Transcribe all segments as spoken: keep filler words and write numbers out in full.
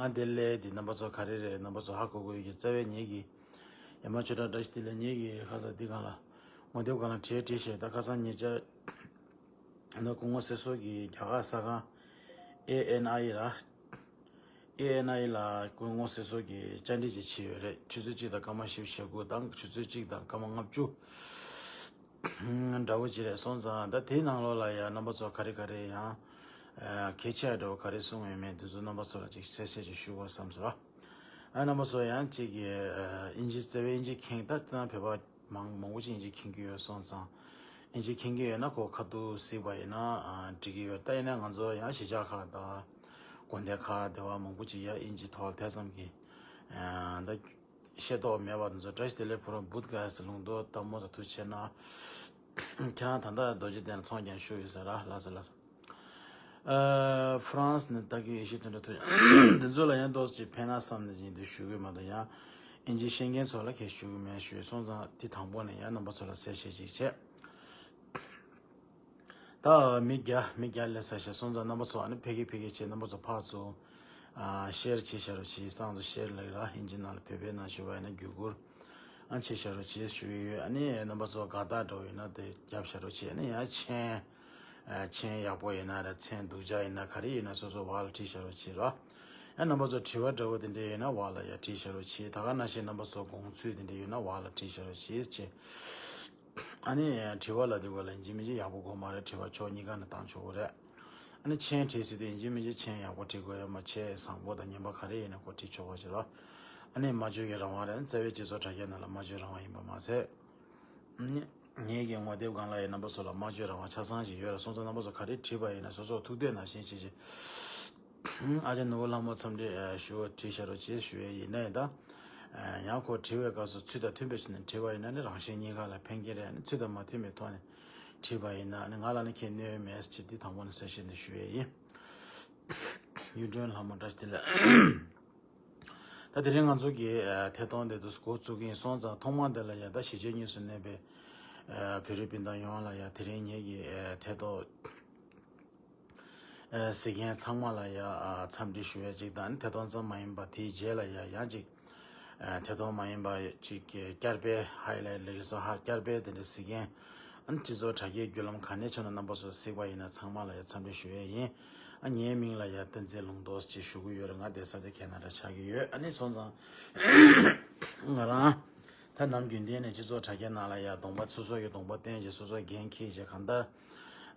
ཨ་དེ་ལས་དེ་རྣམ་པ་ཚོ་ག་རེ་རེད། རྣམ་པ་ཚོ་ཧ་གོ་གོ་ཡོད་ཀྱི། རྩ་བའི་ཉིད་ཀྱི་ཡ་མ་ཆོས་གྲགས་བཀྲ་ཤིས་བདེ་ལེགས། ཉིད་ཀྱི་ཁ་ས་འདི་གང་ལ་ངོ་དེབ་གང་ལ་བྲིས་བྲིས་བྱས། ད་ཁ་སང་ཉེ་ཆར་ན་སྐུ་ངོ་སྲིད་ཟུར་གྱི་རྒྱ་གར་གསར་ཁང་ཨེ་ཨེན་ཨའི་ར། ཨེ་ཨེན་ཨའི་ལ་སྐུ་ངོ་སྲིད་ཟུར་གྱི་བཅར་འདྲི་ཅིག་བྱས་ཡོད་རེད། ཆུ་ཚོད་གཅིག་དང་སྐར་མ་བཞི་བཅུ་ཞེ་དགུ་དང་ཆུ་ཚོད་གཅིག་དང་སྐར་མ་ལྔ་བཅུ་འདྲ་བོ་ཅིག་རེད་སོང་ཙང་། ད་དེའི་ནང་ལོགས་ལ་ཡང་རྣམ་པ་ཚོ་ག་རེ་ག་རེ་ཡང་ཨ་གལ་ཆེ་བ་འདྲ་བོ་ག་རེ་གསུངས་ཡོད་མེད་འདི་ཚོ་རྣམ་པ་ཚོ་ལ་ཅིག་གསལ་བཤད་ཅིག་ཞུ་དགོས་བསམ་སོང་ར། ཨ་རྣམ་པ་ཚོ་ཡང་ཅིག་གི་ཨ་དབྱིན་ཇི་རྩ་བའི་དབྱིན་ཇི་མཁྱེན། ད་དེ་ན་བོད་པ་མང་མང་པོ་ཅིག་དབྱིན་ཇི་མཁྱེན་གྱི་ཡོད་སོང་ཙང་། དབྱིན་ཇི་མཁྱེན་གྱི་ཡོད་ན་ཁོ་ཁ་ཐུག་གཟིགས་པ་ཡིན་ན་ཨ་འགྲིག་གི་ཡོད། ད་ཡིན་ན་ང་ཚོ་ཡང་གཞིས་ཆགས་ཁག་དང་དགོན་སྡེ་ཁག་སྡེ་བ་མང་པོ་ཅིག་ཡ་དབྱིན་ཇི་ཐོག་དེ་ཙམ་གྱི་ཨ་ད་ཤེས་རྟོགས་མེད་པ་དེ་ཚོ། བཀྲ་ཤིས་བདེ་ལེགས་ཕོ་བྲང་བུད་ག་ཟེར་ལུང་རྟོགས་དང་མོ་ཟ་ཐུགས་ཆེ་ན། ཁྱེད་རང་ད་ལྟ་རྡོ་རྗེ་གདན་ཚོང་རྒྱག་ཞུ་ཡོད་ས་ར། ལགས་སོ་ལགས་སོ། ཨ་ཧྥ་རན་སི་ནས་ལྟ་གི་ཡེ་ཤེས་དོན་གྲུབ་ཐུགས་རྗེ། འདི་ཚོ་ལ་ཡང་ཏོག་ཙམ་ཕན་ན་བསམ་ནས་ཡིན་དུས་ཞུ་གི་མ་གཏོགས་ཡང་དབྱིན་ཇི་ཤེས་མཁན་ཚོ་ལ་གས་ཞུ་གི་མེད་ཞུས་སོང་ཙང་། དེ་དང་པོ་ནས་ཡང་རྣམ་པ་ཚོ་ལ་གསལ་བཤད་ཅིག་བྱས། ད་མི་བརྒྱ་མི་བརྒྱ་ལས་ས་ཤ་སོང་ཙང་རྣམ་པ་ཚོ་ཨ་ནི་ཕ་གི་ཕ་གི་བྱས་རྣམ་པ་ཚོ་ཕར་ཚུར་ཨ་ཤེར་བྱེད་ཤ་རོགས་བྱེད། སང་དུ་ཤེར་ལ་ར་ཧིན་ཇི་ནང་ལ་བོད་པའི་ནང་ཞུ་བ་ཡིན་ན་བརྒྱུད་སྐུར་ཨ་བྱེད་ཤ་རོགས་བྱེད་ཞུ་ཡི་ཡོད། ཨ་ནི་རྣམ་པ་ཚོ་དགའ་རྟགས་འདྲ་བོ་ཡིན་ན་དེ་རྒྱབ་ཤ་རོགས་བྱེད། ཨ་ནི་ཡང་མཆན་ཨ་མཆན་ཡག་པོ་ཡིན་ན་ར་མཚན་སྡུག་ཅག་ཡིན་ན་ག་རེ་ཡིན་ན་སོ་སོ་བར་ལ་བྲིས་ཤ་རོགས་བྱེད་རོགས། ཨ་རྣམ་པ་ཚོ་དྲི་བ་འདྲ་བོ་དེ་འདྲ་ཡོད་ན་བར་ལ་ཡ་བྲིས་ཤ་རོགས་བྱེད། ད་ག་ནང་བཞིན་རྣམ་པ་ཚོ་དགོངས་ཚུལ་དེ་འདྲ་ཡོད་ན་བར་ལ་བྲིས་ཤ་རོགས་བྱེད་ཅེས། ཨ་ནི་དྲི་བ་ལ་དེ་ག་ལ་ཡིན་གཅིག་མིན་གཅིག་ཡག་པོ་གོ་མ་རེད། དྲི་བ་ཕྱོགས་གཉིས་ཀ་ནས་བཏང་ཆོག་གི་རེད། ཨ་ནི་མཆན་བྲིས་ཟེར་དུས་ཡིན་གཅིག་མིན་གཅིག་མཆན་ཡག་པོ་བྲིས་དགོས་ཡོད་མ། མཆན་བཟང་པོ་དང་ངན་པ་ག་རེ་ཡིན་ན་ཁོ་བྲིས་ཆོག་པ་ཞིག་རེད། ཨ་ནི་སྨྲ་བརྗོད་ཀྱི་རང་དབང་རེད། རྩ་བའི་སྤྱི་ཚོགས་དྲ་རྒྱ་ནང་ལ་སྨྲ་བརྗོད་རང་དབང་ཡིན་པ་མ་ཟད། ཨ་ནི་ངེད་ཀྱི་ངོ་དེབ་སྒང་ལ་ཡང་རྣམ་པ་ཚོ་ལ་སྨྲ་བརྗོད་རང་དབང་ཆ་ཚང་ཞིག་ཡོད་རེད་སོང་ཙང་། རྣམ་པ་ཚོ་ག་རེ་བྲིས་པ་ཡིན་ན་སོ་སོ་ཐུགས་འདོད་ནང་བཞིན་བྱེད་ཅིག་ཨ་ཅག་ནོར་བུ་ལྷ་མོ་འཚམས་འདྲི་ཞུ་བ་བྲིས་ཤ་རོགས་བྱེད་ཞུ་ཡས་ཡིན་ན་ཡང་། ད་ཡང་ཁོ་བྲིས་པའི་སྐབས་སུ་ཚུལ་དང་མཐུན་པའི་ཕྱོགས་ནས་བྲིས་པ་ཡིན་ན་ནི་རང་གཞན་གཉིས་ཀ་ལ་ཕན་གྱི་རེད། ཨ་ནི་ཚུལ་དང་མ་མཐུན་པའི་ཐོག་ནས་བྲིས་པ་ཡིན་ན་ཨ་ནི་ང་ལ་ནི་ཁྱད་གནོད་མེད་ཟེར་ཅིག་འདི་དང་པོ་ནས་གསལ་བཤད་འདི་ཞུ་ཡས་ཡིན། གཡུ་སྒྲོན་ལྷ་མོ་བཀྲ་ཤིས་བདེ་ལེགས། ད་དེ་རིང་ང་ཚོ་གི་ཨ་ཐད་གཏོང་དེ་དུ་འགོ་བཙུགས་ཀྱི་ཡིན་སོང་ཙང་། ཐོག་མ་དེ་ལ་ཡ་ད་གཞིས་བྱེས་གཉིས་སུ་གནས་པའི་ཨ་བོད་རིགས་སྤུན་ཟླ་ཡོངས་ལ་ཡ་དེ་རིང་ངེད་ཀྱི་ཨ་ཐད་གཏོང་ཨ་གཟིགས་མཁན་ཚང་མ་ལ་ཡ་ཨ་འཚམས་འདྲི་ཞུ་ཡ་གཅིག་དང་། ཨ་ནི་ཐད་གཏོང་ཙམ་མ་ཡིན་པ་དེའི་རྗེས་ལ་ཡ་ཡང་གཅིག་ཨ་ཐད་གཏོང་མ་ཡིན་པ་གཅིག་གི་བསྐྱར་སྤེལ་ཧའི་ལའེ་ཊི་ལེགས་སོ་ཧ་བསྐྱར་སྤེལ་དེ་འདྲ་གཟིགས་མཁན། ཨ་ནི་སྤྱི་ཚོགས་དྲ་རྒྱའི་བརྒྱུད་ལམ་ག་ནས་བྱུང་ན་རྣམ་པ་ཚོ་གཟིགས་པ་ཡིན་ན་ཚང་མ་ལ་ཡ་འཚམས་འདྲི་ཞུ་ཡས་ཡིན། ཨ་ངའི་མིང་ལ་ཡ་བསྟན་འཛིན་ལུང་རྟོགས་ཅེས་ཞུ་གི་ཡོད་རེད། ང་བསྡད་ས་དེ་ཁེ་ན་ཌ་ཆགས་ཀྱི་ཡོད། ཨ་ནི་སོང་ཙང་ང་རང་ད་ནམ་རྒྱུན་གཏན་ནས་སྤྱི་ཚོགས་དྲ་རྒྱ་ནང་ལ་ཡ་གདོང་པ་སོ་སོ་གི་གདོང་པ་སྟོན་བྱས་སོ་སོ་འགན་འཁྱེར་བྱས་གང་ལྟར་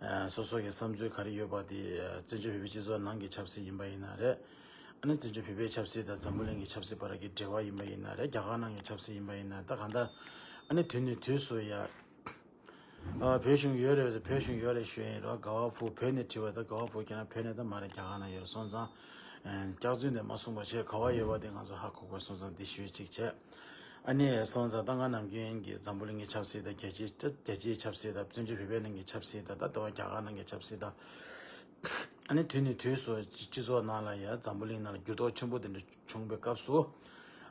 ཨ་སོ་སོ་གི་བསམ་ཚུལ་ག་རེ་ཡོད་པ་དེ་ཨ་བཙན་བྱོལ་བོད་པའི་སྤྱི་ཚོགས་ནང་གི་ཆབ་སྲིད་ཡིན་པ་ཡིན་ན་རེད། ཨ་ནི་བཙན་བྱོལ་བོད་པའི་ཆབ་སྲིད་དང་འཛམ་བུ་གླིང་གི་ཆབ་སྲིད་བར་གྱི་འབྲེལ་བ་ཡིན་པ་ཡིན་ན་རེད། རྒྱ་གར་ནང་གི་ཆབ་སྲིད་ཡིན་པ་ཡིན་ན། ད་གང་ལྟར་ཨ་ནི་དུས་ནས་དུས་སུ་ཡ་ཨ་བོད་གཞུང་ཡོད་རེད་ཟེར། བོད་གཞུང་ཡོད་རེད་ཞུ་ཡིན་རོགས། ག་བ་ཕུ་བོད་ནས་དྲི་བ་ད་ག་བ་ཕུ་ཁྱེད་རང་བོད་ནས་ད་མ་རེད། རྒྱ་གར་ན་ཡོད་རེད་སོང་ཙང་། ཨ་སྐྱག་རྫུན་དེ་མ་གསུངས་པ་བྱས། ག་བ་ཡོད་པ་དེ་ང་ཚོ་ཧ་གོ་དགོས་སོང་ཙང་འདི་ཞུས་གཅིག་བྱས། ཨ་ནི་སོང་ཙང་ད་ང་ནམ་རྒྱུན་གྱི་འཛམ་བུ་གླིང་གི་ཆབ་སྲིད་དང་། རྒྱལ་སྤྱིའི་རྒྱལ་སྤྱིའི་ཆབ་སྲིད་དང་། བཙན་བྱོལ་བོད་པའི་ནང་གི་ཆབ་སྲིད་དང་། ད་ལྟ་བ་རྒྱ་གར་ནང་གི་ཆབ་སྲིད་དང་། ཨ་ནི་དུས་ནས་དུས་སུ་སྤྱི་སྤྱི་ཚོགས་ནང་ལ་ཡ་འཛམ་བུ་གླིང་ནང་ལ་འགྱུར་ལྡོག་ཆེན་པོ་དེ་འདྲ་བྱུང་བའི་སྐབས་སུ།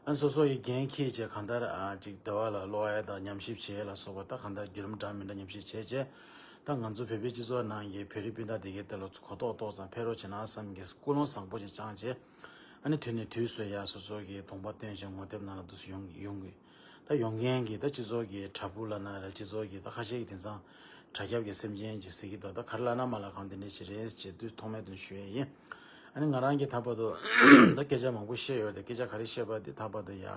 ཨ་ནི་སོ་སོ་ཡི་འགན་འཁྱེར་བྱས་གང་ལྟར་ཨ་ཅིག་བདེ་བ་ལ་ཀློག་ཡ་དང་ཉམས་ཞིབ་བྱེད་ཡ་ལ་སོགས་པ། ད་གང་ལྟར་བརྒྱུད་ལམ་འདྲ་མི་འདྲ་ཉམས་ཞིབ་བྱས་བྱས། ད་ང་ཚོ་བོད་པའི་སྤྱི་ཚོགས་ནང་གི་བོད་རིགས་སྤུན་ཟླ་དེ་གའི་དེ་ལ་གོ་རྟོགས་ཏོག་ཙམ་འཕེལ་རོགས་བྱེད་ན་བསམ་གྱི་ཀུན་སློང་བཟང་པོ་ཞིག་བཅངས་བྱས། ཨ་ནི་དུས་ནས་དུས་སུ་ཡ་སོ་སོ་གི་གདོང་པ་སྟོན་བྱས་ངོ་དེབ་ནང་ལ་འདུག་སེ་ཡོང་ཡོང་གི། ད་ཡོང་མཁན་གྱི་ད་སྤྱི་ཚོགས་ཀྱི་དྲ་འབུ་ལབ་ན་རེད། སྤྱི་ཚོགས་ཀྱི་ད་ཁ་ཤས་ཀྱི་དེང་སང་དྲ་རྒྱ་གི་སེམས་ཅན་གྱི་ཟེར་གྱི་འདུག་ད་ག་རེ་ལབ་ན་མ་ལབ་གང་དེ་འདྲ་ཞིག་རེད་ཅེས་དུས་ཐོག་མའི་དོན་ཞུ་ཡས་ཡིན། ཨ་ནི་ང་རང་གི་ད་བར་དུ་ད་སྐད་ཆ་མང་པོ་བཤད་ཡོད་རེད། སྐད་ཆ་ག་རེ་བཤད་པ་དེ་ད་བར་དུ་ཡ་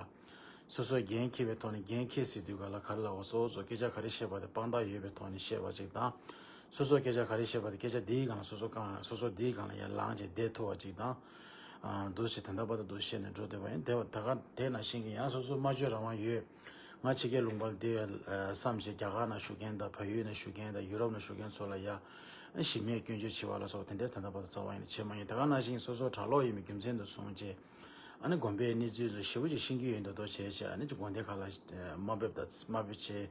སོ་སོས་འགན་འཁྱེར་བའི་ཐོག་ནས། འགན་འཁྱེར་ཟེར་དུས་ག་ལ་ག་རེ་ལབ་པ། སོ་སོ་སྐད་ཆ་ག་རེ་བཤད་པ་དེ་དཔང་རྟགས་ཡོད་པའི་ཐོག་ནས་བཤད་པ་ཅིག་དང་། སོ་སོ་སྐད་ཆ་ག་རེ་བཤད་པ་དེ་སྐད་ཆ་དེའི་སྒང་ལ་སོ་སོ་གང་སོ་སོ་དེའི་སྒང་ལ་ཡར་ལངས་བྱས་བསྡད་ཐུབ་པ་ཅིག་དང་། ཨ་འདུག་སེ་ད་ལྟ་བར་དུ་འདུག་བཤད་ནས་འགྲོ་བསྡད་པ་ཡིན། དེ་བ་ད་ག་དེ་ནང་བཞིན་གྱི་ཡང་སོ་སོ་སྨྲ་བརྗོད་རང་དབང་ཡོད། ང་ཕྱི་རྒྱལ་ལུང་པར་བསྡད་ཡ་བསམ་བྱས་རྒྱ་གར་ནང་བཞུགས་མཁན་དང་། བལ་ཡུལ་ནང་བཞུགས་མཁན་དང་། ཡུ་རོབ་ནང་བཞུགས་མཁན་ཚོ་ལ་ཡ་ཞི་མོལ་སྐྱོན་བརྗོད་བྱེད་པ་ལ་སོགས་དེ་འདྲའི་ད་ལྟ་བར་དུ་རྩ་བ་ཡིན་ནས་བྱས་མ་ཡིན། ད་ག་ནང་བཞིན་སོ་སོ་གྲྭ་ལོག་ཡིན་པའི་རྒྱུ་མཚན་དུ་བཟུང་བྱས། ཨ་ནི་དགོན་པའི་གནས་ཚུལ་ཚོ་ཞེ་པོ་ཅིག་ཤེས་ཀྱི་ཡོད་མདོག་མདོག་བྱས་བྱས། ཨ་ནི་ཅིག་དགོན་སྡེ་ཁག་ལ་དམའ་འབེབས་དང་དམའ་འབེབས་བྱས།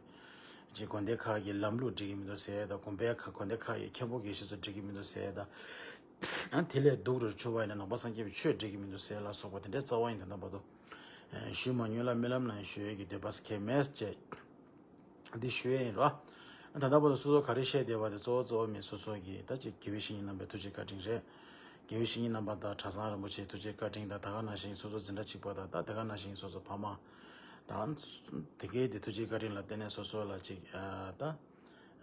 ཅིག་དགོན་སྡེ་ཁག་གི་ལམ་ལུགས་འགྲིག་གི་མི་འདུག་ཟེར་དང་། དགོན་པའི་ཁ་དགོན་སྡེ་ཁག་གི་མཁན་པོ་དགེ་བཤེས་ཚོ་འགྲིག་གི་མི་འདུག་ཟེར་དང་། ཨ་དེ་ལས་སྡུག་རུ་ཆུ་བ་ཡིན་ན་ནང་པ་སངས་རྒྱས་པའི་ཆོས་འགྲིག་གི་མི་འདུག་ཟེར་ལ་སོགས་པ་དེ་འདྲའི་རྩ་བ་ཡིན། ད་ལྟ་བར་དུ་ཞུས་མ་མྱོང་ལ་རྨི་ལམ་ནང་ཞུ་ཡས་ཀྱི་འདོད་པ་ཁེལ་མེད་ཅེས་འདི་ཞུ་ཡས་ཡིན་རོ། ད་ལྟ་བར་དུ་སོ་སོ་ག་རེ་བཤད་བསྡད་པ་དེ་གཙོ་བོ་གཙོ་བོ་མིན། སོ་སོ་གི་ད་ཅིག་དགེ་བའི་བཤེས་གཉེན་རྣམ་པའི་ཐུགས་རྗེ་བཀའ་དྲིན་རེད། དགེ་བའི་བཤེས་གཉེན་རྣམ་པ་དང་གྲྭ་ཚང་རིན་པོ་ཆེ་ཐུགས་རྗེ་བཀའ་དྲིན་དང་ད་ག་ནང་བཞིན་སོ་སོ་འཛིན་གྲྭ་གཅིག་པ་དང་ད་དེ་ག་ནང་བཞིན་སོ་སོ་ཕ་མ་དང་དེ་གའི་དེ་ཐུགས་རྗེ་བཀའ་དྲིན་ལ་བརྟེན་ནས་སོ་སོ་ལ་ཅིག་ཨ་ད་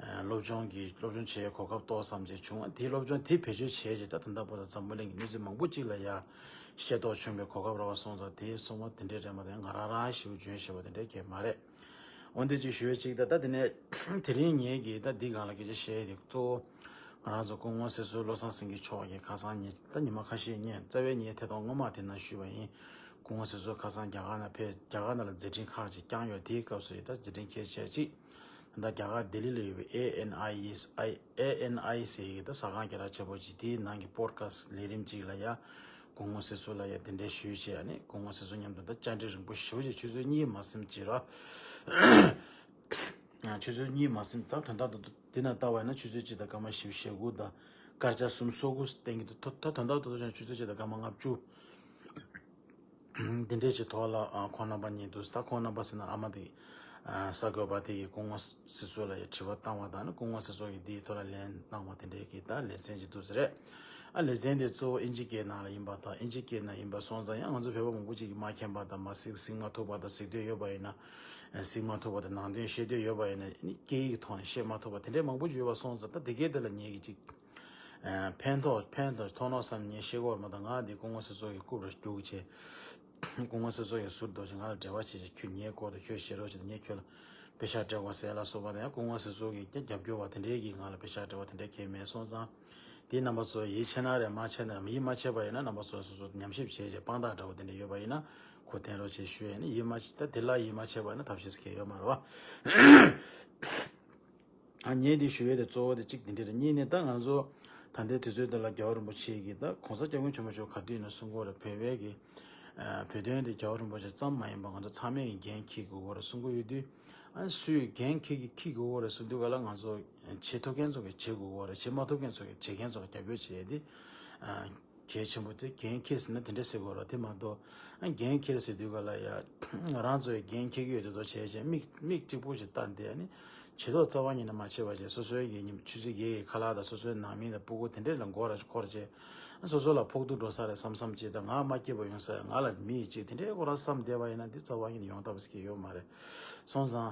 ཨ་སློབ་སྦྱོང་གི་སློབ་སྦྱོང་བྱེད་གོ་སྐབས་ཏོག་ཙམ་ཅིག་བྱུང་བ་དེའི་སློབ་སྦྱོང་དེ་བེད་སྤྱོད་བྱས་རྗེས་ད་ད་ལྟ་བར་དུ་འཛམ་བུ་གླིང་གི་གནས་ཚུལ་མང་པོ་ཅིག་ལ་ཡ་ཤེས་རྟོགས་བྱུང་བའི་གོ་སྐབས་རག་པ་སོང་ཙང་དེ་སོང་བ་དེ་འདྲའི་རེད་མ་གཏོགས་ང་རང་རང་ཞེ་པོ་འཇོན་ཤེས་པ་དེ་འདྲའི་གང་ཡང་མ་རེད། འོན་ཏེ་ཅིག་ཞུ་ཡས་ཅིག་ད་ལྟ་དེ་ནས་དེ་རིང་ངེད་ཀྱིས་ད་འདི་སྒང་ལ་སྐད་ཆ་བཤད་ཡས་དེ་གཙོ་བོ་ང་རང་ཚོ་སྐུ་ངོ་སྲིད་ཟུར་བློ་བཟང་སེང་གེ་མཆོག་གིས་ཁ་སང་ཉིན་ད་ཉི་མ་ཁ་ཤས་སྔོན་རྩ་བའི་ངའི་ཐད་གཏོང་སྔོན་མ་དེ་ནང་ཞུས་པ་ཡིན། སྐུ་ངོ་སྲིད་ཟུར་ཁ་སང་རྒྱ་གར་ནང་ཕེབས་རྒྱ་གར་ནང་ལ་མཛད་འཕྲིན་ཁག་ཅིག་བསྐྱངས་ཡོད། དེའི་སྐབས་སུ་ཡིན་ད་མཛད་འཕྲིན་ཁྱད་ཆོས་ཅིག་ད་ལྟ་རྒྱ་གར་ལྡི་ལི་ལ་ཡོད་པའི་ཨེ་ཨེན་ཨའི་ཨེ་ཨེ་ཨེན་ཨའི་ཟེར་གྱི་ད་ཟ་ཁང་རྒྱ་ཆེན་པོ་ཅིག་དེའི་ནང་གི་པོ་ཌི་ཁ་སི་ཊི་ལས་རིམ་ཅིག་ལ་ཡ་སྐུ་ངོ་སྲིད་ཟུར་ལ་ཡ་དེ་འདྲའི་ཞུས་བྱས་ཨ་ནི་སྐུ་ངོ་སྲིད་ཟུར་མཉམ་དུ་ད་བཅར་འདྲི་རིང་པོ་ཞེ་པོ་ཅིག་ཆུ་ཚོད་གཉིས་མ་ཟིན་ཅིག་ར། ཆུ་ཚོད་གཉིས་མ་ཟིན་ད་དོན་དག་ཏུ་འདི་ན་ལྟ་བ་ཡིན་ན་ཆུ་ཚོད་གཅིག་དང་སྐར་མ་བཞི་བཅུ་ཞེ་དགུ་དང་སྐར་ཆ་གསུམ་སོ་དགུ་སྟེང་གི་དུ་ད་དོན་དག་ཏུ་ཆུ་ཚོད་གཅིག་དང་སྐར་མ་ལྔ་བཅུ། འདི་འདྲས་ཀྱི་ཐོག་ལ་ཨ་ཁོང་རྣམ་པ་གཉིས་འདུག་ད་ཁོང་རྣམ་པ་ཟེར་ན་ཨ་མ་དེ་ཨ་གསར་འགོད་པ་དེ་གིས་སྐུ་ངོ་སྲིད་ཟུར་ལ་ཡ་དྲི་བ་བཏང་བ་དང་ནི་སྐུ་ངོ་སྲིད་ཟུར་གྱིས་འདིའི་ཐོག་ལ་ལན་བཏང་བ་དེ་འདྲས་ཀྱི་ད་ལེ་ཚན་ཅིག་འདུག་ཟེར་རེད། ཨ་ལེ་ཚན་དེ་གཙོ་བོ་ཨིན་ཇི་སྐད་ནང་ལ་ཡིན་པ་དང་ཨིན་ཇི་སྐད་ནང་ཡིན་པ་སོང་ཙང་ཡང་ང་ཚོ་བོད་པ་མང་པོ་ཅིག་གིས་མ་མཁྱེན་པ་དང་མ་གཟིགས་གཟིགས་མ་ཐུབ་པ་དང་གཟིགས་འདོད་ཡོད་པ་ཡིན་ན་གཟིགས་མ་ཐུབ་པ་དང་ནང་དོན་ཤེས་འདོད་ཡོད་པ་ཡིན་ན་ནི་སྐད་ཡིག་ཐོག་ནས་ཤེས་མ་ཐུབ་པ་དེ་འདྲས་མང་པོ་ཅིག་ཡོད་པ་སོང་ཙང་ད་དེ་གའི་དེ་ལ་ངེད་ཀྱིས་ཅིག་ཕན་ཐོགས་ཕན་ཐོགས་ཐོགས་ནོ་བསམ་ངས་ཤེས་གོ་བར་མ་གཏོགས་ང་འདི་སྐུ་ངོ་སྲིད་ཟུར་གྱི་རྐུབ་ར་རྒྱུག་བྱས། སྐུ་ངོ་སྲིད་ཟུར་གྱི་ཟུར་རྡོ་ཆེ་ང་ལ་འབྲེལ་བ་བྱེད་ཅིག་ཁྱོད་ངའི་སྐོར་དུ་ཁྱོད་ཤེས་རོགས་བྱེད་དང་ངས་ཁྱོད་ལ་པེ་ཤག་སྤྲད་དགོས་ཟེར་ལ་སོགས་པ་དང་ཡང་སྐུ་ངོ་སྲིད་ཟུར་གྱི་རྒྱབ་སྐྱོར་བ་དེ་འདྲའི་གིས་ང་ལ་པེ་ཤག་སྤྲད་པ་དེ་འདྲའི་གང་ཡང་མེད་སོང་ཙང་། དེའི་རྣམ་པ་ཚོ་ཡིད་ཆེས་ན་རེད་མ་ཆེས་ན་རེད་ཡིད་མ་ཆེས་པ་ཡིན་ན་རྣམ་པ་ཚོ་སོ་སོ་ཉམས་ཞིབ་བྱས་རྗེས་དཔང་རྟགས་འདྲ་བོ་དེ་འདྲ་ཡོད་པ་ཡིན་ན་ཁོ་བསྟན་རོགས་བྱེད་ཞུ་ཡས་ནི་ཡིད་མ་ཆེས་ད་དེ་ལ་ཡིད་མ་ཆེས་པ་ཡིན་ན་ཐབས་ཤེས་གང་ཡང་ཡོད་མ་རེད་བ། ཨ་ངས་འདི་ཞུ་ཡས་དེ་གཙོ་བོ་དེ་གཅིག་དེ་འདྲ་རེད། གཉིས་ནི་ད་ང་ཚོ་ད་ལྟའི་དུས་ཚོད་འདི་ལ་རྒྱལ་བ་རིན་པོ་ཆེ་གིས་ད་གོང་ས་སྐྱབས་མགོན་ཆེན་པོ་མཆོག་ག་དུས་ཡིན་ན་གསུང་གི་ཡོད་རེད། བོད་པའི་གི་ཨ་བོད་དོན་དེ་རྒྱལ་བ་རིན་པོ་ཆེ་ཙམ་མ་ཡིན་པར་ང་ཚོ་ཚང་མས་ཀྱི་འགན་འཁྱེར་དགོས་ཀྱི་ཡོད་རེད་གསུང་གི་ཡོད་དུས། ཨ་སུས་འགན་འཁྱེར་གི་འཁྱེར་དགོས་ཀྱི་ཡོད་རེད་གསུང་དུས་ག་ལ་ང་ཚོ་བྱེད་ཐུབ་མཁན་ཚོ་གིས་བྱེད་དགོས་ཀྱི་ཡོད་རེད། བྱེད་མ་ཐུབ་མཁན་ཚོ་གིས་བྱེད་མཁན་ཚོ་ལ་རྒྱབ་སྐྱོར་བྱེད་ཡས་དེ་ཨ་གལ་ཆེན་པོ་དེ། འགན་འཁྱེར་ཟེར་ན་དེ་འདྲ་ཟེར་དགོས་རེད། དེ་མ་གཏོགས་ཨ་འགན་འཁྱེར་ཟེར་དུས་ག་ལ་ཡ་ང་རང་ཚོས་འགན་འཁྱེར་གྱི་ཡོད་དེ་དོ་བྱས་བྱས་མིག་མིག་གཅིག་པུ་ཞིག་བལྟ་བསྡད་ནི་བྱེད་ཐོག་རྩ་བ་ཉིད་ནས་མ་བྱེད་པ་བྱས་སོ་སོའི་གི་ཉིན་ཆུ་ཚོད་བརྒྱད་ཀྱི་ཁ་ལག་དང་སོ་སོའི་ནང་མི་དང་སྤུ་གུ་དེ་འདྲས་ལ་མགོ་ར་འཁོར་བྱས་སོ་སོ་ལ་ཕོག་ཐུག་འགྲོ་ས་རེད་བསམ་བསམ་བྱས་དང་ང་མ་སྐྱིད་པ་ཡོང་ས་ང་ལ་མི་ཡི་ཅིག་དེ་འདྲས་ཁོ་རང་བསམ་བསྡད་པ་ཡིན་ན་འདི་རྩ་བ་ཉིད་ནས་ཡོང་ཐབས་ཟེར་གྱི་ཡོད་མ་རེད། སོང་ཙང་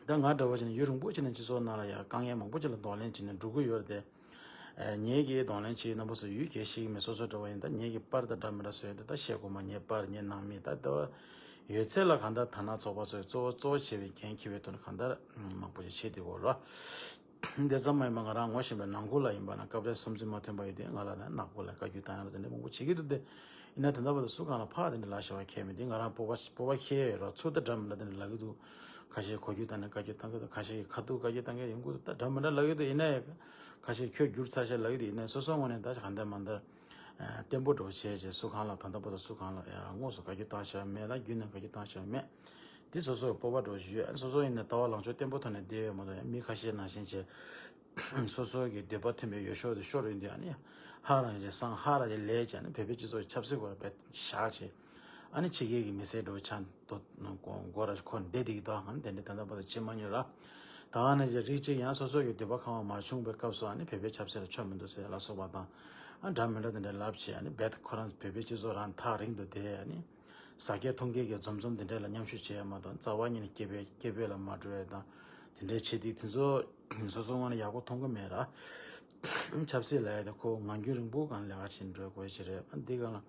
ད་ང་འདྲ་བ་ཅིག་ནས་ཡུན་རིང་པོ་ཅིག་ནས་སྤྱི་ཚོགས་ནང་ལ་ཡང་དཀའ་ངལ་མང་པོ་ཅིག་ལ་གདོང་ལེན་བྱས་ནས་འགྲོ་གི་ཡོད་རེད་དེ། ཨ་ངེད་ཀྱིས་གདོང་ལེན་བྱེད་རྣམ་པ་ཚོ་ཡུལ་གྱལ་ཤེས་ཀྱི་མེད་སོ་སོ་འདྲ་བ་ཡིན་ད་ངེད་ཀྱི་པར་དང་འདྲ་མི་འདྲ་བཟོས་ཡོད་འདི་ད་ཤེས་དགོས་མ་ངའི་པར་ངའི་ནང་མི་ད་ལྟ་ཡོད་ཚད་ལ་གང་ལྟར་དར་ནག་ཚོགས་པ་ཚོས་གཙོ་བོ་གཙོ་བོ་བྱས་པའི་འགན་འཁྱེར་བའི་ཐོག་ནས་གང་ལྟར་མང་པོ་ཞིག་བྱེད་བསྡད་ཡོད་རེད། འདི་ཙམ་མ་ཡིན་པ་ང་རང་ངོ་ཤེས་པའི་ནང་ཁུལ་ལ་ཡིན་པ་ན་སྐབས་རེ་བསམ་ཚུལ་མ་མཐུན་པ་ཡོད་དུས་ང་ལ་ད་ནག་པོ་ལ་བཀའ་བཀྱོན་བཏང་ཡ་ལ་དེ་འདྲ་མང་པོ་བྱེད་ཀྱི་འདུག་སྟེ། ཡིན་ན་ད་ལྟ་བར་དུ་སུ་གང་ལ་ཕར་དེ་འདྲ་ལབ་བཞག་པ་ཁྱད་མེད་དེ་ང་རང་སྤོབས་པ་སྤོབས་པ་ཁྱད་ཡོད་རོགས་ཚུར་ད་འདྲ་མི་འདྲ་དེ་འདྲ་ལབ་ཀྱི་འདུག་ཁ་ཤས་གོ་རྒྱུ་བཏང་ནས་བཀའ་བཀྱོན་བཏང་གི་འདུག་ཁ་ཤས་ཀྱིས་ཁ་ཐུག་བཀའ་བཀྱོན་བཏང་གི་ཡོང་གི་འདུག་ད་འདྲ་མི་འདྲ་ལབ་ཀྱི་འདུག་ཡིན་ན་ཡང་ཁ་ཤས་ཁྱོད་བསྒྱུར་ཚར་ཤག་ལབ་ཀྱི་འདུག་ཡིན་ན་སོ་སོའི་ངོས་ནས་ད་གང་ལྟར་མ་ལྟར་བརྟན་པོ་འདྲ་བོ་བྱས་རྗེས་སུ་གང་ལ་ད་ལྟ་བར་དུ་སུ་གང་ལ་ཡང་དངོས་སུ་བཀའ་བཀྱོན་བཏང་ཤག་མེད་ལ་བརྒྱུད་ནས་བཀའ་བཀྱོན་བཏང་ཤག་མེད། འདི་སོ་སོའི་སྤོབས་པ་འདྲ་བོ་ཞིག་ཡོད། སོ་སོ་ཡིན་ན་ལྟ་བ་ལངས་ཕྱོགས་བརྟན་པོ་ཐོག་ནས་བསྡད་ཡོད་མ་གཏོགས་ཡང་མི་ཁ་ཤས་ནང་བཞིན་བྱས། སོ་སོ་གི་འདོད་པ་མཐུན་པའི་འོས་ཤོག་དེ་ཤོར་ཡོང་དུས་ཨ་ནི་ཧ་རང་ཅིག་སང་ཧ་རང་ཅིག་ལས་ཀྱི་ཨ་ནི་བོད་པའི་སྤྱི་ཚོགས་ཀྱི་ཆབ་སྲིད་སྐོར་ལ་བེད་བཞག་བྱས་ཨ་ནི་ཕྱི་རྒྱལ་གྱི་མི་སེར་འགྲོ་ཆ་དོ་མགོ་ར་ཁོ་འདེད་དེ་གི་དོ་ཨ་ནི་དེ་འདྲ་ད་ལྟ་བར་དུ་བྱེད་མ་མྱོང་ར། ད་ཨ་ནི་ཅིག་རིགས་གཅིག་ཡང་སོ་སོ་གི་འདོད་པ་ཁེངས་པ་མ་བྱུང་བའི་སྐབས་སུ་ཨ་ནི་བོད་པའི་ཆབ་སྲིད་ལ་ཆོ་མི་འདུག་ཟེར་ལ་སོགས་པ་དང་ཨ་འདྲ་མི་འདྲ་དེ་འདྲ་ལབ་བྱས་ཨ་ནི་བེད་ཁོ་རང་བོད་པའི་སྤྱི་ཚོགས་རང་ཐག་རིང་དུ་བསྡད་ཨ་ནི། ཟ་སྐལ་འཐུང་སྐལ་གྱི་འཛོམས་འཛོམས་དེ་འདྲ་ལ་མཉམ་ཞུགས་བྱེད་ཡ་མ་གཏོགས་རྩ་བ་ཉིད་ནས་སྐད་འབོད་སྐད་འབོད་ལ་མ་འགྲོ་ཡ་དང་དེ་འདྲའི་བྱེད་སྟེགས་དེ་ཚོ་སོ་སོ་ངོས་ནས་ཡག་པོ་མཐོང་གི་མེད་ར། ཆབ་སྲིད་ལབ་ཡ་དེ་ཁོ་ངང་རྒྱུད་རིང་པོ་སྒང་ལས་ཀ་བྱེད་འགྲོ་དགོས་ཅིག་རེད། ཨ་འདི་སྒང་ལ་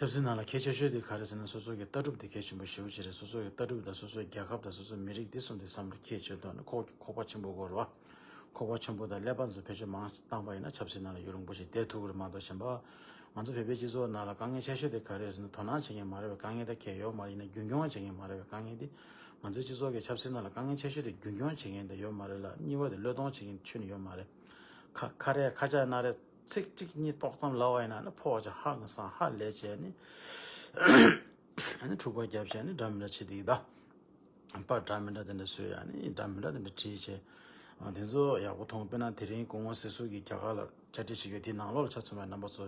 ཆབ་སྲིད་ནང་ལ་གལ་ཆེ་ཤོས་དེ་ག་རེ་ཟེར་ན་སོ་སོ་གི་ལྟ་གྲུབ་དེ་གལ་ཆེན་པོ་ཞེ་པོ་ཅིག་རེད། སོ་སོ་གི་ལྟ་གྲུབ་དང་སོ་སོའི་རྒྱལ་ཁབ་དང་སོ་སོའི་མི་རིགས་དེ་གསུམ་དེ་བསམ་བློ་གལ་ཆེ་དོན་ནི་ཁོག་ཁོག་པ་ཆེན་པོ་དགོས་རེད་བ། ཁོག་པ་ཆེན་པོ་དང་ཀླད་པ་ཚོ་བེད་སྤྱོད་མང་བཏང་པ་ཡིན་ན་ཆབ་སྲིད་ནང་ལ་ཡུན་རིང་པོ་ཞིག་བསྡད་ཐུབ་ཀྱི་རེད་མ་གཏོགས་གཞན་པ། ང་ཚོ་བོད་པའི་སྤྱི་ཚོགས་ནང་ལ་དཀའ་ངལ་ཆེ་ཤོས་དེ་ག་རེ་རེད་ཟེར་ན་དོ་སྣང་བྱེད་མཁན་མ་རེད་པས་དཀའ་ངལ་དེ་གང་ཡང་ཡོད་མ་རེད། ཡིན་ན་རྒྱུན་སྐྱོང་བྱེད་མཁན་མ་རེད་པས་དཀའ་ངལ་དེ། ང་ཚོའི་སྤྱི་ཚོགས་ཀྱི་ཆབ་སྲིད་ནང་ལ་དཀའ་ངལ་ཆེ་ཤོས་དེ་རྒྱུན་སྐྱོང་བྱེད་མཁན་དེ་ཡོད་མ་རེད་ལ་གཉིས་པ་དེ་བློས་གཏོང་བྱེད་མཁན་ཁྱོན་ནས་ཡོད་མ་རེད། ཁ་ཁ་རས་ཁ་ཆག་སྣ་རས་ཚིག་གཅིག་གཉིས་ཏོག་ཙམ་ལབ་པ་ཡིན་ན་ནི་ཕོག་བྱས་ཧ་ང་སང་ཧ་ལས་བྱས་ནི་ཨ་ནི་འཁྲུག་པ་བརྒྱབ་བྱས་ནི་འདྲ་མི་འདྲ་བྱེད་དེ་གི་ད། པར་འདྲ་མི་འདྲ་དེ་འདྲ་བཟོས་ཡ་ནི་འདྲ་མི་འདྲ་དེ་འདྲ་བྲིས་བྱས། ཨ་དེ་ཚོ་ཡག་པོ་མཐོང་། དཔེར་ན་དེ་རིང་སྐུ་ངོ་སྲིད་ཟུར་གྱིས་རྒྱ་གར་ལ་བཅར་འདྲི་བྱེད་ཡོད་དེའི་ནང་ལོགས་ལ་ཆ་མཚོན་པའི་རྣམ་པ་ཚོ་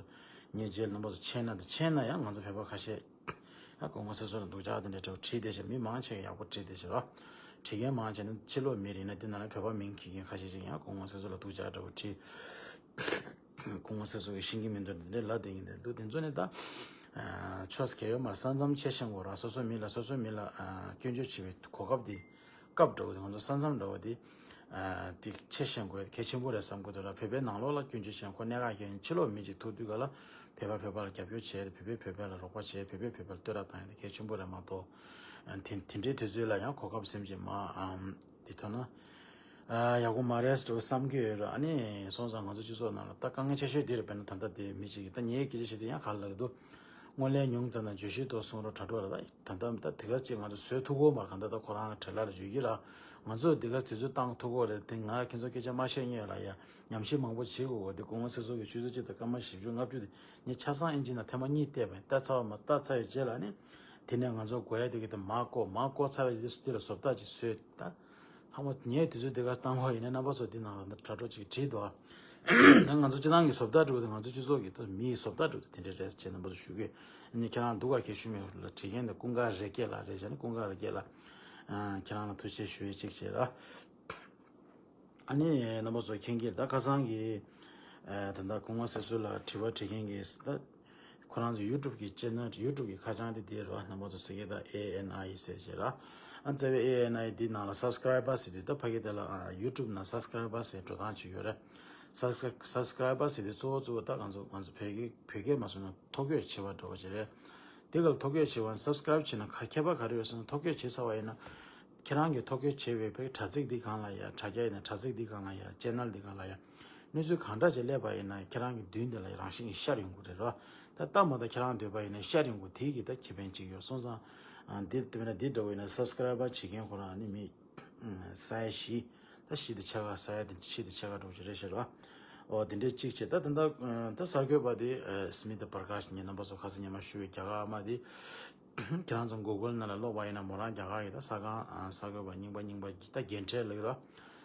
ངའི་རྗེས་ལ་རྣམ་པ་ཚོ་མཁྱེན་ན་དང་མཁྱེན་ན་ཡང་ང་ཚོ་བོད་པ་ཁ་ཤས་ཡང་སྐུ་ངོ་སྲིད་ཟུར་ལ་སྡུག་ཅག་དེ་འདྲ་འདྲ་བོ་བྲིས་བསྡད་བྱས། མི་མང་ཆེ་གིས་ཡག་པོ་བྲིས་བསྡད་བྱས་རོ། བྲིས་མཁན་མང་ཆེ་ནི་ཕྱི་ལོགས་མི་རེད་ན་དེ་ནང་ལ་བོད་པ་མིང་འཁྱེར་མཁན་ཁ་ཤས་ཅིག་ཡང་སྐུ་ངོ་སྲིད་ཟུར་ལ་སྡུག་ཅག་འདྲ་བོ་བྲིས། སྐུ་ངོ་སྲས་གསུམ་གྱིས་ཤེས་ཀྱི་མི་འདུག་འདི་འདྲའི་ལབ་བསྡད་ཀྱི་འདུག་འདུག་དེ་ཚོ་ནི་ད་ཆོས་གལ་ཡོད་མ་རེད། ས་མཚམས་ཕྱེ་ཤེས་དགོས་ར། སོ་སོའི་མི་ལ་སོ་སོའི་མི་ལ་སྐྱོན་བརྗོད་བྱེད་པའི་གོ་སྐབས་འདི་སྐབས་འདྲ་བོ་དེ་ང་ཚོ་ས་མཚམས་འདྲ་བོ་དེ་དེ་ཕྱེ་ཤེས་དགོས་གལ་ཆེན་པོ་རེད་བསམ་གྱི་འདུག་ར། བོད་པའི་ནང་ལོགས་ལ་སྐྱོན་བརྗོད་བྱེད་ཁོ་གནད་འགག་ཡིན། ཕྱི་ལོགས་མི་གཅིག་ཐུག་དུས་ག་ལ་བོད་པ་བོད་པ་ལ་རྒྱབ་སྐྱོར་བྱས། བོད་པས་བོད་པའི་བོད་པ་ལ་རོགས་པ་བྱས། བོད་པས་བོད་པ་ལ་བསྟོད་ར་བཏང་ཡ་དེ་གལ་ཆེན་པོ་རེད་མ་གཏོགས། དེ་དེ་འདྲའི་དུས་ཚོད་ལ་ཡང་གོ་སྐབས་སེམས་ཅན་མ་འདི་ཐོན་ན། ཨ། ཡག་པོ་མ་རེད་ཟེར་བསམ་གྱི་ཡོད་རེད། ཨ་ནི་སོང་ཙང་ང་ཚོ་སྤྱི་ཚོགས་ནང་ལ་ད་དཀའ་ངལ་ཆེ་ཤོས་འདི་རེད། དཔེར་ན་ད་ལྟ་དེ་མི་གཅིག་གིས་ད་ངའི་སྐད་ཆ་བཤད་དུས་ཡང་ག་ལ་ལབ་ཀྱི་འདུག་སྔོན་ལས་ཉུང་ཙམ་དང་བརྗོད་གཞི་ཐོག་གསུང་རོགས་དྲ་གྲོགས་ལ། ད་ད་ད་དེ་ག་ཅིག་ང་ཚོ་བཟོས་ཐུབ་ཀྱི་ཡོད་མ་རེད། གང་ལྟར་ད་ཁོ་རང་གི་བྲེལ་ལ་ལ་བརྗོད་ཀྱི་ར། ང་ཚོས་དེ་ག་དུས་ཚོད་བཏང་ཐུབ་ཀྱི་རེད། དེ་ང་ཁྱེད་ཚོ་སྐད་ཆ་མ་བཤད་སྔོན་ལ་ཡ་ཉམས་ཞིབ་མང་པོ་བྱེད་དགོས་གོ། དེ་སྐུ་ངོ་སྲས་གསུམ་གྱིས་ཆུ་ཚོད་གཅིག་དང་སྐར་མ་བཞི་བཅུ་ལྔ་བཅུ་དེ་ངས་ཆ་ཚང་ཨིན་ཇི་ནང་ཐེངས་མ་གཉིས་བལྟས་པ་ཡིན། བལྟས་ཚར་བ་མ་བལྟས་ཚར་བའི་རྗེས་ལ་ནི་དེ་ནས་ང་ཚོ་དགོས་ཡ་དེ་གི་དེ་མར་བཀོད། མར་བཀོད་ཚར་བའི་རྗེས་སུ་དེ་ལ་བཟོ་ལྟ་ཅིག་བཟོས། ད་ལྷག་མ་ངས་དུས་ཚོད་དེ་ག་བཏང་བ་ཡིན་ན་རྣམ་པ་ཚོ་དེ་ནང་ལ་དྲ་གྲོགས་ཅིག་བྲིས་འདུག་ད་ང་ཚོ་སྤྱི་བཏང་གི་བཟོ་ལྟ་འགྲོ་དེ་ང་ཚོ་སྤྱི་ཚོགས་ཀྱི་ད་མིའི་བཟོ་ལྟ་འགྲོ་དེ་དེ་འདྲ་རེད་ཅེས་རྣམ་པ་ཚོ་ཞུ་གི་ཡོད། ཨ་ནི་ཁྱེད་རང་སྡུག་ག་གལ་ཞུ་མེད་ལ་བྲིས་མཁན་དེ་ཀུན་དགའ་རེ་སྐལ་ལགས་རེད་བྱས་ནས་ཀུན་དགའ་རེ་སྐལ་ལགས་ཁྱེད་རང་ལ་ཐུགས་རྗེ་ཆེ་ཞུ་ཡས་གཅིག་བྱས་ར། ཨ་ནི་རྣམ་པ་ཚོ་མཁྱེན་གྱི་ད་ཁ་སང་གི་ད་ལྟ་སྐུ་ངོ་སྲས་གསུམ་ལ་དྲི་བ་དྲི་མཁན་གྱི་ད་ཁོ་རང་ཚོ་ཡུ་ཊུབ་གི་ཅེ་ནལ་ཡུ་ཊུབ་གི་ཁ་བྱང་དེ་དེ་རེད་བ། རྣམ་པ་ཚོ་གཟིགས་ཀྱི་ད་ཨེ་ཨེན་ཨའི་ཟེར་བྱས་ར། ཨ་རྩ་བའི་ཨེ་ཨེན་ཨའི་འདི་ནང་ལ་སབ་སི་ཀ་རའི་བར་ཟེར་དུས་ད་ཕ་གི་དེ་ལ་ཡུ་ཊུབ་ནང་སབ་སི་ཀ་རའི་བར་ཟེར་འགྲོ་སྟངས་ཅིག་ཡོད་རེད། སབ་སི་ཀ་སབ་སི་ཀ་རའི་བར་ཟེར་དུས་གཙོ་བོ་གཙོ་བོ་ད་ང་ཚོ་ང་ཚོ་བོད་སྐད་བོད་སྐད་མ་སོང་ན་ཐོ་འགོད་བྱེད་པ་འདྲ་བོ་ཅིག་རེད། དེ་ག་ལ་ཐོ་འགོད་བྱེད་པ་ནི་སབ་སི་ཀ་རའིབ་བྱེད་ན་ག་ཁྱད་པར་ག་རེ་ཡོད་ཟེར་ན། ཐོ་འགོད་བྱེད་ཚར་བ་ཡིན་ན་ཁྱེད་རང་གིས་ཐོ་འགོད་བྱས་པའི་བོད་དྲ་ཚིགས་འདི་སྒང་ལ་ཡ། དྲ་རྒྱ་ཡིན་ན་དྲ་ཚིགས་འདི་སྒང་ལ་ཡ། ཅེ་ནལ་འདི་སྒང་ལ་ཡ། གནས་ཚུལ་གང་འདྲ་ཅིག་སླེབས་པ་ཡིན་ན་ཁྱེད་རང་གི་མདུན་དེ་ལ་རང་བཞིན་གྱིས་ཤར་ཡོང་གི་རེད་རོ། ད་སྟབས་མ་ད་ཁྱེད་རང་འདོད་པ་ཡིན་ན་ཤར་ཡོང་གི་དེ་གི་ད་ཁེ་ཕན་གཅིག་ཡོད་སོང་ཙང་། འདི་དཔེར་ན་འདི་འདྲ་བོ་ཡིན་ན་སབ་སི་ཀ་རའི་བར་བྱེད་མཁན་ཁོ་རང་ནི་མི་ས་ཡ་བཞི། ད་བཞི་དེ་ཕྱེད་ཀ་ས་ཡ་དེ་བཞི་དེ་ཕྱེད་ཀ་འདྲ་བོ་ཅིག་རེད་ཤག་རོ། འོ་དེ་འདྲའི་གཅིག་བྱས། ད་ད་ད་ད་གསར་འགོད་པ་དེ་སྨི་ད་པར་ཀཱཤ་ངས་རྣམ་པ་ཚོ་ཁ་སང་ཉི་མ་ཞུ་བའི་རྒྱ་གར་ཨ་མ་དེ། ཁྱེད་རང་ཚོ་གུ་གལ་ནང་ལ་ཀློག་པ་ཡིན་ན་མོ་རང་རྒྱ་གར་གྱི་ད་གསར་ཁང་གསར་འགོད་པ་རྙིང་པ་རྙིང་པ་གི་ད་རྒན་གྲས་ལ་ཡོད་ར།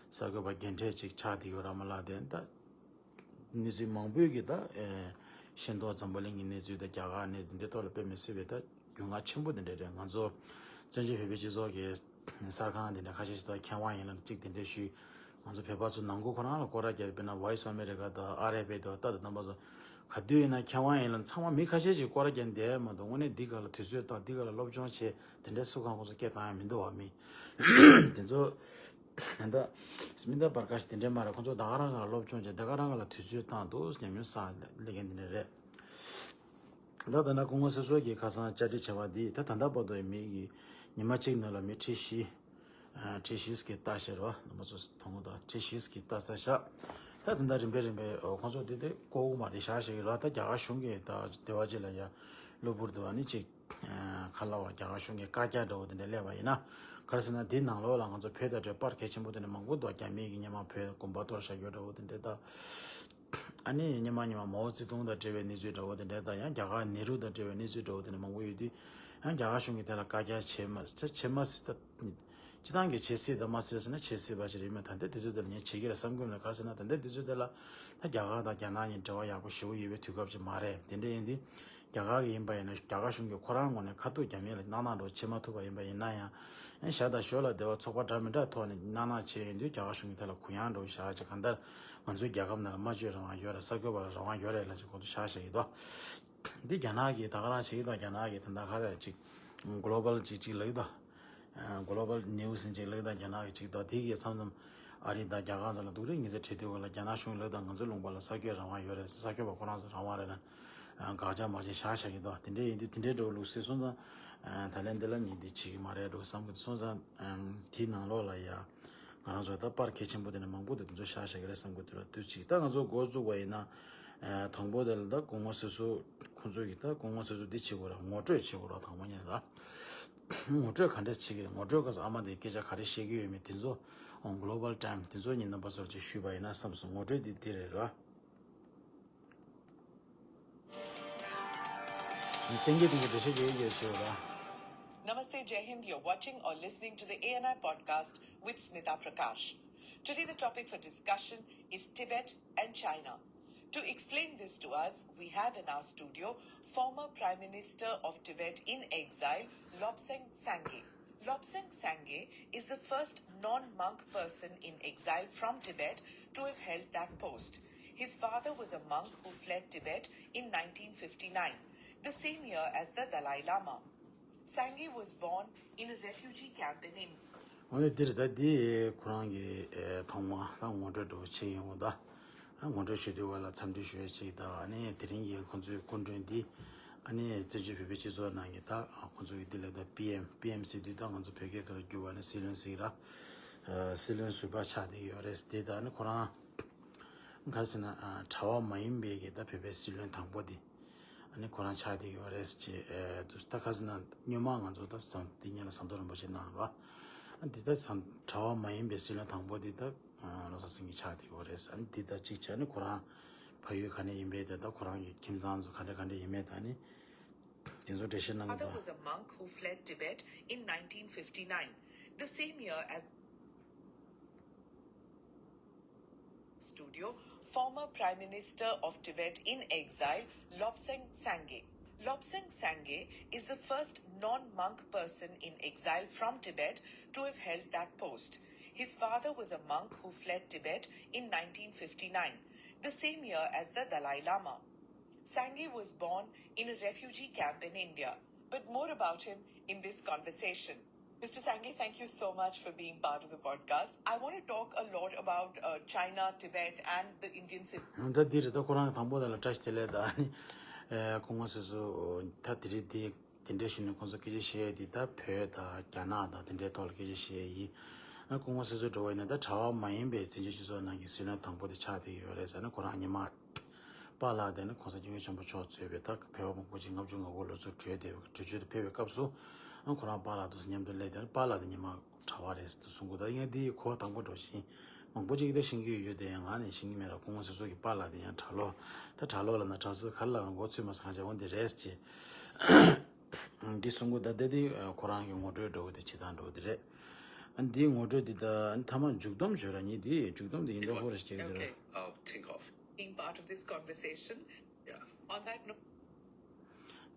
གསར་འགོད་པ་རྒན་གྲས་ཅིག་ཆགས་བསྡད་ཡོད་ར་མ་ལ་དེ་ད། གནས་ཚུལ་མང་པོའི་གི་ད་ཤེས་རྟོགས་འཛམ་བུ་གླིང་གི་གནས་ཚུལ་ད་རྒྱ་གར་གནས་ཚུལ་འདི་ཐོག་ལ་དཔེ་མི་སྲིད་པའི་ད་རྒྱུས་མངའ་ཆེན་པོ་དེ་འདྲ་རེད། ང་ཚོ་བཙན་བྱོལ་བོད་པའི་སྤྱི་ཚོགས་ཀྱི་གསར་ཁང་དེ་འདྲ་ཁ་ཤས་ཤིག་ད་མཁས་དབང་ཡིན་ལ་གཅིག་དེ་འདྲ་ཞུས། ང་ཚོ་བོད་པ་ཚོ་ནང་ཁུལ་ཁོ་རང་ལ་སྐོར་ར་རྒྱག་དཔེར་ན་Voice of America་དང་ཨར་ཨེཕ་ཨེ་དང་ད་དང་རྣམ་པ་ཚོ་ག་དུས་ཡིན་ན་མཁས་དབང་ཡིན་ལ་ཚང་མ་མི་ཁ་ཤས་ཤིག་སྐོར་ར་རྒྱག་བསྡད་མ་གཏོགས་དངོས་གནས་འདི་ག་ལ་དུས་ཚོད་བཏང་འདི་ག་ལ་སློབ་སྦྱོང་བྱེད་དེ་འདྲའི་སུ་གང་ཁོ་ཚོ་སྐད་བཏང་ཡ་མི་འདུག་བ། མི་དེ་ཚོ་ད་སྨི་ད་པར་ཀཱཤ་དེ་འདྲའི་མ་རེད། ཁོ་ཚོ་ད་ག་རང་ག་ལ་སློབ་སྦྱོང་བྱས་ད་ག་རང་ག་ལ་དུས་ཚོད་བཏང་འདུག་ཉམས་མྱོང་བསགས་སླེབས་མཁན་དེ་འདྲ་རེད། ད་ད་ན་སྐུ་ངོ་སྲས་གསུམ་གྱིས་ཁ་སང་བཅར་འདྲི་བྱས་པ་འདི་ད་ད་ལྟ་བར་དུ་མི་གི་ཉི་མ་གཅིག་ནང་ལ་མི་ཁྲི་བཞི། ཁྲི་བཞི་ཟིག་གིས་ལྟ་ཤེར་བ་རྣམ་པ་ཚོ་མཐོང་གི་འདུག་ཁྲི་བཞི་ཟིག་གིས་ལྟ་ས་ཤག་ད་ད་ལྟ་རིམ་པས་རིམ་པས་ཁོང་ཚོ་དེ་དེ་ལྐོག་མ་རེད་ཤག་ཤག་གི་ར། ད་རྒྱ་གར་གཞུང་གིས་ད་དེ་བ་ཅིག་ལ་ཡ་གློ་བུར་དུ་བ་ནི་ཅིག་ཁ་ལ་བ་རྒྱ་གར་གཞུང་གི་བཀའ་རྒྱ་འདྲ་བོ་དེ་འདྲ་སླེབས་པ་ཡིན་ན། ག་རེ་ཟེར་ན་འདི་ནང་ལོགས་ལ་ང་ཚོ་བོད་དང་འབྲེལ་པར་གལ་ཆེན་པོ་དེ་འདྲ་མང་པོ་འདུག་རྒྱ་མི་གི་སྔོན་མ་བོད་དགོན་པ་གཏོར་བཞག་རྒྱུ་འདྲ་བོ་དེ་འདྲ་ད། ཨ་ནི་སྔོན་མ་སྔོན་མ་མའོ་ཙེ་ཏུང་དང་འབྲེལ་བའི་གནས་ཚུལ་འདྲ་བོ་དེ་འདྲ་ད་ཡང་རྒྱ་གར་ནེ་རུ་དང་འབྲེལ་བའི་གནས་ཚུལ་འདྲ་བོ་དེ་འདྲ་མང་པོ་ཡོད་དུས། ཡང་རྒྱ་གར་གཞུང་གིས་དེ་ལ་བཀའ་རྒྱ་བྱས་མ་བྱས་མ་སྲིད་ད། སྤྱི་བཏང་གི་བྱེད་སྲིད་དང་མ་སྲིད་ཟེར་ན་བྱེད་སྲིད་པ་ཞིག་རེད་མ། ད་ལྟའི་དུས་ཚོད་དེ་ལ་ངས་བྱེད་ཀྱི་རེད་བསམ་གྱི་མེད། ག་རེ་ཟེར་ན་ད་ལྟའི་དུས་ཚོད་དེ་ལ་ད་རྒྱ་གར་དང་རྒྱ་ནག་གཉིས་འབྲེལ་བ་ཡག་པོ་ཞེ་པོ་ཡོད་པའི་དུས་སྐབས་ཅིག་མ་རེད། དེ་འདྲ་ཡིན་དུས་རྒྱ་གར་གྱི་ཡིན་པ་ཡིན་ན་རྒྱ་གར་གཞུང་གིས་ཁོ་རང་ངོས་ནས་ཁ་ཐུག་རྒྱ་མི་ལ་གནང་གནང་འགྲོ་བྱེད་མ་ཐུབ་པ་ཡིན་པ་ཡིན་ན་ཡང་། ཨེ་ཞག་དང་ཞོལ་ལ་སྡེ་བ་ཚོགས་པ་འདྲ་མི་འདྲ་ཐོག་ནས་གནང་གནང་བྱས་ཡིན་དུས་རྒྱ་གར་གཞུང་གིས་དེ་ལ་གུ་ཡངས་འགྲོ་བཞག་ཅིག་གང་ལྟར་ང་ཚོའི་རྒྱལ་ཁབ་ནང་ལ་སྨྲ་བརྗོད་རང་དབང་ཡོད་རེད། གསར་འགོད་པ་ལ་རང་དབང་ཡོད་རེད་ལབ་ཅིག་གོ་ཐུག་བཞག་བཞག་ཡོད་དོ། འདི་རྒྱ་ནག་གིས་ད་ག་རང་བྱེད་ཀྱི་འདུག་རྒྱ་ནག་གིས་ད་ལྟ་ག་རེ་ཅིག་གོ་ལོ་བལ་ཅིག་ཅིག་ལབ་ཀྱི་འདུག་གོ་ལོ་བལ་ནིའུ་སི་ཅིག་ལབ་ཀྱི་འདུག་རྒྱ་ནག་གིས་ཅིག་འདུག་དེ་གིས་མཚམས་མཚམས་ཨ་རི་དང་རྒྱ་གར་ཚོ་ལ་སྡུག་རུས་ངན་ཚད་བྲིས་དུས་ག་ལ་རྒྱ་ནག་གཞུང་ལབ་ཀྱི་འདུག་ང་ཚོའི་ལུང་པ་ལ་གསར་འགོད་རང་དབང་ཡོད་རེད། གསར་འགོད་པ་ཁོ་རང་ཚོ་རང་དབང་རེད་ལབ། དགག་བྱ་མ་བྱེད་བཞག་བཞག་གི་འདུག་དེ་འདྲ་ཡིན་དུས་དེ་འདྲའི་འགྲོ་ལུགས་སྲིད་སོང་ཙང་། ད་ལན་འདི་ལ་ཉིན་འདི་བྱེད་ཀྱི་མ་རེད་འགྲོ་བསམ་གྱི་འདུག་སོང་ཙང་། དེའི་ནང་ལོགས་ལ་ཡ། ང་རང་ཚོ་ད་པར་གལ་ཆེན་པོ་དེ་འདྲ་མང་པོ་དེ་དེ་ཚོ་བཞག་བཞག་གི་རེད་བསམ་གྱི་འདུག་ར། དུས་གཅིག་ད་ང་ཚོ་འགོ་བཙུགས་པ་ཡིན་ན། དང་པོ་དེ་ལ་ད་སྐུ་ངོ་སྲས་གསུམ་ཁོང་ཚོ་གིས་ད་སྐུ་ངོ་སྲས་གསུམ་འདི་བྱེད་དགོས་ར། ངོ་སྤྲོད་བྱེད་དགོས་ར། དང་པོ་ཉིད་ར། ངོ་སྤྲོད་ག་འདྲས་བྱེད་ཀྱི་ངོ་སྤྲོད་སྐབས་སུ་ཨ་མ་དེས་སྐད་ཆ་ག་རེ་བཤད་ཀྱི་ཡོད་མེད་དེ་ཚོ། Global Time དེ་ཚོ་ཉིན་རྣམ་པ་ཚོར་ཅིག་ཞུས་པ་ཡིན་ན་བསམ་སོང་། ངོ་སྤྲོད་འདི་འདི་རེད་ར། Namaste, Jai Hind. You're watching or listening to the A N I podcast with Smita Prakash. Today, the topic for discussion is Tibet and China. To explain this to us, we have in our studio former Prime Minister of Tibet in exile, Lobsang Sangay. Lobsang Sangay is the first non-monk person in exile from Tibet to have held that post. His father was a monk who fled Tibet in nineteen fifty-nine, the same year as the Dalai Lama. Sangay was born in a refugee camp in India. འོ་ནི་འདིར་ད་འདི་ཁོ་རང་གི་ཨེ་ཐོག་མ་ད་ངོ་སྤྲོད་འགྲོ་ཆེ་ཡོང་ད། ཨ་ངོ་སྤྲོད་ཞུ་དུས་བ་ལ་འཚམས་འདྲི་ཞུ་ཡ་ཅིག་དང་། ཨ་ནི་དེ་རིང་གི་ཁོང་ཚོའི་སྐུ་མགྲོན་འདི་ཨ་ནི་བཙན་བྱོལ་བོད་པའི་སྤྱི་ཚོགས་ནང་གི་ད་ཁོང་ཚོ་གི་འདི་ལ་ད་པི་ཨེམ། པི་ཨེམ་ཟེར་དུས་ད་ང་ཚོ་བོད་སྐད་ཐོག་ལ་བསྒྱུར་བ་ནི་སྲིད་བློན་ཟེར་གི་ར། ཨ་སྲིད་བློན་ཟུར་པ་ཆགས་བསྡད་ཡོད་རེད། དེ་ད་ཨ་ནི་ཁོ་རང་ག་རེ་ཟེར་ན་ཨ་གྲྭ་བ་མ་ཡིན་པའི་གི་ད་བོད་པའི་སྲིད་བློན་དང་པོ་དེ། ཨ་ནི་ཁོ་རང་ཆགས་བསྡད་ཡོད་རེད་ཅེས་ཨེ་འདུག་ད་ཁ་སང་ན་སྔོན་མ་ང་ཚོ་ད་ཟམ་དེ་ཉིན་ལ་ཟམ་གདོང་རིན་པོ་ཆེ་གནང་རོགས། ཨ་འདི་ད་ཟམ་གྲྭ་བ་མ་ཡིན་པའི་སྲིད་བློན་དང་པོ་འདི་ད་ཨ་བློ་བཟང་སེང་གེ་ཆགས་བསྡད་ཡོད་རེད། ཨ་ནི་འདི་ད་གཅིག་བྱས་ནས་ཁོ་རང་ཕ་ཡུལ་ག་ནས་ཡིན་པའི་དེ་ད་ཁོ་རང་གི་ཁྱིམ་ཚང་ཚོ་ག་འདྲ་ག་འདྲ་ཡིན་མེད་ད་ནི་དེ་ཚོ་འགྲེལ་བཤད་གནང་གི་Father འདུག was a monk who fled Tibet in nineteen fifty-nine, the same year as studio, former Prime Minister of Tibet in exile, Lobsang Sangay. Lobsang Sangay is the first non-monk person in exile from Tibet to have held that post. His father was a monk who fled Tibet in nineteen fifty-nine, the same year as the Dalai Lama. Sangay was born in a refugee camp in India, but more about him in this conversation. Mister Sangay, thank you so much for being part of the podcast. I want to talk a lot about uh, China, Tibet, and the Indian civil. ད་འདི་རེད། ད་ཁོ་རང་དང་པོ་དེ་ལ་བཀྲ་ཤིས་བདེ་ལེགས་དང་ཨ་ནི་ཨེ་སྐུ་ངོ་སྲིད་ཟུར་ད་དེ་རིང་འདི་དེ་འདྲའི་ཞུ་ནས་ཁོང་ཚོ་སྐད་ཆ་བཤད་ཡ་འདི་ད་བོད་དང་རྒྱ་ནག་དང་དེ་འདྲའི་ཐོག་ལ་སྐད་ཆ་བཤད་ཡ་ཡིན། ཨ་སྐུ་ངོ་སྲིད་ཟུར་འགྲོ་བ་ཡིན་ན་ད་གྲྭ་བ་མ་ཡིན་པའི་བཙན་བྱོལ་སྤྱི་ཚོགས་ནང་གི་སྲིད་བློན་དང་པོ་དེ་ཆགས་བསྡད་ཡོད་རེད་ཟེར་ན། ཁོ་རང་ཉི་མ་པཱ་ལགས་དེ་ནི་༸གོང་ས་༸སྐྱབས་མགོན་ཆེན་པོ་མཆོག་གཙོས་པའི་ད་བོད་པ་མང་པོ་ཅིག་ལྔ་བཅུ་ང་དགུ་ལོ་ཚོད་བྲོས་བསྡད་པའི་བྲོས་བྱོལ་དུ་ཕེབས་པའི་སྐབས་སུ། ཨ་ཁོ་རང་པཱ་ལགས་དང་མཉམ་དུ་སླེབས་ཏེ་པཱ་ལགས་དེ་ཉི་མ་གྲྭ་བ་རེད་ཟེར་དུ་གསུང་གི་འདུག་ད་ཡིན་ན་འདི་གོ་བ་དང་པོ་འགྲོ་བཞིན་མང་པོ་ཅིག་གིས་ད་ཤེས་ཀྱི་ཡོད་དེ་ཡང་ང་ནི་ཤེས་ཀྱི་མེད་ར། སྐུ་ངོ་སྲིད་ཟུར་གྱི་པཱ་ལགས་དེ་ཡང་གྲྭ་ལོག་ད་གྲྭ་ལོག་ལབ་ན་གྲྭ་ཟུར་ག་རེ་ལབ་ན་མགོ་ཚོད་མ་སོང་། ཅེས་འོ་འདི་རེད་ཅེས་འདི་གསུང་གི་འདུག་ད་ལྟ་འདི་ཁོ་རང་གི་ངོ་སྤྲོད་འདྲ་བོ་དེ་བྱེད་སྟངས་འདྲ་བོ་དེ་རེད། ཨ་འདིའི་ངོ་སྤྲོད་འདི་ད་མཐའ་མ་མཇུག་སྡོམ་བྱོས་ར། ཉིད་འདི་མཇུག་སྡོམ་འདི་ཡིན་མདོག་ཁ་པོ་རེ་བྱེད་ཀྱི་འདུག་ར། Okay, uh, think of being part of this conversation. Yeah. On that note,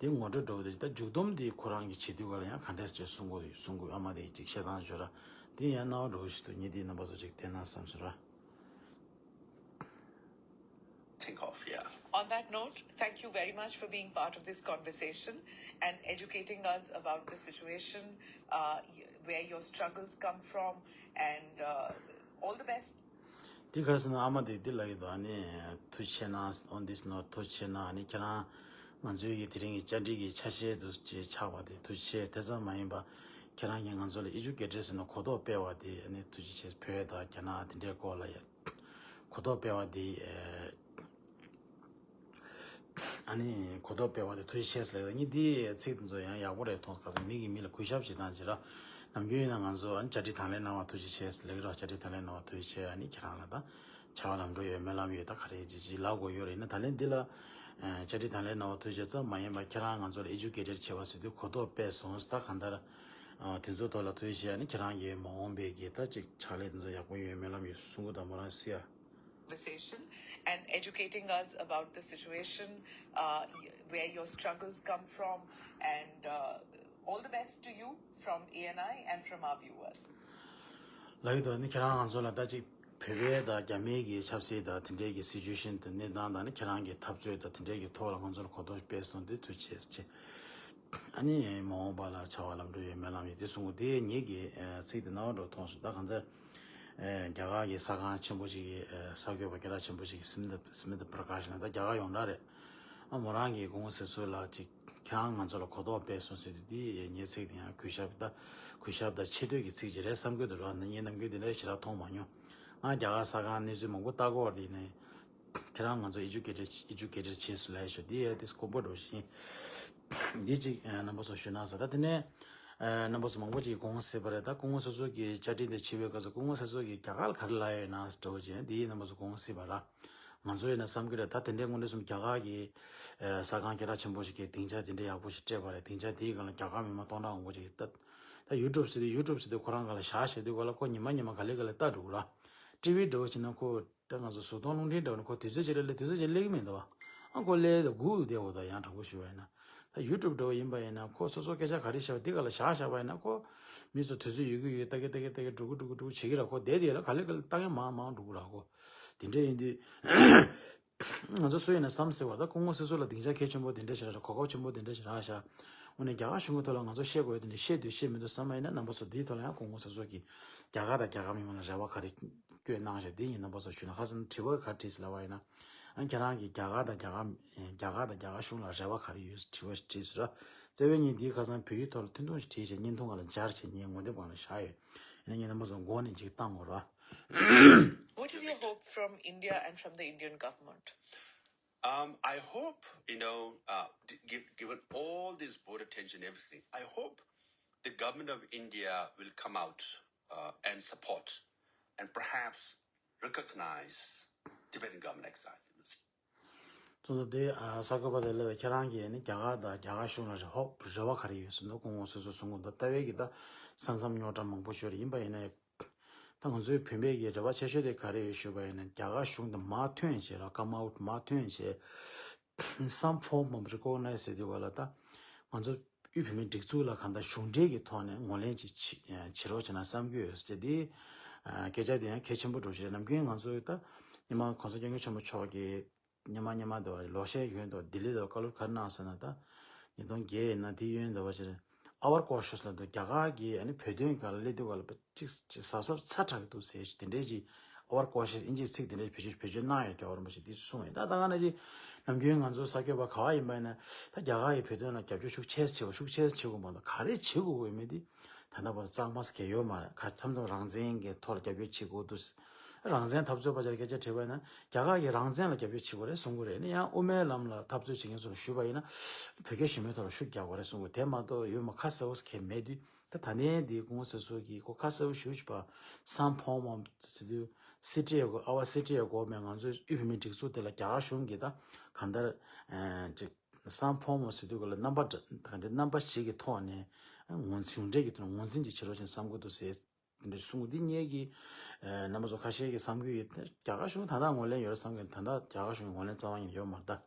དེ་ངོ་སྤྲོད་འདྲ་བོ་དེ་ད་མཇུག་སྡོམ་དེ་ཁོ་རང་གིས་བྱེད་དུས་ག་ལ་ཡང་ག་འདྲས་ཅིག་གསུང་གི་ཡོད། གསུང་གི་ཡོད། ཨ་མ་དེ་ཅིག་བཤད་སྟངས་བྱོས་ར། དེ་ཡང་སྣང་བ་འདྲ་བོ་ཞིག་འདུག་ཉིད་འདི་རྣམ་པ་ཚོ་ཅིག་བལྟས་ན་བསམ་སོང་ར། Think of, yeah. On that note, thank you very much for being part of this conversation and educating us about the situation, uh, y- where your struggles come from, and uh, all the best. འདི་ག་རེ་ཟེར་ན་ཨ་མ་དེ་འདི་ལབ་ཀྱི་འདུག་ཨ་ནི་ཐུགས་རྗེ་ཆེ་གནང་། On this note, ཐུགས་རྗེ་ཆེ་གནང་། ཨ་ནི་ཁྱེད་རང་ང་ཚོའི་གི་དེ་རིང་གི་བཅར་འདྲི་གི་ཆ་ཤས་དུ་ཅིག་ཆགས་པ་དེ་ཐུགས་རྗེ་ཆེ། དེ་ཙམ་མ་ཡིན་པ་ཁྱེད་རང་གིས་ང་ཚོ་ལ་ཨེ་ཇུ་ཀེ་ཊར་ཟེར་ན་གོ་རྟོགས་སྤེལ་བ་དེ་ཨ་ནི་ཐུགས་རྗེ་ཆེ། བོད་དང་རྒྱ་ནག་དེ་འདྲའི་སྐོར་ལ་ཡ་གོ་རྟོགས་སྤེལ་བ་དེ་ཨེ། ཨ་ནི་གོ་རྟོགས་སྤེལ་བ་དེ་ཐུགས་རྗེ་ཆེ་ཟེར་ལབ་ཀྱི་འདུག་ཨ་ནི་འདི་ཚིག་དེ་ཚོ་ཡང་ཡག་པོ་རེད་མཐོང་། ཁ་སང་མི་གིས་མི་ལ་གུས་ཞབས་བྱེད་སྟངས་ཅིག་ར། ནམ་རྒྱུན་ཡིན་ན་ང་ཚོ་ཨ་ནི་བཅར་འདྲི་དང་ལེན་གནང་བ་ཐུགས་རྗེ་ཆེ་ཟེར་ལབ་ཀྱི་ར། བཅར་འདྲི་དང་ལེན་གནང་བ་ཐུགས་རྗེ་ཆེ། ཨ་ནི་ཁྱེད་རང་ལ་ད་བྱ་བ་ལམ་འགྲོ་ཡོད་སྨོན་ལམ་ཡོད། ད་ག་རེ་ཅིག་ཅིག་ལབ་དགོས་ཡོད་རེད། ཡིན་ན་ད་ལན་འདི་ལ་ཨ་བཅར་འདྲི་དང་ལེན་གནང་བ་ཐུགས་རྗེ་ཆེ་ཙམ་མ་ཡིན་པ་ཁྱེད་རང་ང་ཚོ་ལ་ཨེ་ཇུ་ཀེ་ཊར་བྱེད་པ་ཟེར་དུས་གོ་རྟོགས་སྤེལ་སོང་། ད་གང་ལྟར་ཨ་དེ་ཚོ་ཐོག་ལ་ཐུགས་རྗེ་ཆེ། ཨ་ནི་ཁྱེད་རང་གི་མ་འོངས་པའི་གི་ད་ཅིག་ཕྱག་ལས་དེ་ཚོ་ཡག་པོ་ཡོང་སྨོན་ལམ་ཡོད། གསུང་གི་འདུག་མོ་རང་སི་ཡ། Conversation and educating us about the situation, uh, y- where your struggles come from, and uh, all the best to you from A N I and from our viewers. ལབ་ཀྱི་འདུག་ཨ་ནི་ཁྱེད་རང་ང་ཚོ་ལ་ད་ཅིག་བོད་པའི་དང་རྒྱ་མིའི་གི་ཆབ་སྲིད་དང་དེ་འདྲའི་གི་སི་ཅུ་ཨེ་ཤན་དང་གནས་སྟངས་དང་ཨ་ནི་ཁྱེད་རང་གི་འཐབ་རྩོད་དང་དེ་འདྲའི་གི་ཐོག་ལ་ང་ཚོ་ལ་གོ་རྟོགས་སྤེལ་སོང་དེ་ཐུགས་རྗེ་ཆེ། ཨ་ནི་མ་འོངས་པ་ལ་བྱ་བ་ལམ་འགྲོ་ཡོད་སྨོན་ལམ་ཡོད། དེ་གསུང་གི་འདུག་དེ་ངེད་ཀྱི་ཨ་ཚིག་དེ་རྣ་བར་འགྲོ་མཐོང་སོང་། ད་གང་ལྟར་ཨ་རྒྱ་གར་གྱི་གསར་ཁང་ཆེན་པོ་ཅིག་གི་ཨ་གསར་འགོད་པ་སྐད་གྲགས་ཆེན་པོ་ཅིག་གི་སིམ་ད་སིམ་ད་པྲ་ཀཱཤ་ལགས་ད་རྒྱ་གར་ཡོངས་གྲགས་རེད། ཨ་མོ་རང་གིས་སྐུ་ངོ་སྲིད་ཟུར་ལ་ཅིག་ཁྱེད་རང་ང་ཚོ་ལ་གོ་རྟོགས་སྤེལ་སོང་ཟེར་དུས་དེ་ངའི་ཚིག་དེ་ཡང་གུས་ཞབས་ད་གུས་ཞབས་དང་ཆེ་བསྟོད་ཀྱི་ཚིག་ཅིག་རེད་བསམ་གྱི་འདུག་ར། ངས་ནམ་རྒྱུན་དེ་འདྲ་ཞེ་དྲག་མཐོང་མ་མྱོང་། ང་རྒྱ་གར་གསར་ཁང་གནས་ཚུལ་མང་པོ་ལྟ་གི་ཡོད་རེད། ཡིན་ནའི་ཁྱེད་རང་ང་ཚོ་ཨེ་ཇུ་ཀེ་ཊར་ཨེ་ཇུ་ཀེ་ཊར་བྱས་སོང་ལབ་ཡ་ཞུ་དེ་ཡ་དེ་དཀོན་པོ་འགྲོ་བཞིན། འདི་གཅིག་ཨ་རྣམ་པ་ཚོ་ཞུ་ན་ཟེར། ད་དེ་ནས་ཨ་རྣམ་པ་ཚོ་མང་པོ་ཅིག་གིས་གོང་གསལ་བ་རེད། ད་སྐུ་ངོ་སྲིད་ཟུར་གྱི་བཅར་འདྲི་འདི་བྱེད་པའི་སྐབས་སུ་སྐུ་ངོ་སྲིད་ཟུར་གྱིས་རྒྱ་གར་ལ་ག་རེ་ལབ་ཡོད་ན་འདྲ་བོ་ཅིག་འདི་རྣམ་པ་ཚོ་གོང་གསལ་བ་ར། ང་ཚོ་ཡིན་ན་བསམ་གྱི་རེད། ད་དེ་འདྲའི་དངོས་གནས་སུ་རྒྱ་གར་གྱི་ཨ་གསར་ཁང་སྐད་གྲགས་ཆེན་པོ་ཞིག་གིས་སྡིངས་ཆ་དེ་འདྲའི་ཡག་པོ་ཞིག་སྤྲད་པ་རེད། སྡིངས་ཆ་དེའི་སྒང་ལ་རྒྱ་གར་མི་མང་སྟོང་ཕྲག་མང་པོ་ཅིག་ད་ད་ཡུ་ཊུབ་ཟེར་དུས་ཡུ་ཊུབ་ཟེར་དུས་ཁོ་རང་སྒང་ལ་བཞག་བཞག་དུས་སྒང་ལ་ཁོ་ཉི་མ་ཉི་མ་ག་ལེ་ག་ལེ་ལྟ་འགྲོ་གི་ར། ཊི་ཝི་འདྲ་བོ་བྱས་ན་ཁོ་ད་ང་ཚོ་གཟུགས་མཐོང་རླུང་འཕྲིན་འདྲ་བོ་ནི་ཁོ་དུས་ཚོད་ཅིག་ལ་སླེབས་དུས་ཚོད་ཅིག་སླེབས་ཀྱི་མི་འདུག་ཨ་ཁོ་སླེབས་དུས་སྒུག་བསྡད་འོ། ད་ཡང་དྲང་པོ་ཞུ་བ་ཡིན་ན་ད་ཡུ་ཊུབ་འདྲ་བོ་ཡིན་པ་ཡིན་ན་ཁོ་སོ་སོ་སྐད་ཆ་ག་རེ་བཤད་པ་འདི་སྒང་ལ་བཞག་བཞག་པ་ཡིན་ན་ཁོ་མི་ཚོ་དུས་ཚོད་ཡོད་ཀྱི་ཡོད་ལྟ་གི་ལྟ་གི་ལྟ་གི་འགྲོ་གི་འགྲོ་གི་འགྲོ་གི་བྱེད་ཀྱི་ར། ཁོ་བསྡད་དེ་ལ་ག་ལེ་ག་ལེ་ལྟ་མཁན་མང་མང་འགྲོ་གི་ར། ཁོ་དེ་འདྲ་ཡིན་དུས་ ང་ཚོ་སུ་ཡིན་ན་བསམ་སྲིད་པ་ད་སྐུ་ངོ་སྲིད་ཟུར་ལ་སྡིངས་ཆ་གལ་ཆེན་པོ་དེ་འདྲ་ཞིག་རག་གོ་སྐབས་ཆེན་པོ་དེ་འདྲ་ཞིག་རག་ཤག་དངོས་གནས་རྒྱ་གར་གཞུང་གི་ཐོག་ལ་ང་ཚོ་བཤད་དགོས་ཡ་དེ་འདྲ་བཤད་འདོད་བཤད་མི་འདུག་བསམ་མ་ཡིན་ན་རྣམ་པ་ཚོ་འདིའི་ཐོག་ལ་ཡང་སྐུ་ངོ་སྲིད་ཟུར་གྱིས་རྒྱ་གར་དང་རྒྱ་གར་མི་མང་ལ་རེ་བ་ག་རེ་བསྐྱོན་གནང་ཤག་དེ་ཡིན་རྣམ་པ་ཚོ་ཞུས་ན་ཁ་སང་དྲི་བ་ག་རེ་དྲིས་ལབ་པ་ཡིན་ན། ཨ་ཁྱེད་རང་གིས་རྒྱ་གར་དང་རྒྱ་གར་རྒྱ་གར་དང་རྒྱ་གར་གཞུང་ལ་རེ་བ་ག་རེ་ཡོད་དྲི་བ་ཞིག་དྲིས་སོང་ར། རྩ་བའི་ངས་འདིའི་ཁ་སང་བོད་ཡིག་ཐོག་ལ་ཐུང་ཐུང་ཞིག་བྲིས་བྱས་བརྙན་ཐུང་སྒང་ལ་སྦྱར་བྱས་ངས་ངོ་དེབ་སྒང་ལ་བཞག་ཡོད། ཡིན་ན་ངས་རྣམ་པ་ཚོ་མགོ་ནས་ཅིག་བཏང་དགོས་ར། What is your hope from India and from the Indian government? Um, I hope, you know, uh, d- gi- given all this border tension and everything, I hope the government of India will come out uh, and support and perhaps recognize Tibetan government exile. ཙུང་ཙུང་དེ་ཨ་ས་ཁོ་པ་དེ་ལ་ཁྱེད་རང་གིས་ནི་རྒྱ་གར་དང་རྒྱ་གར་གཞུང་ལ་རེ་ཧོབ་རེ་བ་ག་རེ་ཡོད་ཟེར་ན་སྐུ་ངོ་སོ་སོ་གསུང་གི་འདུག་ལྟ་བའི་གི་ད་ས་མཚམས་རྙོག་དྲ་མང་པོ་ཞིག་ཡིན་པ་ཡིན་ན་ད་ང་ཚོའི་བོད་པའི་གི་རེ་བ་ཆེ་ཤོས་དེ་ག་རེ་ཡོད་ཞུས་པ་ཡིན་ན་རྒྱ་གར་གཞུང་དུ་མར་ཐོན་བྱས་ལ་ཀམ་ཨའུཊ་མར་ཐོན་བྱས་སམ་ཕོམ་ཨོཕ་རི་ཀོག་ནའིཛ་ཟེར་དུས་ག་ལ་ད་ང་ཚོ་དབུས་བོད་མིའི་སྒྲིག་འཛུགས་ལ་གང་ལྟར་གཞུང་འབྲེལ་གྱི་ཐོག་ནས་ངོས་ལེན་ཅིག་བྱེད་བྱེད་རོགས་བྱེད་ན་བསམ་གྱི་ཡོད་ཟེར་དེ་སྐད་ཆ་དེ་ཡང་གལ་ཆེན་པོ་འགྲོ་ཞིག་རེད། ནམ་རྒྱུན་ང་ཚོའི་ད་ཉི་མ་གོང་ས་སྐྱབས་མགོན་ཆེན་པོ་མཆོག་གིས་ཉི་མ་ཉི་མ་དུ་ལོ་ཤས་ཡོད་དོ་ལྡི་ལི་དུ་བཀའ་སློབ་ག་རེ་གནང་ཟེར་ན་ད་ཉིས་སྟོང་བརྒྱད་ཡིན་ན་དེ་ཡོད་འདུག་བ་ཅིག་རེད། ཨ་ཝར་ཀོ་ཤས་ལ་འདུག་རྒྱ་གར་གྱི་ཨ་ནི་བོད་དོན་སྒང་ལ་སླེབས་དུས་སྒང་ལ་ཅིག་ཅིག་གཟབ་གཟབ་ཚ་དྲག་གི་འདུག་ཟེར་ཞིག་དེ་འདྲའི་ཅིག་ཨ་ཝར་ཀོ་ཤས་ཨིན་ཇིའི་ཚིག་དེ་འདྲའི་བེད་སྤྱོད་བེད་སྤྱོད་གནང་ཡོད་རྒྱ་གར་རིན་པོ་ཆེ་འདི་གསུངས་ཡོད། ད་ད་ག་ནང་བཞིན་ནམ་རྒྱུན་ང་ཚོ་ས་སྐྱོད་པ་ག་བ་ཡིན་པ་ཡིན་ན་ད་རྒྱ་གར་གྱི་བོད་དོན་ལ་རྒྱབ་སྐྱོར་ཤུགས་ཆེ་ཙམ་བྱེད་དགོས་ཤུགས་ཆེ་ཙམ་བྱེད་དགོས་མ་གཏོགས་ག་རེ་བྱེད་དགོས་དགོས་མེད་དེ་ད་ལྟ་བར་དུ་གཙང་མ་ཟེར་གྱི་ཡོད་མ་རེད། ཁ་མཚམས་མཚམས་རང་བཙན་གྱི་ཐོག་ལ་རྒྱབ་སྐྱོར་བྱེད་དགོས་འདུག་རང་བཙན་འཐབ་རྩོད་པ་ཅིག་ལ་སྐད་ཆ་དྲིས་པ་ཡིན་ན་རྒྱ་གར་གྱིས་རང་བཙན་ལ་རྒྱབ་སྐྱོར་བྱེད་དགོས་རེད་གསུང་གི་རེད། ནི་ཡང་དབུ་མའི་ལམ་ལ་འཐབ་རྩོད་བྱེད་མཁན་ཚོ་ལ་ཞུས་པ་ཡིན་ན་བོད་རྒྱ་ཞི་མོལ་ཐོག་ལ་ཤུགས་རྒྱག་དགོས་རེད་གསུང་གི། དེ་མ་གཏོགས་ཡོད་མ་ཁ་གསལ་པོ་ཁེལ་མེད་དུས་ད་ད་ནས་འདི་སྐུ་ངོ་སྲིད་ཟུར་གྱིས་ཁོ་ཁ་གསལ་པོ་ཞུ་བྱས་པ་སམ་ཕོམ་ཨོཕ་ཟེར་དུས་སི་ཊི་ཨེ་གོ་ཨ་ཝར་སི་ཊི་ཨེ་གོ་མེན་ང་ཚོའི་དབུས་བོད་མིའི་སྒྲིག་འཛུགས་དེ་ལ་རྒྱ་གར་གཞུང་གིས་ད་གང་ལྟར་ཅིག་སམ་ཕོམ་ཨོཕ་ཟེར་དུས་ག་ལ་རྣམ་པ་འདྲ་གང་ལྟར་རྣམ་པ་ཞིག་གི་ཐོག་ནས་ངོས་འཛིན་གཞུང་འབྲེལ་གྱི་ཐོག་ནས་ངོས་འཛིན་ཅིག་བྱེད་རོགས་བྱེད་བསམ་གྱི་འདུག་ཟེར། འདི་གསུང་འདི་ངེད་ཀྱི་རྣམ་པ་ཚོ་ཁ་ཤས་ཀྱིས་བསམ་གྱི་ཡོད། རྒྱ་གར་གཞུང་ད་ལྟ་ངོས་ལེན་ཡོད་རེད་བསམ་གྱི་ཡོད། ད་ལྟ་རྒྱ་གར་གཞུང་ངོས་ལེན་རྩ་བ་ཉིད་ཡོད་མ་རེད་ད།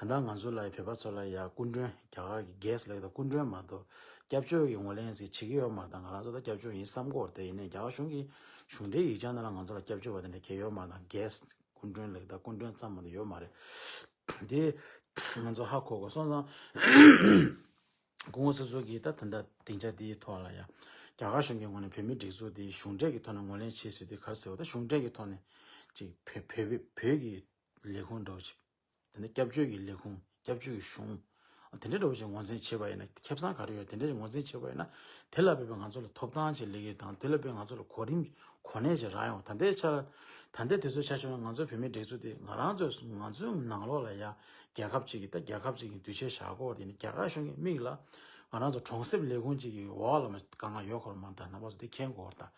ད་ལྟ་ང་ཚོ་ལ་ཡ་བོད་པ་ཚོ་ལ་ཡ་སྐུ་མགྲོན་རྒྱ་གར་གྱི་གྷེ་སི་ཊི་ལབ་ཀྱི་ད་སྐུ་མགྲོན་མ་གཏོགས་སྐྱབས་བཅོལ་གྱི་ངོས་ལེན་ཟེར་བྱེད་ཀྱི་ཡོད་མ་རེད་ད། ང་རང་ཚོ་ད་སྐྱབས་བཅོལ་ཡིན་བསམ་གྱི་ཡོད་རེད་དེ། ཡིན་ནའི་རྒྱ་གར་གཞུང་གིས་གཞུང་འབྲེལ་ཡིག་ཆ་ནང་ལ་ང་ཚོ་ལ་སྐྱབས་བཅོལ་བ་དེ་འདྲ་གང་ཡང་ཡོད་མ་རེད་ད། གྷེ་སི་ཊི་སྐུ་མགྲོན་ལབ་ཀྱི་ད་སྐུ་མགྲོན་ཙམ་མ་གཏོགས་ཡོད་མ་རེད། དེ་ང་ཚོ་ཧ་གོ་དགོས་སོང་ཙང་། སྐུ་ངོ་སྲིད་ཟུར་གྱིས་ད་ད་ལྟ་སྡིངས་ཆ་འདིའི་ཐོག་ལ་ཡང་རྒྱ་གར་གཞུང་གི་ངོས་ནས་བོད་མིའི་སྒྲིག་འཛུགས་འདི་གཞུང་འབྲེལ་གྱི་ཐོག་ནས་ངོས་ལེན་བྱེད་ཟེར་དུས་ག་རེ་ཟེར་བ་ད་གཞུང་འབྲེལ་གྱི་ཐོག་ནས་ཅིག་བོད་བོད་བོད་ཀྱི་ལས་ཁུངས་འདྲ་བོ་ཅིག་དེ་ནས་སྐྱབས་བཅོལ་གྱི་ལས་ཁུངས་སྐྱབས་བཅོལ་གྱི་གཞུང་དེ་འདྲ་འདྲ་བོ་ཅིག་ངོས་འཛིན་བྱེད་པ་ཡིན་ན་ཁེ་བཟང་ག་རེ་ཡོད་དེ་འདྲ་ཅིག་ངོས་འཛིན་བྱེད་པ་ཡིན་ན་དེ་ལ་དཔག་པའི་ང་ཚོ་ལ་ཐོབ་ཐང་ཅིག་སླེབས་ཀྱི་དང་དེ་ལ་དཔག་པའི་ང་ཚོ་ལ་གོ་རིམ་གོ་གནས་ཅིག་རག་ཡོང་། ད་ལྟའི་ཆར་ད་ལྟའི་དུས་ཚོད་ཆ་བཞག་ན་ང་ཚོའི་བོད་མིའི་སྒྲིག་འཛུགས་དེ་ང་རང་ཚོའི་ང་ཚོའི་ནང་ལོགས་ལ་ཡ་རྒྱལ་ཁབ་ཅིག་གི་ད་རྒྱལ་ཁབ་ཅིག་གི་འདུ་ཤེས་བཞག་གོ་དེ་ནི་རྒྱ་གར་གཞུང་གི་མིག་ལ་ང་རང་ཚོ་གྲོང་གསེབ་ལས་ཁུངས་ཅིག་གི་འོག་ལ་མ་དཀའ་ངལ་ཡོད་ཁོ་ར་མ་ད་རྣམ་པ་ཚོ་དེ་མཁྱེན་དགོས་ད།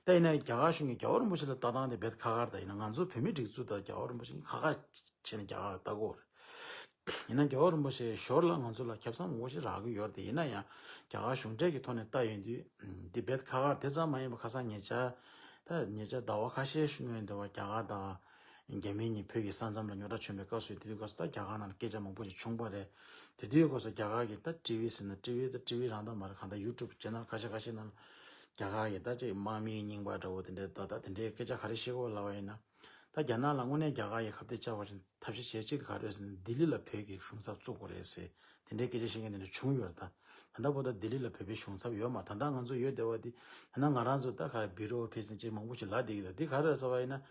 ད་ཡིན་ན་རྒྱ་གར་གཞུང་གི་རྒྱལ་བ་རིན་པོ་ཆེ་ལ་ལྟ་སྟངས་དེ་རྦད་ཁག་ཁག་རེད། ད་ཡིན་ན་ང་ཚོ་བོད་མིའི་སྒྲིག་འཛུགས་དང་རྒྱལ་བ་རིན་པོ་ཆེ་གཉིས་ཁག་ཁག་བྱས་ནས་རྒྱ་གར་ལ་ལྟ་གོ་རེད། ཡིན་ན་རྒྱལ་བ་རིན་པོ་ཆེ་ཞོར་ལ་ང་ཚོ་ལ་ཁེ་བཟང་མང་པོ་ཞིག་རག་གི་ཡོད་རེད་དེ། ཡིན་ན་ཡང་རྒྱ་གར་གཞུང་འབྲེལ་གྱི་ཐོག་ནས་ལྟ་ཡོང་དུས་འདི་རྦད་ཁག་ཁག་རེད། དེ་ཙམ་མ་ཡིན་པར་ཁ་སང་ཉེ་ཆར་ད་ཉེ་ཆར་ཟླ་བ་ཁ་ཤས་ཤིག་སྔོན་འདི་བ་རྒྱ་གར་དང་རྒྱ་མི་གཉིས་བོད་ཀྱི་ས་མཚམས་ལ་རྙོག་དྲ་བྱུང་བའི་སྐབས་སུ་དེ་དུས་སྐབས་སུ་ད་རྒྱ་གར་ནང་ལ་སྐད་ཆ་མང་པོ་ཞིག་བྱུང་བ་རེད། དེ་དུས་སྐབས་སུ་རྒྱ་གར་གྱི་ད་ཊི་ཝི་ཟེར་ན་ཊི་ཝི་ད་ཊི་ཝི་རང་ད་མ་རེད། གང་ལྟར་ཡུ་ཊུབ་ཆེ་ནལ་ཁ་ཤས་ཁ་ཤས་ནང་ལ་རྒྱ་གར་གྱི་ད་ཅིག་དམག་མིའི་རྙིང་པ་འདྲ་བོ་དེ་འདྲའི་ད་ད་དེ་འདྲའི་སྐད་ཆ་ག་རེ་བཤད་གོ་ལབ་པ་ཡིན་ན། ད་རྒྱ་ནག་ལ་དངོས་གནས་རྒྱ་གར་གྱིས་ཁ་གཏད་བཅག་པ་བཞིན་ཐབས་ཤེས་བྱེད་ཅིག་ག་རེ་ཟེར་ན་ལྡི་ལི་ལ་བོད་ཀྱི་གཞུང་ཚབ་བཙུགས་དགོས་རེད་ཟེར་དེ་འདྲའི་སྐད་ཆ་བཤད་མཁན་དེ་འདྲ་བྱུང་ཡོད་རེད། ད་ད་ལྟ་བར་དུ་ལྡི་ལི་ལ་བོད་པའི་གཞུང་ཚབ་ཡོད་མ་རེད། ད་ལྟ་ང་ཚོ་ཡོད་བསྡད་པ་འདི་ད་ན་ང་རང་ཚོ་ད་ག་རེ་བྷི་རོ་ཨོ་ཕི་སི་ཅིག་མང་པོ་ཞིག་ལབ་བསྡད་ཀྱི་འདུག་འདི་ག་རེ་རེད་ཟེར་བ་ཡིན་ན།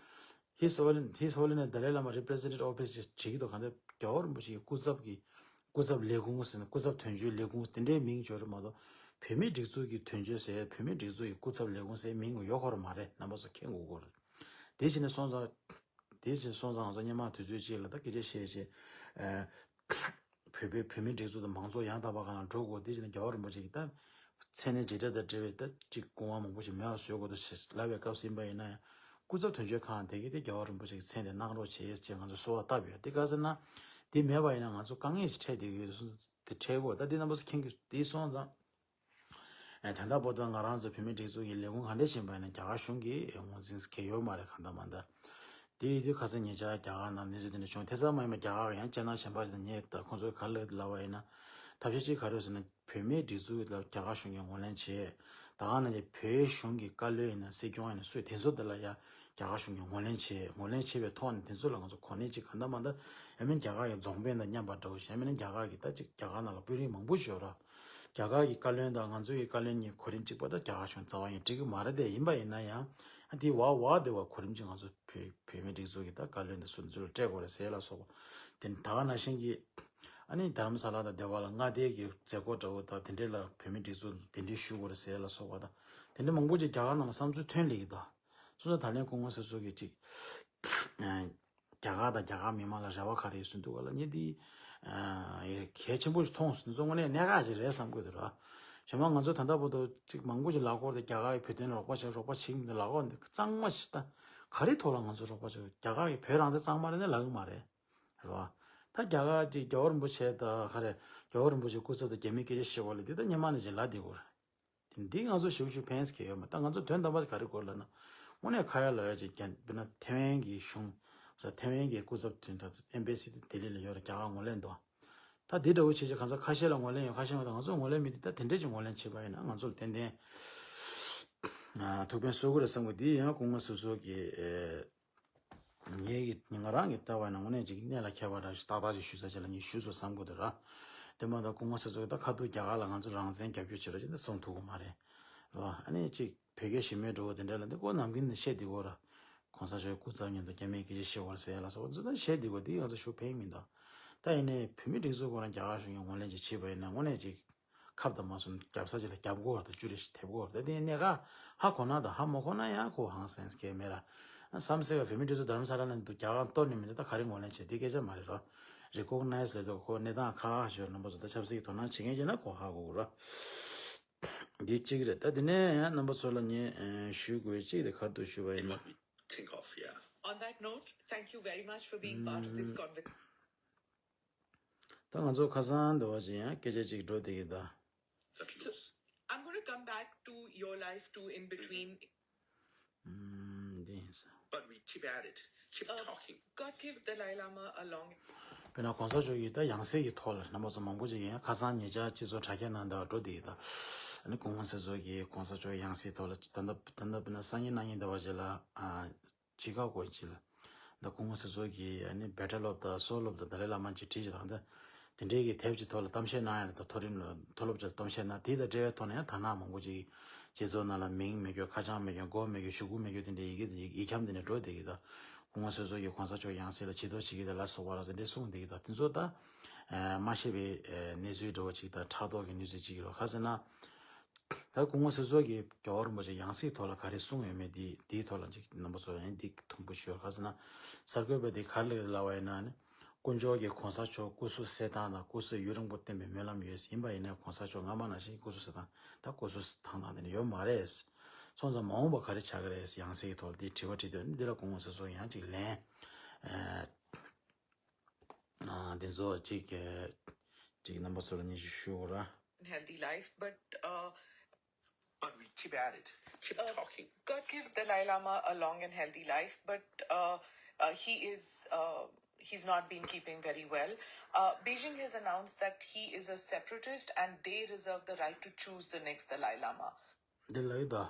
His Holiness His Holiness Dalai Lama Representative Office ཅེས་བྲིས་ཀྱི་འདུག་གང་ལྟར་རྒྱལ་བ་རིན་པོ་ཆེ་གི་སྐུ་ཚབ་ཀྱི་སྐུ་ཚབ་ལས་ཁུངས་ཟེར་ན་སྐུ་ཚབ་དོན་གཅོད་ལས་ཁུངས་དེ་འདྲའི་མིང་བརྗོད་རེད་མ་གཏོགས་བོད་མིའི་སྒྲིག་འཛུགས་ཀྱི་དོན་གཅོད་ཟེར་བོད་མིའི་སྒྲིག་འཛུགས་ཀྱི་སྐུ་ཚབ་ལས་ཁུངས་ཟེར་མིང་ཡོད་ཁོ་ར་མ་རེད། རྣམ་པ་ཚོ་མཁྱེན་དགོས་ཀྱི་རེད། དེ་བྱས་ནས་སོང་ཙང་དེ་བྱས་ནས་སོང་ཙང་ང་ཚོ་སྔོན་མ་དུས་ཚོད་ཅིག་ལ་ད་སྐད་ཆ་བཤད་བྱས་བོད་པའི་བོད་མིའི་སྒྲིག་འཛུགས་དང་མང་གཙོ་ཡང་དག་པ་སྒང་ལ་འགྲོ་དགོས། དེ་བྱས་ནས་རྒྱལ་བ་རིན་པོ་ཆེ་གི་ད་མཚན་གནས་རྗེས་དྲན་དང་འབྲེལ་བའི་ད་ཅིག་སྐུ་དབང་མང་པོ་ཞིག་མེད་པ་བཟོ་དགོས་འདུག་ཞེས་ལབ་པའི་སྐབས་སུ་ཡིན་པ་ཡིན་ན་ཡང་སྐུ་ཚབ་དོན་གཅོད་ཁང་དེ་གིས་དེ་རྒྱལ་བ་རིན་པོ་ཆེ་གི་མཚན་དེ་གནང་རོགས་བྱེད་ཅེས་ང་ཚོ་གསོལ་བ་བཏབ་ཡོད། དེ་ག་ཟེར་ན་དེ་མེད་པ་ཡིན་ན་ང་ཚོ་དཀའ་ངལ་ཞིག་འཕྲད་བསྡད་ཀྱི་ཡོད་དེ་འཕྲད་དགོས། ད་དེ་རྣམ་པ་ཚོ་མཁྱེན་གྱི་དེ་སོང་ཙང་། ཨ་ད་ལྟ་བར་དུ་ང་རང་ཚོ་བོད་མིའི་སྒྲིག་འཛུགས་ཀྱི་ལས་ཁུངས་ག་འདྲ་ཕྱིན་པ་ཡིན་ན་རྒྱ་གར་གཞུང་གིས་ངོས་འཛིན་གལ་ཡོད་མ་རེད། གང་ལྟར་མ་ལྟར། དེ་ཡིན་དུས་ཁ་སང་ཉེ་ཆར་རྒྱ་གར་ནང་གནས་ཚུལ་དེ་འདྲ་བྱུང་། དེ་ཙམ་མ་ཡིན་པར་རྒྱ་གར་ཡང་སྤྱིར་བཏང་གཞན་པ་ཞིག་ནས་ད་ཁོང་ཚོས་ག་རེ་ལབ་པ་ཡིན་ན། ཐབས་ཤེས་གཅིག་ག་རེ་ཟེར་ན་བོད་མིའི་སྒྲིག་འཛུགས་ལ་རྒྱ་གར་གཞུང་གིས་ངོས་ལེན་བྱས། ད་ག་ནང་བཞིན་བོད་གཞུང་གི་བཀའ་བློན་ཡིན་ན་སྲིད་སྐྱོང་ཡིན་ན་སུ་དེ་ཚོ་དེ་ལ་ཡང་ རྒྱ་གར་གཞུང་གིས་ངོས་ལེན་བྱས། ངོས་ལེན་བྱས་པའི་ཐོག་ནས་དེ་ཚོ་ལ་ང་ཚོ་གོ་གནས་ཅིག་གང་འདྲ་མ་འདྲ། ཡང་མིན་རྒྱ་གར་གྱི་རྫོང་དཔོན་དང་མཉམ་པ་འདྲ་བོ་ཞིག་ཡང་མིན་རྒྱ་གར་གྱི་ད་ཅིག་རྒྱ་གར་ནང་ལ་དཔོན་རིགས་མང་པོ་ཞིག་ཡོད་ར། རྒྱ་གར་གྱི་བཀའ་བློན་དང་ང་ཚོ་གི་བཀའ་བློན་གཉིས་གོ་རིམ་གཅིག་པ་ད་རྒྱ་གར་གཞུང་རྩ་བ་ཡིན་འགྲིག་གི་མ་རེད་དེ། ཡིན་པ་ཡིན་ན་ཡང་ཨ་དེ་བ་བ་དེ་བ་གོ་རིམ་གཅིག་ང་ཚོ་བོད་བོད་མི་སྒྲིག་འཛུགས་ཀྱི་ད་བཀའ་བློན་དང་སུ་ཚོ་ལ་སྤྲད་དགོས་རེད་ཟེར་ལ་སོགས་པ། དེ་ད་ག་ནང་བཞིན་གྱི་ཨ་ནི་རྡ་རམ་ས་ལ་དང་སྡེ་བ་ལ་མངའ་སྡེ་གི་མཛད་སྒོ་འདྲ་བོ་དང་དེ་འདྲས་ལ་བོད་མི་སྒྲིག་འཛུགས་གདན་འདྲེན་ཞུ་དགོས་རེད་ཟེར་ལ་སོགས་པ་དང་དེ་འདྲས་མང་པོ་ཅིག་རྒྱ་གར་ནང་ལ་བསམ་ཚུལ་ཐོན་ལེ་གི་ད། སོ་སོ་ད་ལན་སྐུ་ངོ་སེ་ཚོ་གི་ཅིག་རྒྱ་གར་དང་རྒྱ་གར་མི་མང་ལ་རེ་བ་ག་རེ་ཡོད་ཟེར་འདུག་ག་ལ་ངས་འདི་གལ་ཆེན་པོ་ཞིག་མཐོང་སོང་། འདི་ཚོ་དངོས་གནས་གནད་འགག་ཅིག་རེད་བསམ་གི་འདུག་ར། གཞན་པ་ང་ཚོ་ད་ལྟ་བར་དུ་ཅིག་མང་པོ་ཅིག་ལབ་ཀྱི་ཡོད་རེད། རྒྱ་གར་གྱིས་བོད་དོན་ལ་རོགས་པ་བྱེད་རོགས་པ་བྱེད་ཀྱི་མི་འདུག་ལབ་ཀྱི་ཡོད་རེད། འདི་གཙང་མ་ཞིག་ད་ག་རེ་ཐོག་ལ་ང་ཚོ་རོགས་པ་བྱེད། རྒྱ་གར་གྱིས་བོད་རང་བཙན་གཙང་མ་རེད་ཟེར་ལབ་ཀྱི་མ་རེད། རེད་བ། ད་རྒྱ་གར་གྱིས་རྒྱལ་བ་རིན་པོ་ཆེ་དང་ག་རེ་རྒྱལ་བ་རིན་པོ་ཆེའི་སྐུ་ཚབ་དང་རྒྱ་མིའི་སྐད་ཆ་བཤད་པ་ལ་འདི་ད་སྔོན་མ་ནས་ཅིག་ལབ་བསྡད་ཀྱི་ཡོད་རེད། དེ་འདི་ང་ཚོ་ཞིབ་ཞིབ་ཕན་ས་གང་ཡོད་མ་རེད། ད་ང་ཚོ་དོན་དམ་པ་ག་རེ་དགོས་ལབ་ན། དངོས་གནས་ཁ་ཡ་ལབ་ཡ་ཅིག་རྒྱ་དཔེར་ན་ཐེ་ཝན་གྱི་གཞུང་ས་ཐེ་ཝན་གྱི་སྐུ་ཚབ་དོན་དག་ཨེམ་བྷེ་སི་དེ་ལྡི་ལི་ལ་ཡོད་རེད། རྒྱ་གར་ངོས་ལེན་འདུག་ད་འདི་འདྲ་བོ་བྱེད་ཆེད་གང་ཟག་ཁ་ཤས་ལ་ངོས་ལེན་ཡོད། ཁ་ཤས་མ་གཏོགས་ང་ཚོ་ངོས་ལེན་མེད་དེ། ད་དེ་འདྲས་ཅིག་ངོས་ལེན་བྱས་པ་ཡིན་ན་ང་ཚོ་ལ་ཏན་ཏན་ཨ་ཐུགས་ཕན་གསོས་ཀྱི་རེད་བསམ་གི། འདི་ཡང་སྐུ་ངོ་སོ་སོ་གི་ཨེ། ངའི་གི་ང་རང་གི་ལྟ་བ་ཡིན་ན་དངོས་གནས་ཅིག་གནད་ལ་འཁེལ་བ་འདྲ་ཞིག་ཏག་ཏག་ཅིག་ཞུ་ས་ཅིག་ལ་ངས་ཞུས་སོང་བསམ་གི་འདུག་ར། དེ་མ་གཏོགས་སྐུ་ངོ་སོ་སོ་གི་ད་ཁ་ཐུག་རྒྱ་གར་ལ་ང་ཚོ་རང་བཙན་རྒྱབ་སྐྱོར་བྱེད་རོགས་བྱེད་འདི་གསུང་ཐུབ་ཀྱི་མ་རེད། ར་ཨ་ནི་ཅིག་བོད་རྒྱ་ཞི་མོལ་འགྲོ་བ་དེ་འདྲ་ལ་འདི་ཁོ་ནམ་རྒྱུན་ནས་བཤད་བསྡད་ཀྱི་ཡོད་ར། གོང་ས་མཆོག་སྐུ་ཚབ་མཉམ་དུ་རྒྱ་མིའི་སྐད་ཆ་བཤད་པ་ཟེར་ཡ་ལ་སོགས་པ་ཚོ་ད་བཤད་བསྡད་ཀྱི་ཡོད། འདི་ང་ཚོ་ཞུ་ཕན་མི་འདུག་ད་ཡིན་ནའི་བོད་མི་སྒྲིག་འཛུགས་ཁོ་རང་རྒྱ་གར་གཞུང་གིས་ངོས་ལེན་ཅིག་བྱས་པ་ཡིན་ན་དངོས་གནས་ཅིག་ཁབ་དང་མ་སོང་རྒྱབ་ས་ཅིག་ལ་རྒྱབ་དགོས་བར་དུ་བཅུ་རེ་ཞིག་ཐེབས་དགོས་བར་དུ་དེ་གནད་འགག་ཧ་གོ་ན་དང་ཧ་མ་གོ་ན་ཡང་ཁོ་ཧང་སངས་སྐད་མེད་ར། བསམ་སེ་བ་བོད་མི་སྒྲིག་འཛུགས་རྡ་རམ་ས་ལ་ནས་འདུག་རྒྱ་གར་གཏོར་ནས་མི་འདུག་ད་ག་རེ་ངོས་ལེན་བྱེད་དེ་སྐད་ཆ་མ་རེད་ར། རེ་ཀོག་ནའི་ཟི་ལབ་དུས་ཁོ་གནས་སྟངས་ཁག་ཁག་ཞིག་ཡོད། རྣམ་པ་ཚོ་ད་ཆབ་སྲིད་ཀྱི་དོ་སྣང་བྱེད་མཁན་ཡིན་ན་ཁོ་ཧ་གོ་དགོས་ར། འདི་གཅིག་རེད། ད་དེ་ནས་ཡང་རྣམ་པ་ཚོ་ལ་ངས་ཨ་ཞུ་དགོས་གཅིག་དེ་ག་རེ་འདུག་ཞུ་བ་ཡིན་ན། Think of, yeah. On that note, thank you very much for being part of this conversation. ད་ང་ཚོ་ཁ་སང་འདི་བ་ཅིག་ཡང་སྐད་ཆ་ཅིག་འགྲོ་བསྡད་ཀྱི་ད། So, I'm going to come back to your life too in between. ཨམ། འདི་ཡིན་ས། But we keep at it, keep talking. God give Dalai Lama a long. དཔེར་ན་གོང་ས་མཆོག་གིས་ད་ཡང་སྲིད་ཀྱི་ཐོག་ལ་རྣམ་པ་ཚོ་མང་པོ་ཅིག་ཡིན་ཡང་ཁ་སང་ཉེ་ཆར་སྤྱི་ཚོགས་དྲ་རྒྱ་ནང་འདི་བ་འགྲོ་བསྡད་ཀྱི་ད། ཨ་ནི་སྐུ་ངོ་སྲིད་ཚོགས་ཀྱིས་གོང་ས་མཆོག་ཡང་སྲིད་ཐོག་ལ་ད་ལྟ་ད་ལྟ་དཔེར་ན་སང་ཉིན་གནངས་ཉིན་འདི་བ་ཅིག་ལ་ཨ། ཅི་ཀ་གོ་ཅི་ལ། ད་སྐུ་ངོ་སྲིད་ཚོགས་ཀྱིས་ཨ་ནི་བེ་ཏྲ་སློབ་དང་སོག་སློབ་དང་ཏཱ་ལའི་བླ་མ་ཅིག་བྲིས་ཅིག་དང་ད། དེ་འདྲའི་གི་དེབ་ཅིག་ཐོག་ལ་གཏམ་བཤད་གནང་ཡ་རེད། ད་མཐོ་རིམ་ལ་མཐོ་སློབ་ཅིག་གཏམ་བཤད་གནང་། དེ་དང་འབྲེལ་བའི་ཐོག་ནས་ཡང་དག་སྣང་མང་པོ་ཅིག་སྤྱི་ཚོགས་ནང་ལ་མིང་མེད་རྒྱུ་ཁ་བྱང་མེད་རྒྱུ་མགོ་མེད་རྒྱུ་གཞུག་གུ་མེད་རྒྱུ་དེ་འདྲའི་ཡི་གེ་ཡི་ཡིག་ཁྱམས་དེ་ནས་འགྲོ་བསྡད་ཀྱི་ད། སྐུ་ངོ་སྲིད་ཚོགས་ཀྱིས་གོང་ས་མཆོག་ཡང་སྲིད་ལ་ཕྱིར་ལྡོག་བྱེད་ཀྱི་ད་ལ་སོགས་པ་ལ་དེ་འདྲའི་གསུངས་བསྡད་ཀྱི་ད། དེ་ཚོ་ད་མ་ཤེས་པའི་གནས་ཚུལ་འདྲ་བོ་ཅིག་དང་ཕྲག་དོག་གི་གནས་ཚུལ་ཅིག་ཡོད་རེད། ག་ཟེར་ན། ད་སྐུ་ངོ་སྲིད་ཚོགས་ཀྱིས་རྒྱལ་བ་རིན་པོ་ཆེ་ཡང་སྲིད་ཐོག་ལ་ག་རེ་གསུངས་ཡོད་མེད་འདི་འདིའི་ཐོག་ལ་ཅིག་རྣམ་པ་ཚོ་ལ་ཡང་འདི་དུམ་བུ་ཞུ་བར། ག་ཟེར་ན། གསར་འགོད་པས་འདི་ག་རེ་ལབ་པ་ཡིན་ན་ནི། དཀོན་མཆོག་གིས་གོང་ས་མཆོག་སྐུ་གཟུགས་གསལ་ཐང་དང་སྐུ་གཟུགས་ཡུན་རིང་པོ་བརྟན་པའི་སྨོན་ལམ་ཡོད། ཡིན་པ་ཡིན་ནའི་གོང་ས་མཆོག་སྔ་མ་ནང་བཞིན་སྐུ་གཟུགས་གསལ་ཐང་དང་སྐུ་གཟུགས་ཐང་ཐང་དེ་ནི་ཡོད་མ་རེད། སོང་ཙང་མ་འོངས་པ་ག་རེ་ཆགས་ཀྱི་རེད། ཡང་སྲིད་ཀྱི་ཐོག་ལ་འདི་དྲི་བ་དྲིས་དུས་འདི་ལ་སྐུ་ངོ་སྲིད་ཚོགས་ཡང་ཅིག་ལན། ཨ། འདི་ཚོ་གཅིག་གཅིག་རྣམ་པ་ཚོ་ལ་ཉན་ཞུ་ཞུ་དགོས་ར། Healthy life, but uh, but we keep at it, keep uh, talking. God give Dalai Lama a long and healthy life, but uh, uh, he is uh, he's not been keeping very well. Uh, Beijing has announced that he is a separatist and they reserve the right to choose the next Dalai Lama. འདི་ལ་ཡོད་ད།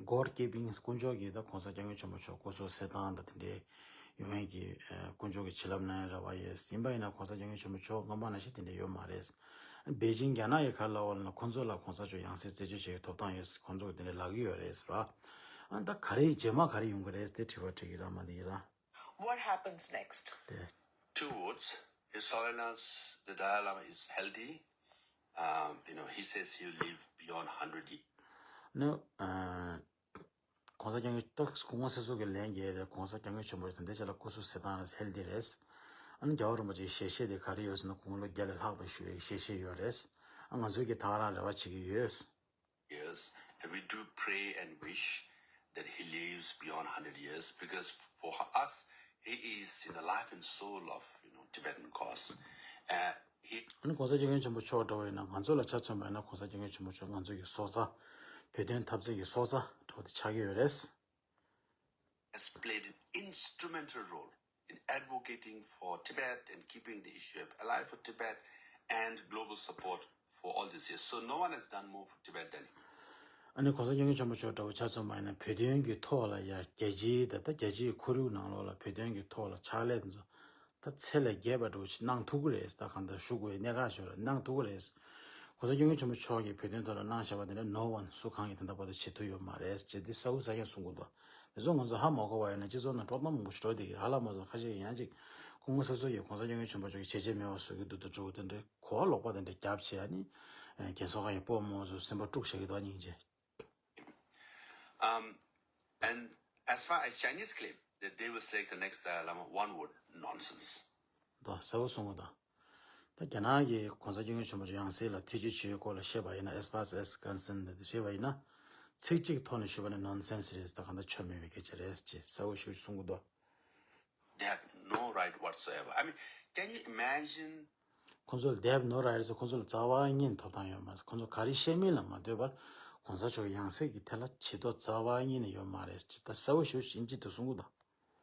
God keeping དཀོན་མཆོག་གིས་ད་གོང་ས་སྐྱབས་མགོན་ཆེན་པོ་མཆོག་སྐུ་གཟུགས་གསལ་ཐང་དང་དེ་འདྲའི་ཡོང་ཡས་ཀྱི་དཀོན་མཆོག་གི་བྱིན་རླབས་གནང་ཡས་རེ་བ་ཡོད། ཡིན་པ་ཡིན་ན་གོང་ས་སྐྱབས་མགོན་ཆེན་པོ་མཆོག་སྔོན་མ་ནང་བཞིན་དེ་འདྲ་ཡོད་མ་རེད། པེ་ཅིང་རྒྱ་ནག་གི་ག་རེ་ལབ་པ་ལབ་ན་ཁོང་ཚོ་ལ་གོང་ས་མཆོག་ཡང་སྲིད་རྩད་གཅོད་བྱེད་ཡས་ཐོབ་ཐང་ཡོད། ཁོང་ཚོ་གིས་དེ་འདྲ་ལབ་ཀྱི་ཡོད་རེད་ཟེར་བ། ཨ་ད་ག་རེ་རྗེས་མ་ག་རེ་ཡོང་གི་རེད་དེ་དྲི་བ་དྲི་གི་ར་མ་འདི་གི་ར། What happens next? དེ། Two words. His Holiness the Dalai Lama is healthy. Um, you know, he says he'll live beyond hundred years. ནི། ཨ། གོང་ས་སྐྱབས་མགོན་ཏོག་སྐུ་ངོ་སྲིད་ཚོགས་ཀྱི་ལན་རྒྱག་དེ་གོང་ས་སྐྱབས་མགོན་ཆེན་པོ་དེ་འདྲ་ཅིག་ལ་སྐུ་གཟུགས་གསལ་ཐང་ཧེལ་ཐི་རེད། ཨ་ནི་རྒྱལ་བ་རིན་པོ་ཆེའི་ཞལ་བཞེས་དེ་ག་རེ་ཡོད་ཟེར་ན་དགུང་ལོ་བརྒྱ་ལས་ལྷག་པའི་ཞུ་བའི་ཞལ་བཞེས་ཡོད་རེད། ཨ་ང་ཚོས་ཀྱི་ད་ག་རང་རེ་བ་བྱེད་ཀྱི་ཡོད། Yes, and we do pray and wish that he lives beyond hundred years because for us, he is in the life and soul of, you know, Tibetan cause. Uh, he ཨ་ནི་གོང་ས་སྐྱབས་མགོན་ཆེན་པོ་མཆོག་འདྲ་བོ་ཡིན་ན་ང་ཚོ་ལ་ཆ་མཚོན་པ་ཡིན་ན་གོང་ས་སྐྱབས་མགོན་ཆེན་པོ་མཆོག་ང་ཚོ་ཡི་སྲོག་རྩ། བོད་དོན་འཐབ་རྩོད་ཀྱི་སྲོག་རྩ་འདྲ་བོ་དེ་ཆགས་ཀྱི་ཡོད་རེད། has played an instrumental role in advocating for Tibet and keeping the issue alive for Tibet and global support for all these years. So no one has done more for Tibet than him. ཨ་ནི་གོང་ས་སྐྱབས་མགོན་ཆེན་པོ་མཆོག་འདྲ་བོ་ཆ་མཚོན་པ་ཡིན་ན། བོད་དོན་གྱི་ཐོག་ལ་ཡ་རྒྱལ་སྤྱིའི་ད་ལྟ་རྒྱལ་སྤྱིའི་ཁོར་ཡུག་ནང་ལོགས་ལ་བོད་དོན་གྱི་ཐོག་ལ་ཕྱག་ལས་དེ་ཚོ་ད་ཚད་ལས་བརྒལ་བ་འདྲ་བོ་ཞིག་གནང་ཐུབ་ཀྱི་རེད། ད་གང་ལྟར་ཞུ་དགོས་ཡ་གནད་འགག་ཞིག་རེད། གནང་ཐུབ་ཀྱི་རེད། གོང་ས་སྐྱབས་མགོན་ཆེན་པོ་མཆོག་གིས་བོད་དོན་ཐོག་ལ་གནང་བཞག་པ་དེ་འདྲ་no one སུ་གང་གིས་ད་ལྟ་བར་དུ་བྱེད་ཐུབ་ཡོད་མ་རེད་ཅེས་འདི་གསལ་པོ་གསལ་རྐྱང་གསུང་གི་འདུག་དེ་ཚོ་ང་ཚོ་ཧ་མ་གོ་བ་ཡིན་ན། སྤྱི་ཚོགས་ནང་དཀྲོག་གཏམ་མང་པོ་ཞིག་འགྲོ་བསྡད་ཀྱི་རེད། ཧ་ལམ་མ་སོང་ཁ་ཤས་ཀྱིས་ཡང་ཅིག་སྐུ་ངོ་སྲིད་ཟུར་གྱིས་གོང་ས་སྐྱབས་མགོན་ཆེན་པོ་མཆོག་གིས་བྱས་རྗེས་མེད་པ་བཟོ་གི་འདུག་ད་འགྲོ་དེ་འདྲའི་གོ་བ་ལོག་པ་དེ་འདྲ་རྒྱབ་བྱས། ཨ་ནི་རྒྱལ་ཚོགས་ཁག་གི་སྤོ་མོ་ཚོ་སེམས་པ་དཀྲུགས་བཞག་གི་འདུག་སྙིང་རྗེ། Um, and as far as Chinese claim that they will select the next Dalai Lama, one word, nonsense. ད་གསལ་པོ་གསུང་གི་འདུག་ད་རྒྱ་ནག་གིས་གོང་ས་སྐྱབས་མགོན་ཆེན་པོ་མཆོག་ཡང་སྲིད་ལ་ཐེ་བྱུས་བྱེད་ཡུལ་སྐོར་ལ་བཤད་པ་ཡིན་ན། as far as concerned དེ་བཤད་པ་ཡིན་ན། ཚིག་གཅིག་ཐོག་ནས་ཞུས་པ་ན་nonsense རེད། ད་གང་ལྟར་ཆོ་མེད་པའི་སྐད་ཆ་རེད་ཅེས་གསལ་པོ་ཞེ་པོ་ཅིག་གསུང་གི་འདུག They have no right whatsoever. I mean, can you imagine? ཁོང་ཚོ་ལ་they have no right ཟེར། ཁོང་ཚོ་ལ་རྩ་བ་ཉིད་ཐོབ་ཐང་ཡོད་མ་རེད། ཁོང་ཚོ་ག་རེ་བཤད་མིན་ལ་མ་ལྟོས་པར་གོང་ས་མཆོག་ཡང་སྲིད་ཀྱི་ཐད་ལ་བྱེད་ཐབས་རྩ་བ་ཉིད་ནས་ཡོད་མ་རེད་ཅེས་ད་གསལ་པོ་ཞེ་པོ་ཅིག་འདི་འདྲ་གསུང་གི་འདུག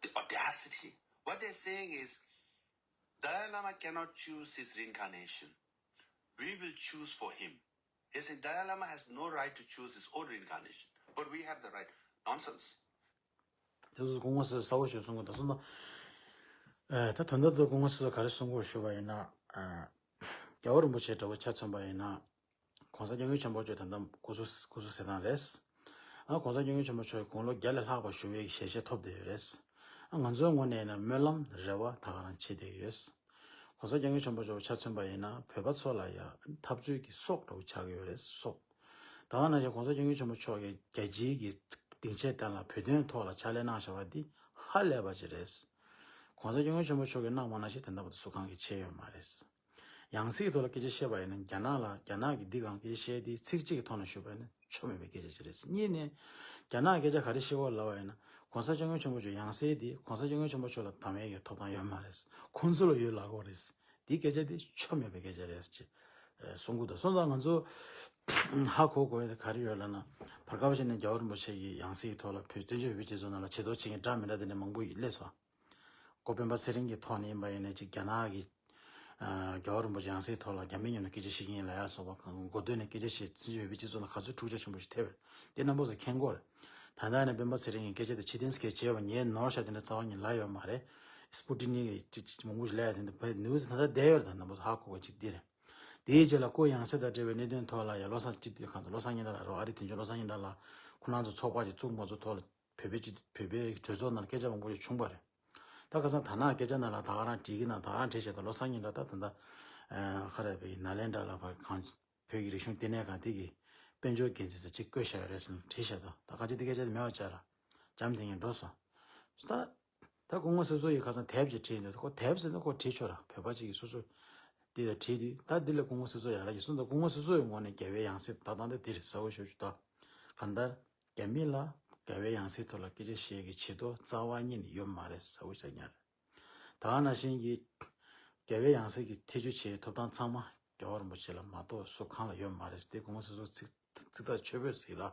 The audacity. What they're saying is, Dalai Lama cannot choose his reincarnation. We will choose for him. He said Dalai Lama has no right to choose his own reincarnation, but we have the right. Nonsense. དེ་ཚོ་སྐུ་ངོ་སྲིད་གསལ་པོ་ཞིག་གསུང་གི་འདུག་གསུངས་དང་། ད་དོན་དག་ཏུ་སྐུ་ངོ་སྲིད་ཚོ་ག་རེ་གསུང་དགོས་ཞུ་བ་ཡིན་ན། རྒྱལ་བ་རིན་པོ་ཆེ་འདྲ་བོ་ཆ་མཚོན་པ་ཡིན་ན། གོང་ས་སྐྱབས་མགོན་ཆེན་པོ་མཆོག་ད་ལྟ་སྐུ་གཟུགས་སྐུ་གཟུགས་ཟེར་སྟངས་རེད། ཨ་གོང་ས་སྐྱབས་མགོན་ཆེན་པོ་མཆོག་དགུང་ལོ་བརྒྱ་ལས་ལྷག་པ་བཞུགས་པའི་ཞལ་བཞེས་ཐོབ་བསྡད་ཡོད་རེད། ཨ་ང་ཚོའི་ངོས་ནས་ཡིན་ན་སྨོན་ལམ་རེ་བ་ད་ག་རང་བྱེད་བསྡད་ཡོད། གོང་ས་སྐྱབས་མགོན་ཆེན་པོ་མཆོག་ཆ་མཚོན་པ་ཡིན་ན་བོད་པ་ཚོ་ལ་ཡང་འཐབ་རྩོད་ཀྱི་སྲོག་འདྲ་བོ་ཆགས་ཀྱི་ཡོད་རེད། སྲོག་ད་ག་ནང་བཞིན་གོང་ས་སྐྱབས་མགོན་ཆེན་པོ་མཆོག་གིས་རྒྱལ་སྤྱིའི་གི་སྡིངས་ཆའི་སྟེང་ལ་བོད་དོན་ཐོག་ལ་ཕྱག་ལས་གནང་བཞག་པ་འདི་ཧ་ལས་པ་ཅིག་རེད། གོང་ས་སྐྱབས་མགོན་ཆེན་པོ་མཆོག་གིས་གནང་བ་ནང་བཞིན་ད་ལྟ་བར་དུ་སུ་གང་གིས་བྱས་ཡོད་མ་རེད། ཡང་སྲིད་ཐོག་ལ་སྐད་ཆ་བཤད་པ་ཡིན་ན། རྒྱ་ནག་ལ་རྒྱ་ནག་གིས་འདི་གང་སྐད་ཆ་བཤད་དེ་ཚིག་གཅིག་གི་ཐོག་ནས་ཞུས་པ་ཡིན་ན་ཆོ་མེད་པའི་སྐད་ཆ་ཅིག་རེད། གཉིས་ནས་རྒྱ་ནག་སྐད་ཆ་ག་རེ་བཤད་ཡོད་ལབ་པ་ཡིན་ན། གོང་ས་སྐྱབས་མགོན་ཆེན་པོ་མཆོག་ཡང་སྲིད་དེ་གོང་ས་སྐྱབས་མགོན་ཆེན་པོ་མཆོག་ལ་གདམ་ཡས་ཀྱི་ཐོབ་ཐང་ཡོད་མ་རེད། ཁོང་ཚོ་ལ་ཡོད་ལབ་ཀྱི་ཡོད་རེད། འདིའི་སྐད་ཆ་དེ་ཆོ་མེད་པའི་སྐད་ཆ་རེད་ཅེས་གསུང་གི་འདུག་སོང་ཙང་ང་ཚོ་ཧ་གོ་དགོས་ཡ་དེ་ག་རེ་ཡོད་ལབ་ན། བར་སྐབས་ཤིག་ནས་རྒྱལ་བ་རིན་པོ་ཆེ་ཡིས་ཡང་སྲིད་ཐོག་ལ་བོད་བཙན་བྱོལ་བོད་མིའི་སྤྱི་ཚོགས་ནང་ལ་བྱེད་དོ་བྱེད་མཁན་འདྲ་མི་འདྲ་དེ་འདྲ་མང་པོ་ཡིས་སླེབས་སོང་། གོ་སྤེན་པ་ཚེ་རིང་གི་ཐོག་ནས་ཡིན་པ་ཡིན་ནའི་ཅིག་རྒྱ་ནག་གི་ཨ་རྒྱལ་བ་རིན་པོ་ཆེ་ཡང་སྲིད་ཐོག་ལ་རྒྱ་མི་མཉམ་དུ་སྐད་ཆ་བཤད་ཀྱི་ཡིན་ལབ་ཡ་སོགས་པ་གང་གོ་ཐོས་ནས་སྐད་ཆ་བཤད། བཙན་བྱོལ་བོད་མིའི་སྤྱི་ཚོགས་ནང་ག་ཚོད་འཁྲུག་ཆ་ཆེན་པོ་ཞིག་ཐེབས་པ་རེད། དེ་རྣམ་པ་ཚོ་མཁྱེན་གྱི་ཡོད་རེད། ད་ལྟ་ནས་སྤེན་པ་ཚེ་རིང་གི་སྐད་ཆ་དེ་ཕྱིར་འཐེན་སྐད་བྱས་པ་ངས་ནོར་ཤག་དེ་འདྲ་རྩ་བ་ཉིད་ལབ་ཡོད་མ་རེད། སྤུ་ཏི་ནི་གི་ཅིག་ཅིག་མང་པོ་ཞིག་ལབ་ཡ་དེ་འདྲ་བོད་ནིའུ་སི་ད་ལྟ་བསྡད་ཡོད་རེད། ད་རྣམ་པ་ཚོ་ཧ་གོ་བ་ཅིག་འདི་རེད། དེའི་རྗེས་ལ་ཀོ་ཡང་སྲིད་དང་འབྲེལ་བའི་གནད་དོན་ཐོག་ལ་ཡང་བློ་བཟང་སྤྱི་འཐུས་གང་ཚོ་བློ་བཟང་སྙན་གྲགས་ལགས་རེད་པ། ཨ་རིའི་དོན་གཅོད་བློ་བཟང་སྙན་གྲགས་ལགས། ཁོ་རང་ཚོ་ཚོགས་པ་ཅིག་བཙུགས་མ་བཙུགས་ཐོག་ལ་བོད་པའི་སྤྱི་བོད་པའི་གྲོས་ཚོགས་ནང་སྐད་ཆ་མང་པོ་ཞིག་བྱུང་བ་རེད། ད་ཁ་སང་དར་ནག་སྐད་ཆ་ནང་ལ་ད་ག་རང་བྲིས་ཀྱི་ན་ད་ག་རང་བྲིས་བྱས། ད་བློ་བཟང་སྙན་གྲགས་ད་ད་ད་ཁ་ར་བའི་ནཱ་ལེནྡྲ་ལ་ཕར་གང་བོད་ཀྱི་རིག་གཞུང་ལྟེ་གནས་ཁང་དེ་གི་དཔལ་འབྱོར་འགན་འཛིན་ཟེར་ཅིག་བསྐོས་བཞག་ཡོད་རེད་ཟེར་ནས་བྲིས་བཞག་འདུག་ད་ཁ་ཅིག་དེ་སྐད་ཆ་དེ་མེད་པ་བྱས་ར་འཇམ་ཐིང་ངེ་འགྲོ་སོང་། ད་ད་སྐུ་ངོ་སྲིད་ཟུར་ཡིས་ཁ་སང་དེབ་ཅིག་བྲིས་འདུག་ཁོ་དེབ་ཟེར་ན་ཁོ་བྲིས་ཆོག་ར། བོད་པ་ཅིག་གིས་སོ་སོ་དེ་ལ་བྲིས་དུས། ད་འདི་ལ་སྐུ་ངོ་སྲིད་ཟུར་ཡར་ལ་ཡིས་གསུངས་འདུག་སྐུ་ངོ་སྲིད་ཟུར་ཡི་ངོས་ནས་རྒྱལ་བའི་ཡང་སྲིད་ལྟ་སྟངས་དེ་འདི་རེད། གསལ་པོ་ཞེ་པོ་ཅིག་འདུག་གང་ལྟར། རྒྱ་མི་ལ་རྒྱལ་བའི་ཡང་སྲིད་ཐོག་ལ་སྐད་ཆ་བཤད་ཀྱི་བྱེད་ཐབས་རྩ་བ་ཉིད་ནས་ཡོད་མ་རེད། གསལ་པོ་ཞིག་ཉར། ད་ག་ནང་བཞིན་གྱི་རྒྱལ་བའི་ཡང་སྲིད་ཀྱི་ཐེ་བྱུས་བྱེད་ཐོབ་ཐང་ཚང་མ་རྒྱལ་བ་རིན་པོ་ཆེ་ལ་མ་གཏོགས་སུ་གང་ལ་ཡོད་མ་རེད། དེ་སྐུ་ངོ་སྲིད་ཟུར་ཚིག་ཚིག་ཐག་ཆོད་པོས་ཟེར་ལ།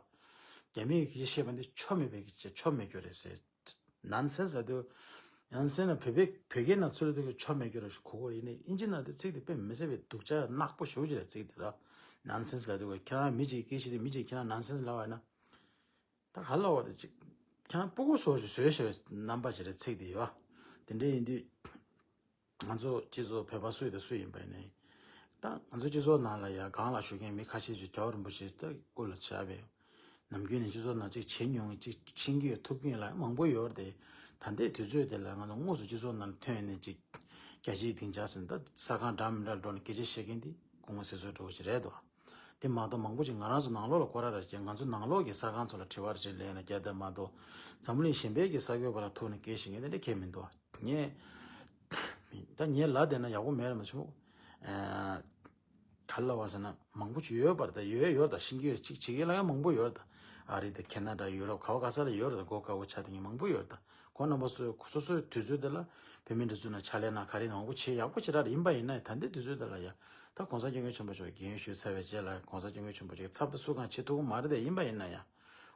རྒྱ་མིས་སྐད་ཆ་བཤད་པ་འདི་ཆོ་མེད་པའི་སྐད་ཆ་ཆོ་མེད་རྒྱུ་རེད་ཟེར། ནན་སེན་སི་ལབ་དུས། ནན་སེན་སི་ལ་བོད་པའི་བོད་སྐད་ནང་ཚུར་ལ་དུས་ཆོ་མེད་རྒྱུ་རེད་གོ་གོ་ཡིན་ནའི་ཨིན་ཇི་ནང་དུ་ཚིག་དེ་དཔེ་མི་སྲིད་པའི་སྡུག་ཅག་ནག་པོ་ཞེ་པོ་ཅིག་རེད་ཚིག་དེ་ར། ནན་སེན་སི་ལབ་དུས་ཁྱེད་རང་མི་གཅིག་སྐད་ཆ་དེ་མི་གཅིག་ཁྱེད་རང་ནན་སེན་སི་ལབ་པ་ཡིན་ན། ད་ག་ལ་བ་དེ་ཅིག་ཁྱེད་རང་སྤུ་གུ་བཟོ་ཞིག་བཟོས་ཤེས་པའི་རྣམ་པ་ཅིག་རེད་ཚིག་དེ་ཡོད། དེ་འདྲ་ཡིན་དུས། ང་ཚོ་སྤྱི་ཚོགས་བོད་པ་སུ་ཡིན་དང་སུ་ཡིན་པ་ཡིན་ནའི། ད་ང་ཚོ་སྤྱི་ཚོགས་ནང་ལ་ཡ་སྒང་ལ་བཞུགས་མཁན་མི་ཁ་ཤས་ཤིག་རྒྱལ་བ་རིན་པོ་ཆེ་ད་སྐུ་ལ་བྱ་བའི་ནམ་རྒྱུན་ནས་སྤྱི་ཚོགས་ནང་ཅིག་བྱེད་མྱོང་ཅིག་ཕྱིན་གྱི་ཡོད་ཐུབ་ཀྱི་ཡོད་ལ་མང་པོ་ཡོད་རེད་དེ། ད་ལྟའི་དུས་ཚོད་དེ་ལ་ང་ཚོ་དངོས་སུ་སྤྱི་ཚོགས་ནང་ལ་ཐོན་ནས་ཅིག་རྒྱལ་སྤྱིའི་སྡིངས་ཆ་ཟིན་ད་ས་ཁང་འདྲ་མི་འདྲ་འགྲོ་ནས་སྐད་ཆ་བཤད་མཁན་དེ་སྐུ་ངོ་སྲིད་ཟུར་འདྲ་བོ་ཞིག་རེད་དོ། དེ་མ་གཏོགས་མང་པོ་ཅིག་ང་རང་ཚོ་ནང་ལོགས་ལ་སྐོར་ར་ར་བྱས་ང་ཚོ་ནང་ལོགས་ཀྱི་ས་ཁང་ཚོ་ལ་དྲི་བ་རེ་ལན་རྒྱག་དེ་མ་གཏོགས་འཛམ་གླིང་གཞན་པའི་གི་ས་གོ་བ་ལ་ཐུག་ནས་སྐད་ཤེས་མཁན་དེ་འདྲ་ཁྱད་མི་འདུག་ངས་ད་ངའི་ལ་དེ་ན་ཡག་པོ་མེད་ར་མ་ཆུ་མོ། ག་ལ་བ་ཟེར་ན་མང་པོ་ཅིག་ཡོད་པར་ད་ཡོད་ཡོད་ད་ཤིང་གི་ཡོད་ཅིག་བྱེད་ཀྱི་ལ་ཡང་མང་པོ་ཡོད་ད། ཨ་རི་ད་ཁེ་ན་ཌ་ཡུ་རོབ་ག་བ་ག་ས་ལ་ཡོད་ར་ད་གོ་དཀའ་བོ་ཆ་དེ་ངས་མང་པོ་ཡོད་ད། ཁོང་རྣམ་པ་ཚོས་སོ་སོའི་དུས་ཚོད་དེ་ལ་བོད་མི་འདི་ཚོ་ནང་ཕྱག་ལས་གནང་ག་རེ་མང་པོ་བྱེད་ཡག་པོ་བྱེད་ར་ཡིན་པ་ཡིན་ན་ད་ལྟའི་དུས་ཚོད་དེ་ལ་ཡ་ད་གོང་ས་སྐྱབས་མགོན་ཆེན་པོ་མཆོག་རྒན་ཡོལ་ཞུས་ཚར་བའི་རྗེས་ལ་གོང་ས་སྐྱབས་མགོན་ཆེན་པོ་མཆོག་གི་ཚབ་ཏུ་སུ་གང་བྱེད་ཐུབ་ཀྱི་མ་རེད་དེ་ཡིན་པ་ཡིན་ན་ཡང་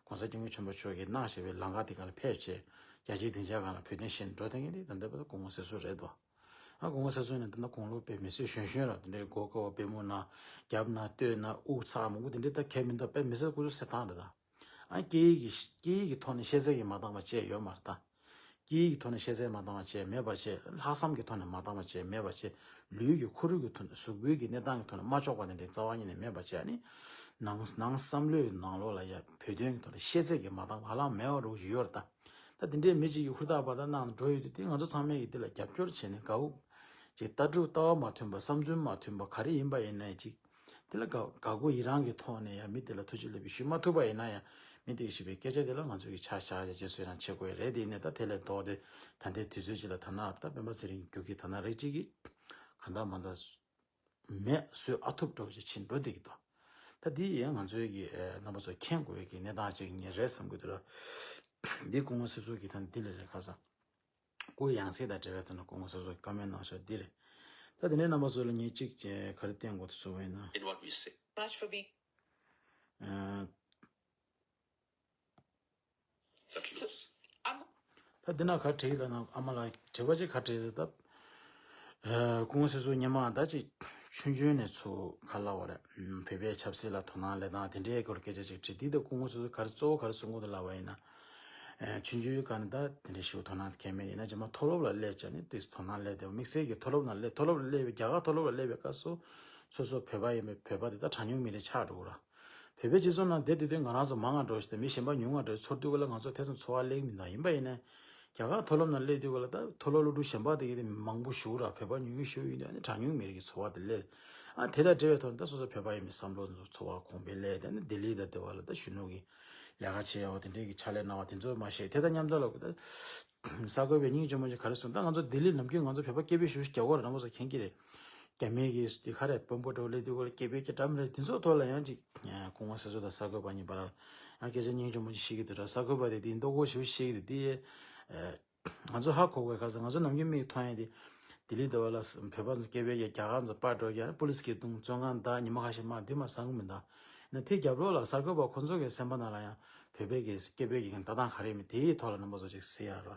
གོང་ས་སྐྱབས་མགོན་ཆེན་པོ་མཆོག་གིས་གནང་བཞག་པའི་ལམ་ཁ་དེ་ག་ལ་ཕེབས་བྱས་རྒྱལ་སྤྱིའི་སྡིངས་ཆ་སྒང་ལ་བོད་དོན་བཤད་འགྲོ་ཐུབ་མཁན་དེ་ད་ལྟ་བར་དུ་སྐུ་ངོ་སྲིད་ཟུར་རེད་དོ། ཨ་སྐུ་ངོ་སྲིད་ཟུར་ནས་ད་ལྟ་དགུང་ལོ་དཔེ་མི་སྲིད་གཞོན་གཞོན་ར་དེ་འདྲའི་མགོ་དཀར་བ་པུས་མོ་ནག་རྒྱབ་ནག་སྟོད་ནག་དབུ་ཚ་མང་པོ་དེ་འདྲའི་ད་ཁྱད་མི་འདུག་དཔེ་མི་སྲིད་སྐུ་གཟུགས་གསལ་ཐང་རེད་ད། ཨ། སྐད་ཡིག་གི་སྐད་ཡིག་གི་ཐོག་ནས་ཤེས་ཚད་ཀྱི་མ་འདང་བ་བཅས་ཡོད་མ་རེད་ད། སྐད་ཡིག་གི་ཐོག་ནས་ཤེས་ཚད་མ་འདང་བ་བཅས་མེད་པ་བཅས། ལྷག་བསམ་གྱི་ཐོག་ནས་མ་འདང་བ་བཅས་མེད་པ་བཅས། ལུས་ཀྱི་ཁོར་ཡུག་གི་ཐོག་ནས། གཟུགས་པོའི་གི་གནས་སྟངས་ཀྱི་ཐོག་ནས་མ་ལྕོགས་པ་དེ་འདྲའི་རྩ་བ་ཉིད་ནས་མེད་པ་བཅས་ནི། ནང་ནང་བསམ་བློའི་ནང་ལོགས་ལ་ཡ་བོད་དོན་གྱི་ཐོག་ནས་ཤེས་ཚད་ཀྱི་མ་འདང་བ་ཧ་ལམ་མེད་པ་རུ་ཡོད་རེད་ད། ད་དེ་འདྲའི་མི་གཅིག་གིས་ཧུར་ཐག་པ་ད་གནང་འགྲོ་ཡོད་དུས། དེ་ང་ཚོ་ཚང་མས་ཀྱིས་དེ་ལ་རྒྱབ་སྐྱོར་བྱས་ནས། དགའ་བོ་ཅིག་ལྟ་གྲུབ་ལྟ་བ་མ་མཐུན་པ། བསམ་ཚུལ་མ་མཐུན་པ་ག་རེ་ཡིན་པ་ཡིན་ན་ཡང་ཅིག་དེ་ལ་དགའ་དགའ་མགུ་ཡི་རངས་ཀྱི་ཐོག་ནས་ཡང་མི་དེ་ལ་ཐུགས་རྗེ་ལེགས་འབུལ་ཞུ་མ་ཐུབ་པ་ཡིན་ན་ཡང་། མི་དེ་གིས་བཤད་པའི་སྐད་ཆ་དེ་ལ་ང་ཚོ་གིས་ཆ་བཞག་ཡ་རྗེས་སུ་ཡི་རང་བྱེད་དགོས་ཡ་རེད། དེ་ཡིན་ནའི་ད་དེ་ལས་ལྡོག་སྟེ་ད་ལྟའི་དུས་ཚོད་ཅིག་ལ་ད་ནག་ད་སྤེན་པ་ཚེ་རིང་རྒྱུག་གི་ད་ནག་རིགས་གཅིག་གིས་གང་ལྟར་མ་ལྟར་མེད་བཟོས་ཨ་ཐུབ་འགྲོ་བྱེད་ཕྱིན་འགྲོ་བསྡད་ཀྱི་འདུག་ད་འདི་ཡང་ང་ཚོའི་གི་ཨེ་རྣམ་པ་ཚོ་མཁྱེན་དགོས་ཀྱི་གནས་སྟངས་ཅིག་ངས་རེད་བསམ་གྱི་འདུག་ར། འདི་སྐུ་ངོ་སྲིད་ཚོགས་ཀྱི་ད་འདི་ལས་རེད། ཁ་སང་སྐུ་ཡང་སྲིད་དང་འབྲེལ་བའི་ཐོག་ནས་སྐུ་ངོ་སྲིད་ཚོགས་ཀྱི་བཀའ་མོལ་གནང་ཤག་འདི་རེད། ད་དེ་ནས་རྣམ་པ་ཚོ་ལ་ངས་གཅིག་བྱས་ག་རེ་བསྟན་དགོས་འདུག་ཟེར་བ་ཡིན་ན། In what we say. Much for being. ཨ། ད་འདི་ན་ག་བྲིས་ལ་ན་ཨ་མ་ལགས་དྲི་བ་ཅིག་ག་བྲིས་ཟེར་ད། ཨ། སྐུ་ངོ་སྲིད་ཚོགས་སྔོན་མ་ད་ཅིག་ཆུང་ཆུང་ནས་ཚུར་ག་ལབ་དགོས་རེད། བོད་པའི་ཆབ་སྲིད་ལ་དོ་སྣང་སླེབས་སྟངས་དེ་འདྲའི་སྐོར་སྐད་ཆ་ཅིག་དྲིས། དེ་ད་སྐུ་ངོ་སྲིད་ཚོགས་ག་རེ་གཙོ་བོ་ག་རེ་གསུང་གི་འདུག་ལབ་པ་ཡིན་ན། ཨ། ཆུང་ཆུང་སྒང་ནས་ད་དེ་འདྲའི་ཞིག་དོ་སྣང་གང་ཡང་མེད། ཡིན་ན་རྗེས་མ་མཐོ་སློབ་ལ་སླེབས་བྱས་ནས་ཏོག་ཙམ་དོ་སྣང་སླེབས་བསྡད། དམིགས་བསལ་གྱི་མཐོ་སློབ་ནང་སླེབས། མཐོ་སློབ་ལ་སླེབས་པའི་རྒྱ་གར་མཐོ་སློབ་ལ་སླེབས་པའི་སྐབས་སུ་སོ་སོ་བོད་པ་ཡིན་པའི་བོད་པ་དེ་ད་གྲངས་ཉུང་མི་རིགས་ཆགས་འགྲོ་གི་ར། བོད་པའི་སྤྱི་ཚོགས་ནང་བསྡད་བསྡད་དུས་ང་རང་ཚོ་མང་ང་འགྲོ་ཞིག་དང་མི་གཞན་པ་ཉུང་ང་འགྲོ་ཞིག་ཚོར་དུས་ག་ལ་ང་ཚོ་དེ་ཙམ་ཚོར་བ་སླེབས་མི་འདུག་ཡིན་པ་ཡིན་ནའི་རྒྱ་གར་མཐོ་སློབ་ནང་སླེབས་དུས་ག་ལ་ད་མཐོ་སློབ་སློབ་ཕྲུག་གཞན་པ་དེ་གི་དེ་མང་པོ་ཞིག་ར། བོད་པ་ཉུང་ཉུང་ཞིག་ཡིན་དུས་ཨ་ནི་གྲངས་ཉུང་མི་རིགས་ཀྱི་ཚོར་བ་དེ་སླེབས། ཨ། དེ་དང་འབྲེལ་བའི་ཐོག་ནས་ད་སོ་སོ་བོད་པ་ཡིན་པའི་བསམ་བློ་ཚོར་བ་གོང་འཕེལ་སླེབས། དེ་ནི་ལྡི་ལི་དང་དེ་བ་ལ་ད་གཞོན་ནུ་གི་ལས་ཀ་བྱེད་ཡག་དེ་འདྲའི་གི་ཕྱག་ལས་གནང་བ་དེ་ཚོ་མ་ཤེས། དེ་དང་མཉམ་དུ་ལ་ད་གསར་འགོད་པས་སྙིང་རྗེ་མོ་ཅིག་ག་རེ་གསུངས། ད་ང་ཚོ་ལྡི་ལི་ནམ་རྒྱུན་ང་ཚོ་བོད་པ་སྐད་འབོད་ཞུ་ཞུ་རྒྱག་གི་ཡོད་རེད། རྣམ་པ་ཚོ་མཁྱེན་གྱི་རེད། རྒྱ་མིའི་གི་དེ་ག་རེ་དཔོན་པོ་འདྲ་བོ་སླེབས་དུས་ག་ལ་སྐད་འབོད་ཀྱི་འདྲ་མི་འདྲ་དེ་ཚོ་ཐོག་ལ་ཡང་ཅིག་སྐུ་ངོ་སྲིད་ཚོགས་དང་གསར་འགོད་པ་གཉིས་བར་ཡང་སྐད་ཆ་སྙིང་རྗེ་མོ་ཅིག་བཤད་ཀྱི་འདུག་ར། གསར་འགོད་པ་དེ་དེ་མདོག་ཁ་པོ་ཞེ་པོ་བཤད་ཀྱི་འདུག་དེ། ཨ། ང་ཚོ་ཧ་གོ་དགོས། ག་ཚོད་ང་ཚོ་ནམ་རྒྱུན་མིག་མཐོང་ཡ་དེ་ལྡི་ལི་དེ་བ་ལ་བོད་པ་ཚོ་སྐད་འབོད་རྒྱག་རྒྱ་གར་ཚོ་པར་སྒྲོག་ཡ་པུ་ལིས་ཀྱིས་བརྡུངས། བཙོན་ཁང་བདག་ཉི་མ་ཁ་ཤས་མ་འདི་མ་བསམ་གི་མི་འདུག་ན་དེ་རྒྱབ་ལོགས་ལ་གསར་འགོད་པ་ཁོ་ཚོ་གི་སེམས་པ་ནང་ལ་ཡང་བོད་པའི་གི་སྐད་འབོད་ཀྱི་ལྟ་སྟངས་ག་རེ་མེད། དེའི་ཐོག་ལ་རྣམ་པ་ཚོ་ཅིག་གཟིགས་ཡ་ར།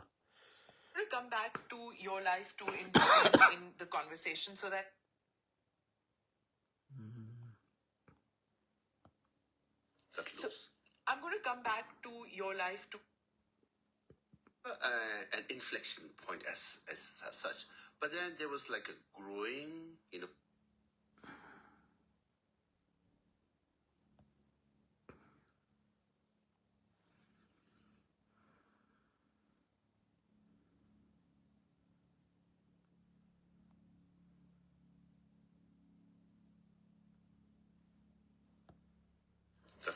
To come back to your life too in, in, in the conversation so that. So, I'm going to come back to your life too. Uh, an inflection point as, as, as such. But then there was like a growing, you know.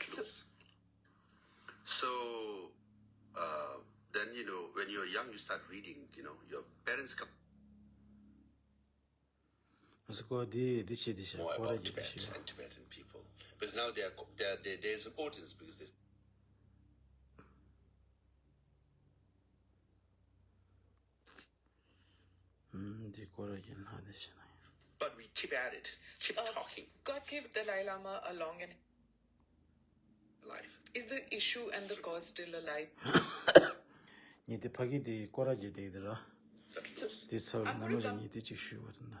So, so uh, then, you know, when you're young, you start reading, you know, your parents come. ཨ་སི་ཀོ་འདི་འདི་བྱེད་འདི་བྱེད། more ཁོ་ར་about འདི་འདི་Tibet བྱེད། And Tibetan people. Because now they are, they are, they, there's importance because this. ཨུམ། འདི་ཁོ་ར་ཡིན་ལ་འདི་བྱེད་ན་ཡིན། But we keep at it, keep talking. God gave Dalai Lama a long and life. Is the issue and the cause still alive? ཉི་དེ་ཕ་གི་དེ་སྐོར་ར་རྒྱས་དེ་དེ་ར། དེ་ཚབ་ན་མ་རེ་ཉི་དེ་ཅིག་ཞུ་བ་དང་།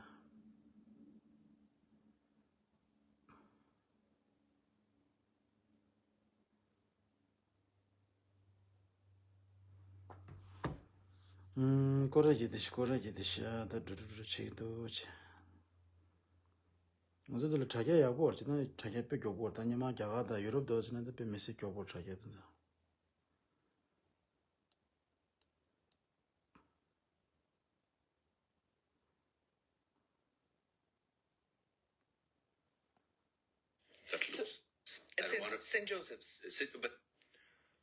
ཨུམ། སྐོར་ར་རྒྱས་དེ་ཤི་སྐོར་ར་རྒྱས་དེ་ཤི་ཨ་ད་འགྲོ་འགྲོ་འགྲོ་བྱེད་འདུག་ཅེ། ང་ཚོ་འདི་ལ་དྲ་རྒྱ་ཡག་པོ་བར་ཅེ་ན་དྲ་རྒྱ་དཔེ་མགྱོགས་པོ་ད་སྔོན་མ་རྒྱ་གར་དང་ཡུ་རོབ་དུ་ཟེར་ན་ད་དཔེ་མི་སྲིད་མགྱོགས་པོ་དྲ་རྒྱ་དེ་ཚོ། So, it's in Saint Joseph's. But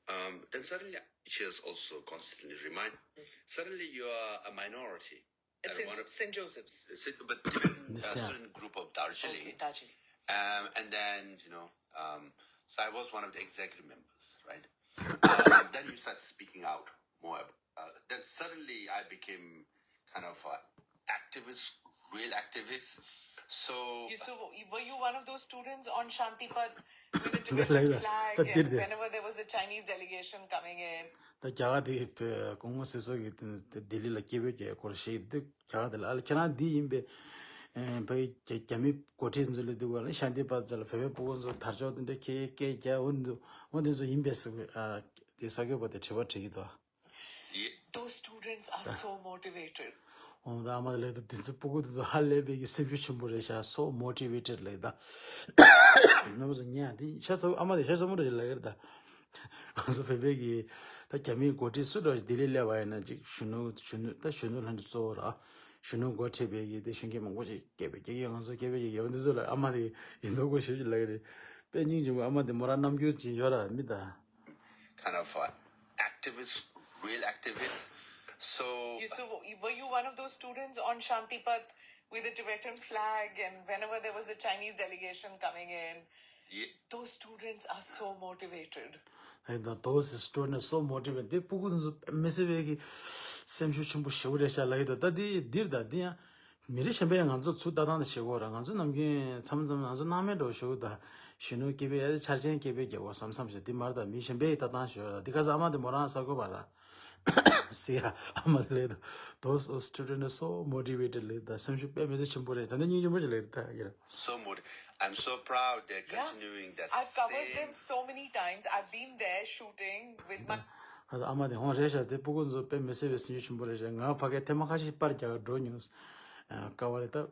um, then suddenly she is also constantly remind. Suddenly you are a minority. It's in Saint Joseph's. But Tibetan, uh, student group of Darjeeling. Okay, Darjeeling. Um, and then, you know, um, so I was one of the executive members, right? Um, then you start speaking out more. Uh, then suddenly I became kind of an activist, real activist. So you, so were you one of those students on Shantipath with a Tibetan flag and whenever there was a Chinese delegation coming in? ད་རྒྱ་གར་དེ་སྐུ་ངོ་སྲིད་ཚོགས་ཀྱིས་དེ་ལྡི་ལི་ལ་སྐད་འབོད་རྒྱག་སྐོར་ཞིག་འདུག་རྒྱ་གར་དེ་ལ་ཨ་ལ་ཁྱེད་རང་འདི་ཡིན་པས། ཨེ་བོད་རྒྱ་རྒྱ་མི་འགོ་ཁྲིད་ཚོ་ལ་འདུག་ག་ལ་ཤཱན་ཏི་པ་ཚོ་ལ་བོད་པའི་སྤུ་གུ་ཚོ་དར་ལྕོག་དེ་འདྲ་ཁྱེད་སྐད་རྒྱག་འོ་འདུག་འོ་དེ་ཚོ་ཡིན་པས་ཟེར་བའི་ཨ་དེ་ས་གོ་པ་དེ་དྲི་བ་དྲི་གི་འདུག Those students are so motivated. འོ་ད་ཨ་མ་ལགས་ད་དེ་ཚོ་སྤུ་གུ་དེ་ཚོ་ཧ་ལས་པའི་གི་སེམས་ཤུགས་ཆེན་པོ་རེད་ཤག so motivated ལགས་ད། རྣམ་པ་ཚོ་ཉན་དེ་ཤ་ཚ་ཨ་མ་དེ་ཤ་ཚ་མོ་རེད་ལབ་ཀྱི་རེད་ད། ང་ཚོ་བོད་པའི་གི་ད་རྒྱ་མིའི་འགོ་ཁྲིད་སུ་འདྲ་ཞིག་ལྡི་ལི་སླེབས་པ་ཡིན་ན་ཅིག་གཞོན་ནུ་གཞོན་ནུ་ད་གཞོན་ནུ་ལྷན་གཙོ་བོ་ར་གཞོན་ནུ་འགོ་ཁྲིད་པའི་གི་དེ་གཞོན་སྐྱེས་མང་པོ་ཅིག་སྐད་པའི་སྐད་ཡིག་ང་ཚོ་སྐད་པའི་ཡིག་ཡོད་འདི་ཚོ་ལ་ཨ་མ་དེ་ཡིན་མདོག་ཁ་པོ་ཞེ་པོ་ཅིག་ལབ་ཀྱི་རེད། དཔེ་སྙིང་རྗེ་མོ་ཨ་མ་དེ་མོ་རང་རྣམ་འགྱུར་ཅིག་ཡོད་ར་མི་ད། Kind of uh, activist, real activist. So, you, so were you one of those students on Shantipath with a Tibetan flag, and whenever there was a Chinese delegation coming in, yeah, those students are so motivated. And those students are so motivated. དེ་སྤུ་གུ་ཚོ་མི་སེར་བའི་གི་སེམས་ཤུགས་ཆེན་པོ་ཞེ་པོ་རེད་ཤག་ལབ་ཀྱི་འདུག་ད་དེ་འདིར་ད་དེ་ཡང་། མི་རིགས་གཞན་པས་ང་ཚོ་ཚུར་ལྟ་སྟངས་དེ་ཤེས་དགོས་ར། ང་ཚོ་ནམ་རྒྱུན་མཚམས་མཚམས་ང་ཚོ་སྣང་མེད་འགྲོ་ཞུ་ད་གཞོན་ནུ་སྐད་པའི་ཡ་འཆར་ཅན་སྐད་པའི་རྒྱལ་པོ་བསམ་བསམ་ཞེས་དེ་མར་ད་མི་གཞན་པའི་ལྟ་སྟངས་ཞུ་ར། འདི་ག་ས་ཨ་མ་དེ་མོ་རང་ས་གོ་བ་ར། སི་ཡ་ཨ་མ་ལེ་ད། Those students are so motivated ལེ་ད། སེམས་ཤུགས་དཔེ་མི་སྲིད་ཆེན་པོ་རེད། ད་ནི་སྙིང་རྗེ་མོ་ཞིག་ལེ་ད་ཡ། So motivated. I'm so proud they're, yeah, continuing that. I've covered them so many times. I've been there shooting with my ཨ་མ་དེ་ཧོན་རེད་ཤག་དེ་སྤུ་གུ་ཚོ་དཔེ་མི་སྲིད་པའི་སེམས་ཤུགས་ཆེན་པོ་རེད་ཤག་ང་ཕ་གིར་ཐེངས་མ་ཁ་ཤས་པར་རྒྱག་ག་འགྲོ་མྱོང་། ཀ་བ་རེད་ད།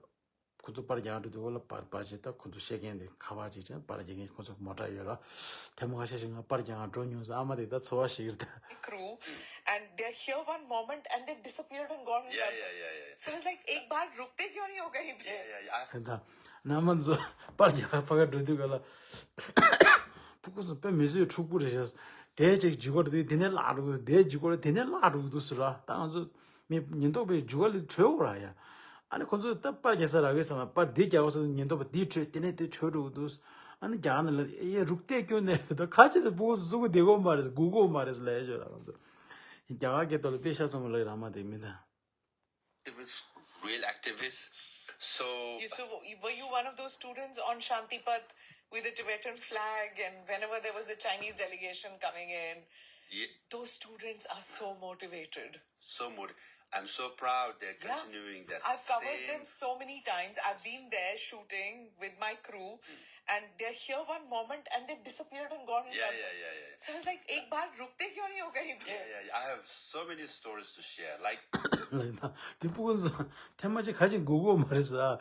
ཁོ་ཚོ་པར་རྒྱག་ག་འགྲོ་དུས་འོ་ལ་པར་པར་ཅིག་ད་ཁོ་ཚོ་བཤད་མཁན་དེ་ཁ་པར་ཅིག་ཅན་པར་རྒྱག་མཁན་ཁོ་ཚོ་མོ་ཊ་ཡོད་ར། ཐེངས་མ་ཁ་ཤས་ཤིག་ང་པར་རྒྱག་ག་འགྲོ་མྱོང་ཟེར་ཨ་མ་དེ་ད་ཚོར་བ་ཞིག་རེད་ད། Crew, and they're here one moment and they disappeared and gone in. Yeah, yeah, yeah, yeah. So I was like, एक बार रुकते क्यों नहीं हो कहीं पे? Yeah, yeah, yeah. ད་ནམ་ཚོ་པར་རྒྱག་ག་ཕ་གིར་འགྲོ་དུས་ག་ལ། སྤུ་གུ་ཚོ་དཔེ་མི་སྲིད་ཕྲུ་གུ་རེད་ཤག་དེ་ཅིག་འཇུག་ག་འགྲོ་དུས་དེ་ནས་བརླག་འགྲོ་གི་འདུག་དེ་འཇུག་ག་འགྲོ་དེ་ནས་བརླག་འགྲོ་གི་འདུག་ཟེར་ར། ད་ང་ཚོ་མི་ཉེན་རྟོག་པས་འཇུག་ག་ལ་བྲོས་འོ་ར་ཡ། ཨ་ནི་ཁོ་ཚོས་ད་པར་རྒྱག་ས་རག་གི་བསམ་ན་པར་འདི་རྒྱག་ག་སོང་ཉེན་རྟོག་པ་འདི་བྲོས་དེ་ནས་དེ་བྲོས་འགྲོ་གི་འདུག་ཨ་ནི་རྒྱ་གར་ནང་ལ་ཨེ་རུག་ཏེ་སྐྱོན་ནས་ད་ཁ་ཆེ་ཚོ་སྤུ་གུ་ཚོ་གཟུགས་པོ་བདེ་གོ་མ་རེད་སྒུག་གོ་མ་རེད་ལབ་ཡ་ཞོར་ར། ང་ཚོ་རྒྱ་གར་སྐད་ཐོག་ལ་དཔེ་ཤ་ཚ་མོ་ལབ་ཡ་ར་མ་དེ་མི་ད། Activists, real activists. So, you, so were you one of those students on Shantipath with a Tibetan flag, and whenever there was a Chinese delegation coming in, yeah, those students are so motivated. So motivated. I'm so proud they're, yeah, continuing that. I've covered same them so many times. I've been there shooting with my crew, and they're here one moment and they've disappeared and gone in. Yeah, yeah, yeah, yeah. So I was like, एक बार रुकते क्यों नहीं हो कहीं पे? Yeah, yeah, yeah. I have so many stories to share. Like དེ་སྤུ་གུ་ཚོ་ཐེངས་མ་གཅིག་ཁ་ཅིག་སྒུག་གོ་མ་རེད་ཟེར།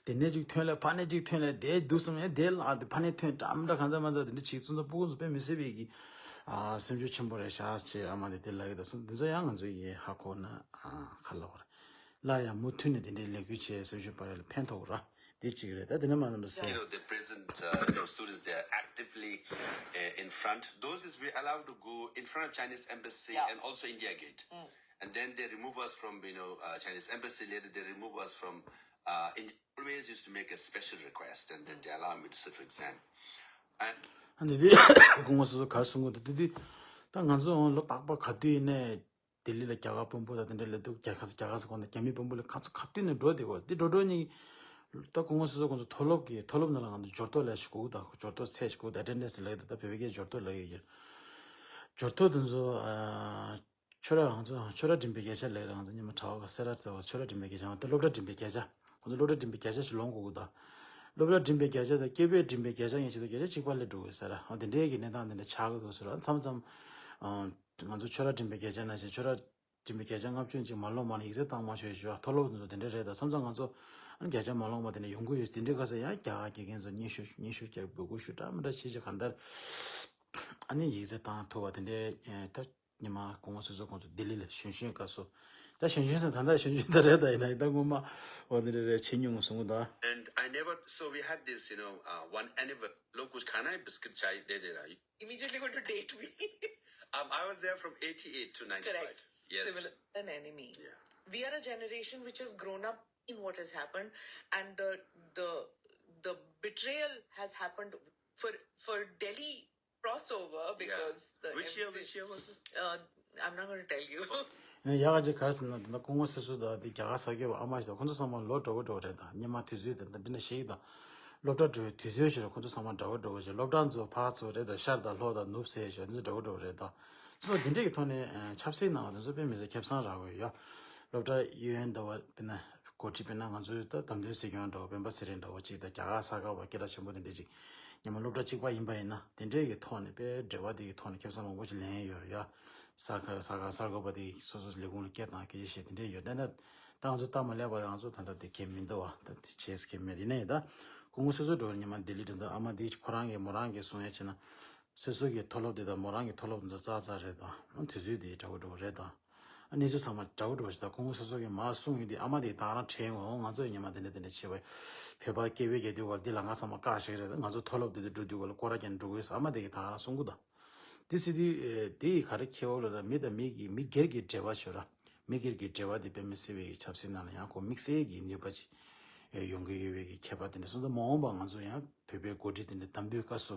དེ་ནས་གཅིག་ཐོན་ལ་ཕ་ནས་གཅིག་ཐོན་ལ་དེ་འདུག་བསམ་ཡ་དེ་ལ་དེ་ཕ་ནས་ཐོན་འདྲ་མི་འདྲ་གང་ཚ་མ་ཚ་དེ་འདྲ་ཅིག་སོང་ཙང་སྤུ་གུ་ཚོ་དཔེ་མི་སྲིད་པའི་གི་ཨ་སེམས་ཤུགས་ཆེན་པོ་རེད་ཤག་ཅེས་ཨ་མ་དེ་དེ་ལབ་ཡོད། ད་སོང་དེ་ཚོ་ཡང་ང་ཚོ་ཡི་ཧ་གོ་ན་ཨ་ཁ་ལོ་རེད། སླར་ཡང་མུ་མཐུད་ནས་དེ་འདྲའི་ལས་འགུལ་བྱས་སེམས་ཤུགས་སྤར་ཡ་ལ་ཕན་ཐོགས་ར། དེ་གཅིག་རེད། ད་དེ་ནས་མ་ནམ་སེ། You know, the present, uh, you know, students, they are actively, uh, in front. Those is we allowed to go in front of Chinese embassy, yeah, and also India Gate. Mm. And then they remove us from, you know, uh, Chinese embassy. Later, they remove us from, uh, India. Always used to make a special request, and then they allow me to sit for exam. And ཨ་འདི་དེ་སྐུ་ངོ་སོ་སོ་ག་རེ་གསུང་གི་འདུག་དེ་དུས་ད་ང་ཚོ་ལོ་རྟག་པར་ག་དུས་ནས། ལྡི་ལི་ལ་རྒྱ་གར་དཔོན་པོ་དང་དེ་འདྲ་ལས་འདུག་རྒྱ་གར་རྒྱ་གར་ཟེར་གོ་ན་རྒྱ་མི་དཔོན་པོ་ལ་ཁ་ཚོ་ག་དུས་ནས་འགྲོ་བསྡད་གོ་དེ་འགྲོ་འགྲོ་ནི། ད་སྐུ་ངོ་སོ་སོ་ཁོང་ཚོ་མཐོ་སློབ་ཀྱི་མཐོ་སློབ་ནང་ལ་ང་ཚོ་འབྱོར་ཐོ་ལས་ཞིག་དགོས་ད་འབྱོར་ཐོ་ཚད་ཞིག་དགོས་ད་ཨ་ཊེན་ཌེན་སི་ལབ་ཡོད་ད་བོད་པའི་སྐད་འབྱོར་ཐོ་ལབ་ཡོད་ཡ། འབྱོར་ཐོ་དེ་ཚོ་ཨ། ཁྱོད་ར་ང་ཚོ་ཁྱོད་ར་འགྲིམ་པའི་བརྒྱ་ཆ་ལབ་ཡོད་ད་ང་ཚོ་སྙེ་མ་གྲྭ་བ་ག་སེ་ར་ཚ་བ་ཁྱོད་ར་འགྲིམ་པའི་བརྒྱ་ཆ་ང་ཚོ་སློབ་གྲྭ་འགྲིམ་པའི་བརྒྱ་ཆ། ཁོང་ཚོ་སློབ་གྲྭ་འགྲིམ་པའི་བརྒྱ་ཆ་ཞིག་ལོངས་དགོས་ཀྱི་འདུག་སློབ་གྲྭ་འགྲིམ་པའི་བརྒྱ་ཆ་དང་སྐྱེས་པས་འགྲིམ་པའི་བརྒྱ་ཆ་ཡན་ཆད་དུ་བརྒྱ་ཆ་གཅིག་པ་སླེབས་འགྲོ་དགོས་ཟེར་ར། འོ་དེ་འདྲའི་གི་གནས་སྟངས་དེ་འདྲ་ཆགས་ཀྱི་འདུག་ཟེར་ར། མཚམས་མཚམས་ང་ཚོ་ཁྱོད་ར་འགྲིམ་པའི་བརྒྱ་ཆ་ནང་བཞིན་ཁྱོད་ར་འགྲིམ་པའི་བརྒྱ་ཆ་ལྔ་བཅུ་ཅིག་མ་ལོངས་པ་ན་ཡིག་ཚད་བཏང་མ་ཆོག་ཞུ་བ་མཐོ་སློབ་དེ་ཚོ་དེ་འདྲ་རེད་ད། མཚམས་མཚམས་ང་ཚོ་བརྒྱ་ཆ་མ་ལོངས་པ་དེ་འདྲ་ཡོང་གི་ཡོད། དེ་འདྲའི་སྐབས་སུ་ཡང་རྒྱ་གར་དགེ་རྒན་ཚོ་སྙན་ཞུ་སྙན་ཞུ་རྒྱག་འབོད་སྐུལ་ཞུ་འདྲ་མི་འདྲ་བྱེད་ཅིག་གང་ལྟར་ཨ་ནི་ཡིག་ཚད་བཏང་ཐུབ་པ་དེ་འདྲའི་ད། ཉི་མ་སྐུ་ངོ་སོ་སོ་ཁོང་ཚོ་ལྡི་ལི་ལ་གཞོན་གཞོན་སྐབས་སུ། ད་གཞོན་གཞོན་ཟེར་ད་ལྟ་གཞོན་གཞོན་ད་རེད་ད་ཡིན་ན་ད་སྔོན་མ་འོ་དེ་རེད་རེད་བྱེད་མྱོང་གསུང་གི་ད། And I never, so we had this, you know, uh, one anniversary. लोग कुछ खाना है, बिस्किट चाय दे देना। Immediately going to date me. Um, I was there from eighty-eight to ninety-five. Correct. Yes. Similar. An enemy. Yeah. We are a generation which has grown up in what has happened, and the the the betrayal has happened for for Delhi crossover. Yeah. Because the which year, M C which year was it? Uh, I'm not going to tell you. ཡ་ག་ཅིག་ག་རེ་ཟེར་ན་དེ་འདྲ་སྐུ་ངོ་སོ་སོ་དང་དེ་རྒྱ་གར་ས་སྐྱོབ་ཨ་མ་ཞིག་དང་ཁོང་ཚོ་ཚང་མ་ལོ་འདྲ་བོ་འདྲ་བོ་རེད་ད། སྙེ་མ་དུས་ཚོད་དེ་འདྲ་འདི་འདྲ་ཞིག་དང་། སློབ་གྲྭ་འགྲོ་བའི་དུས་ཚོད་ཞིག་རེད། ཁོང་ཚོ་ཚང་མ་འདྲ་བོ་འདྲ་བོ་ཞིག་སློབ་གྲྭ་ཚོ་ཕར་ཚུར་རེད་ད། ཤར་དང་ལྷོ་དང་ནུབ་ཟེར་ཞིག་འདི་ཚོ་འདྲ་བོ་འདྲ་བོ་རེད་ད། སོ་སོ་འདི་འདྲས་ཀྱི་ཐོག་ནས་ཆབ་སྲིད་ནང་དེ་ཚོ་དཔེ་མི་སྲིད་ཁེ་བཟང་རག་གི་ཡོད། སློབ་གྲྭ་གཡས་གཡོན་འདྲ་བོ་དཔེར་ན། འགོ་ཁྲིད། དཔེར་ན་ང་ཚོའི་ད་བདམས་ཐོན་སྲིད་སྐྱོང་འདྲ་བོ་སྤེན་པ་ཚེ་རིང་འདྲ་བོ་ཅིག་དང་། རྒྱ་གར་གསར་འགོད་པ་སྐད་གྲགས་ཆེན་པོ་དེ་འདྲ་ཅིག་ཉི་མ་སློབ་གྲྭ་གཅིག་པ་ཡིན་པ་ཡིན་ན། དེ་འདྲའི་གི་ཐོག་ནས་དཔེ་འབྲེལ་བ་དེ་གི་ཐོག་ནས་ཁེ་བཟང་མང་པོ་ཞིག་ལེན་ཡོད་རེད་ཡ། གསར་ཁ་གསར་ཁ་གསར་འགོད་པ་དེ་སོ་སོ་ལས་ཁུངས་ལ་སྐད་བཏང་། སྐད་ཆ་བཤད། དེ་འདྲའི་ཡོད། ད་ད་ད་ང་ཚོ་སྟབས་མ་ལེགས་པ་ང་ཚོ་ད་ལྟ་དེ་གལ་མི་འདུག་བ། ད་དེ་བྱས་གལ་མེད། ཡིན་ནའི་ད་སྐུ་ངོ་སྲིད་ཚོགས་འགྲོ་བའི་ཉི་མ་ལྡི་ལི་འགྲོ་འདུག་ཨ་མ་དེ་ཁོ་རང་གི་མོ་རང་གི་གསུང་ཡ་བྱས་ན། སྲིད་ཚོགས་ཀྱི་མཐོ་སློབ་དེ་དང་མོ་རང་གི་མཐོ་སློབ་དེ་ཚོ་རྩ་རྩ་རེད་དང་། དུས་ཚོད་དེ་འདྲ་བོ་འདྲ་བོ་རེད་དང་། གནས་ཚུལ་ཚང་མ་འདྲ་བོ་འདྲ་བོ་ཞིག་དང་། སྐུ་ངོ་སྲིད་ཚོགས་ཀྱིས་མར་གསུངས་ཡོད་དུས། ཨ་མ་དེས་ད་ག་རང་དྲན་འོང་། ང་ཚོ་ཡིན་ཉི་མ་དེ་འདྲ་དེ་འདྲ་བྱས་པ། བོད་པ་སྐད་འབོད་རྒྱག་དུས་སྐབས་འདི་ལམ་ཁ་ཚང་མ་བཀག་བཞག་རེད། ང་ཚོ་མཐོ་སློབ་དེ་དུ་འགྲོ་དུས་སྐབས་ལ་སྐོར་ར་རྒྱག་འགྲོ་དགོས་ཟེར། ཨ་མ་དེ་གིས་ད་ག་རང་གསུང་གི་འདུག་དེ་ཟེར་དུས་དེ་ཡིས་ག་རེ་ཁེལ་བ་ལབ་ན། མི་དང་མི་གི་མི་སྒེར་གྱི་འབྲེལ་བ་ཞུ་ར། མི་སྒེར་གྱི་འབྲེལ་བ་དེ་དཔེ་མི་སྲིད་པའི་ཆབ་སྲིད་ནང་ལ་ཡང་ཁོ་དམིགས་བསལ་གྱི་ནུས་པ་ཅིག་ཡོང་གི་ཡོད་པའི་གི་ཁྱད་པར་དེ་འདྲ་སོང་ཙང་། མ་འོངས་པ་ང་ཚོ་ཡང་བོད་པའི་འགོ་ཁྲིད་དེ་འདྲ་བདམས་དུས་སྐབས་སུ་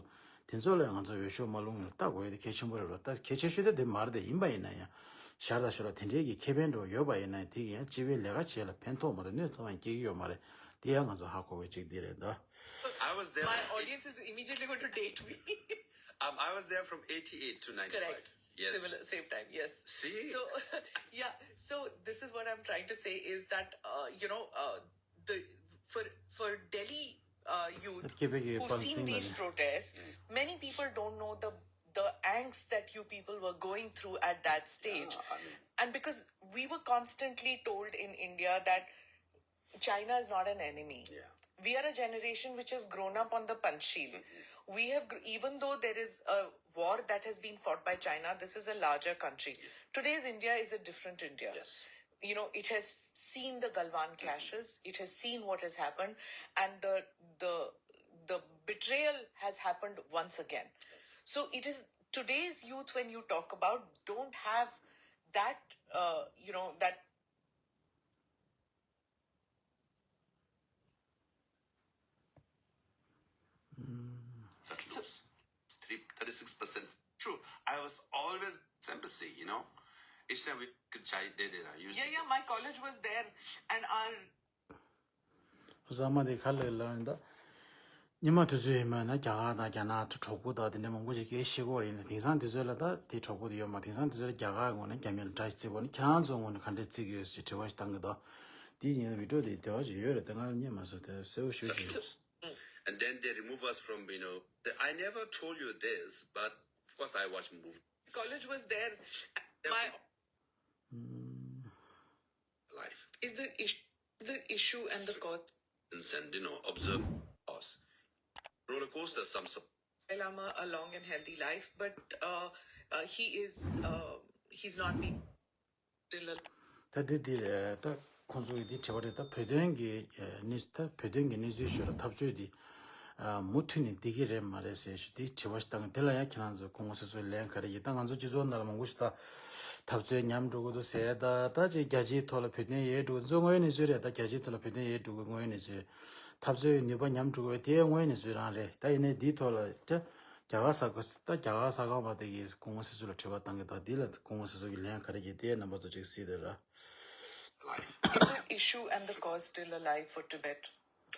དེ་ཚོ་ལ་ང་ཚོ་འོས་ཤོག་མ་བླུགས་ཡ་ལ་ལྟ་དགོས་ཡ་དེ་གལ་ཆེན་པོ་རེད་ར། ད་གལ་ཆེ་ཤོས་དེ་དེ་མ་རེད་དེ། ཡིན་པ་ཡིན་ན་ཡང་ཞར་དང་ཞོར་ལ་དེ་འདྲའི་གི་ཁེ་ཕན་འདྲ་བོ་ཡོད་པ་ཡིན་ན་ཡང་། དེ་གི་ཡང་སྤྱི་པའི་ལས་ཀ་བྱེད་ལ་ཕན་ཐོགས་མ་གཏོགས་གནོད་ཙམ་ཡང་སྐྱེལ་གྱི་ཡོད་མ་རེད། དེ་ཡང་ང་ཚོ་ཧ་གོ་བའི་གཅིག་འདི་རེད་ད། I was there. My audience is immediately going to date me. Um, I was there from eighty-eight to ninety-five. Correct. Similar, same time, yes. See? So, yeah, so this is what I'm trying to say is that, uh, you know, uh, the for for Delhi uh, youth who've seen these protests, many people don't know the the angst that you people were going through at that stage. Yeah, I mean, and because we were constantly told in India that China is not an enemy. Yeah. We are a generation which has grown up on the Panchsheel. Mm-hmm. We have, gr- even though there is a war that has been fought by China, this is a larger country. Yeah. Today's India is a different India. Yes. You know, it has seen the Galwan clashes, it has seen what has happened, and the the the betrayal has happened once again. Yes. So it is today's youth, when you talk about, don't have that uh, you know that But so, lose three, thirty-six percent. True, I was always embassy, you know. Each time we could chai, they did. I used yeah, yeah, my college was there, and our བཟའ་མ་དེ་ག་ལེར་ལ་ཡིན་ད། ཉི་མ་དུས་ཚོད་ཡིན་མ་ན་རྒྱ་གར་དང་རྒྱ་ནག་གྲོགས་པོ་དང་དེ་འདྲ་མང་པོ་ཞིག་སྐད་ཤེས་གོ་རེད། དེང་སང་དུས་ཚོད་ལ་ད་དེ་གྲོགས་པོ་དེ་ཡོད་མ། དེང་སང་དུས་ཚོད་ལ་རྒྱ་གར་ངོས་ནས་རྒྱ་མི་ལ་དགྲ་ཞིག་བརྩི་གོ་ནི། ཁྱེད་རང་ཚོ་ངོས་ནས་ག་འདྲས་བརྩི་གི་ཡོད་ཟེར་དྲི་བ་ཞིག་བཏང་གི་འདུག་དེ་ཡིན་ན་བི་ཌིའོ་དེ་དེ་བ་ཞིག་ཡོད་རེད། དེ་ང་ལ་རྙེད་མ་སོང་། དེ་གསལ་པོ་ཞུ་ཞུ། And then they remove us from, you know, the, I never told you this, but of course I watch movie. College was there. My life. Is the issue, the issue and the cause. And, you know, observe us. Roller coaster, some support. Lama a long and healthy life, but uh, uh, he is uh, he's not been till a ད་འདི་འདི་རེད། ད་ཁོང་ཚོ་གི་འདི་དྲི་བ་རེད། ད་བོད་དོན་གྱི་གནས་ད་བོད་དོན་གྱི་གནས་ཚུལ་ཞུ་ར། འཐབ་རྩོད་འདི་མུ་མཐུད་ནས་བསྡད་ཀྱི་རེད་མ་རེད་ཟེར་ཞུ། འདི་དྲི་བ་ཞིག་བཏང་གི། དེ་ལ་ཡང་ཁྱེད་རང་ཚོ་སྐུ་ངོ་སྲིད་ཚོགས་ལན་ག་རེ་ཡིན། ད་ང་ཚོ་སྤྱི་ཚོགས་ནང་ལ་མང་པོ་ཞིག་ད་འཐབ་རྩོད་ཉམས་འགྲོ་གི་འདུག་ཟེར། ད་ད་ཅིག་རྒྱལ་སྤྱིའི་ཐོག་ལ་བོད་དོན་ཡལ་འགྲོ་གི་འདུག་དངོས་ཡོད་གནས་ཚུལ་རེད། ད་རྒྱལ་སྤྱིའི་ཐོག་ལ་བོད་དོན་ཡལ་འགྲོ་གི་དངོས་ཡོད་གནས་ཚུལ་རེད། འཐབ་རྩོད་ནུས་པ་ཉམས་འགྲོ་གི་བས་དེའི་དངོས་ཡོད་གནས་ཚུལ་རང་རེད། ད་ཡིན་ནའི་འདིའི་ཐོག་ལ་ད་རྒྱ་གར་གསར་འགོད་ད་རྒྱ་གར་གསར་ཁང་པ་དེ་གིས་སྐུ་ངོ་སྲིད་ཚོགས་ལ་དྲི་བ་བཏང་གི་འདུག་འདི་ལ་སྐུ་ངོ་སྲིད་ཚོགས་ཀྱི་ལན་ག་རེ་བྱེད། དེ་རྣམ་པ་ཚོ་ཅིག་གཟིགས་དེ་ར། Life. The issue and the cause still alive for Tibet.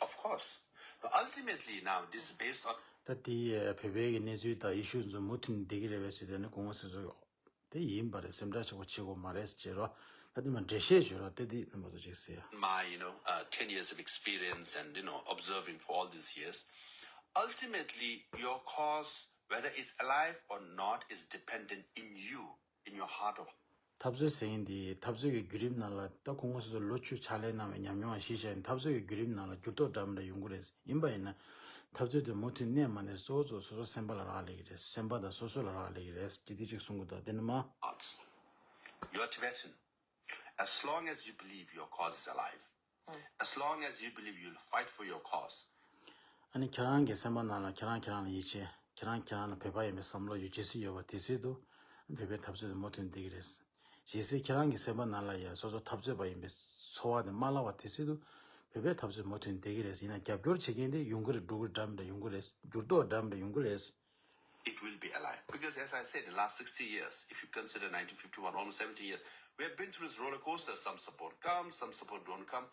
Of course. But ultimately, now, this is based on ད་དེ་བོད་པའི་གི་གནས་ཚུལ་དང་ཨི་ཤུ་ཚོ་མུ་མཐུད་ནས་བསྡད་ཀྱི་རེད་པས་ཟེར། དེ་ནི་སྐུ་ངོ་སྲིད་ཚོགས་དེ་ཡིན་པ་རེད། སེམས་ཁྲལ་ཆེན་པོ་བྱེད་དགོས་མ་རེད་ཟེར་རོ། ད་དེ་མ་འགྲེལ་བཤད་ཞུ་རོ། དེ་དེ་རྣམ་པ་ཚོ་ཅིག་ཟེར། My, you know, uh, ten years of experience and, you know, observing for all these years, ultimately, your cause, whether it's alive or not, is dependent in you, in your heart of འཐབ་རྩོད་ཟེར་མཁན་འདི་འཐབ་རྩོད་ཀྱི་བརྒྱུད་རིམ་ནང་ལ། ད་སྐུ་ངོ་སྲིད་ཚོགས་ལོ་བཅུ་ཕྱག་ལས་གནང་བའི་ཉམས་མྱོང་ཡང་གཞི་བཞག་ཡིན། འཐབ་རྩོད་ཀྱི་བརྒྱུད་རིམ་ནང་ལ་འགྱུར་ལྡོག་འདྲ་མི་འདྲ་ཡོང་གི་རེད། ཡིན་པ་ཡིན་ན་འཐབ་རྩོད་དེ་མུ་མཐུད་གནས་མ་གནས་གཙོ་བོ་གཙོ་སོ་སོ་སེམས་པ་ལ་རག་ལས་ཀྱི་རེད། སེམས་པ་དང་སོ་སོ་ལ་རག་ལས་ཀྱི་རེད། ཅི་སྟེ་ཅིག་གསུང་གི་འདུག་དེ་ནི་མ། Arts. You are Tibetan. As long as you believe your cause is alive, as long as you believe you'll fight for your cause, ཨ་ནི་ཁྱེད་རང་གི་སེམས་པ་ནང་ལ་ཁྱེད་རང་ཁྱེད་རང་ལ་ཡིད་ཆེས། ཁྱེད་རང་ཁྱེད་རང་ལ་བོད་པ་ཡིན་པའི་བསམ་བློ་ཡོད། རྗེས་སུ་ཡོད་པ་དེ་སྲིད་དུ་བོད་པའི་འཐབ་རྩོད་དེ་མུ་མཐུད་བསྡད་ཀྱི་རེད། རྗེས་སུ་ཁྱེད་རང་གི་སེམས་པ་ནང་ལ་ཡང་སོ་སོ་འཐབ་རྩོད་པ་ཡིན་པའི་ཚོར་བ་དེ་མ་བརླག་པ་དེ་སྲིད་དུ་བོད་པའི་འཐབ་རྩོད་མུ་མཐུད་བསྡད་ཀྱི་རེད། ཡིན་ན་རྒྱབ་སྐྱོར་བྱེད་མཁན་དེ་ཡོང་གི་རེད། འགྲོ་གི་རེད། འདྲ་མི་འདྲ་ཡོང་གི་རེད། འགྱུར་ལྡོག་འདྲ་མི་འདྲ་ཡོང་གི་རེད། It will be alive. Because as I said, in the last sixty years, if you consider nineteen fifty-one, almost seventy years, we have been through this roller coaster. Some support comes, some support don't come,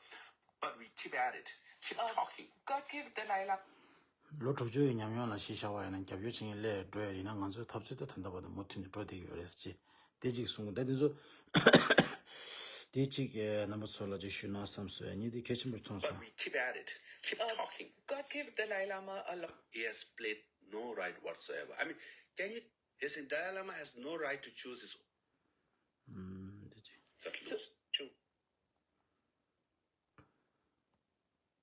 but we keep at it, keep talking. God give Dalai Lama. ལོ་དྲུག་ཅུ་ཡི་ཉམས་མྱོང་ལ་གཞི་བཞག་པ་ཡིན་ན། རྒྱབ་སྐྱོར་བྱེད་མཁན་སླེབས་འགྲོ་ཡ་ཡིན་ན། ང་ཚོའི་འཐབ་རྩོད་ད་ད་ལྟ་བར་དུ་མུ་མཐུད་ནས་འགྲོ་བསྡད་ཀྱི་ཡོད་རེད་ཅེས་དེ་གཅིག་གསུངས། ད་དེ་ཚོ་ དེ་གཅིག་རྣམ་པ་ཚོ་ལ་ཅིག་ཞུས་ན་བསམ་སོང་། ཡ་ཉིད་དེ་གལ་ཆེན་པོ་མཐོང་སོང་། But we keep at it, keep talking. God give Dalai Lama a lot. He has played no right whatsoever. I mean, can you? He's saying Dalai Lama has no right to choose his own. ཨམ། དེ་གཅིག་ད་ལོས་ཆུ།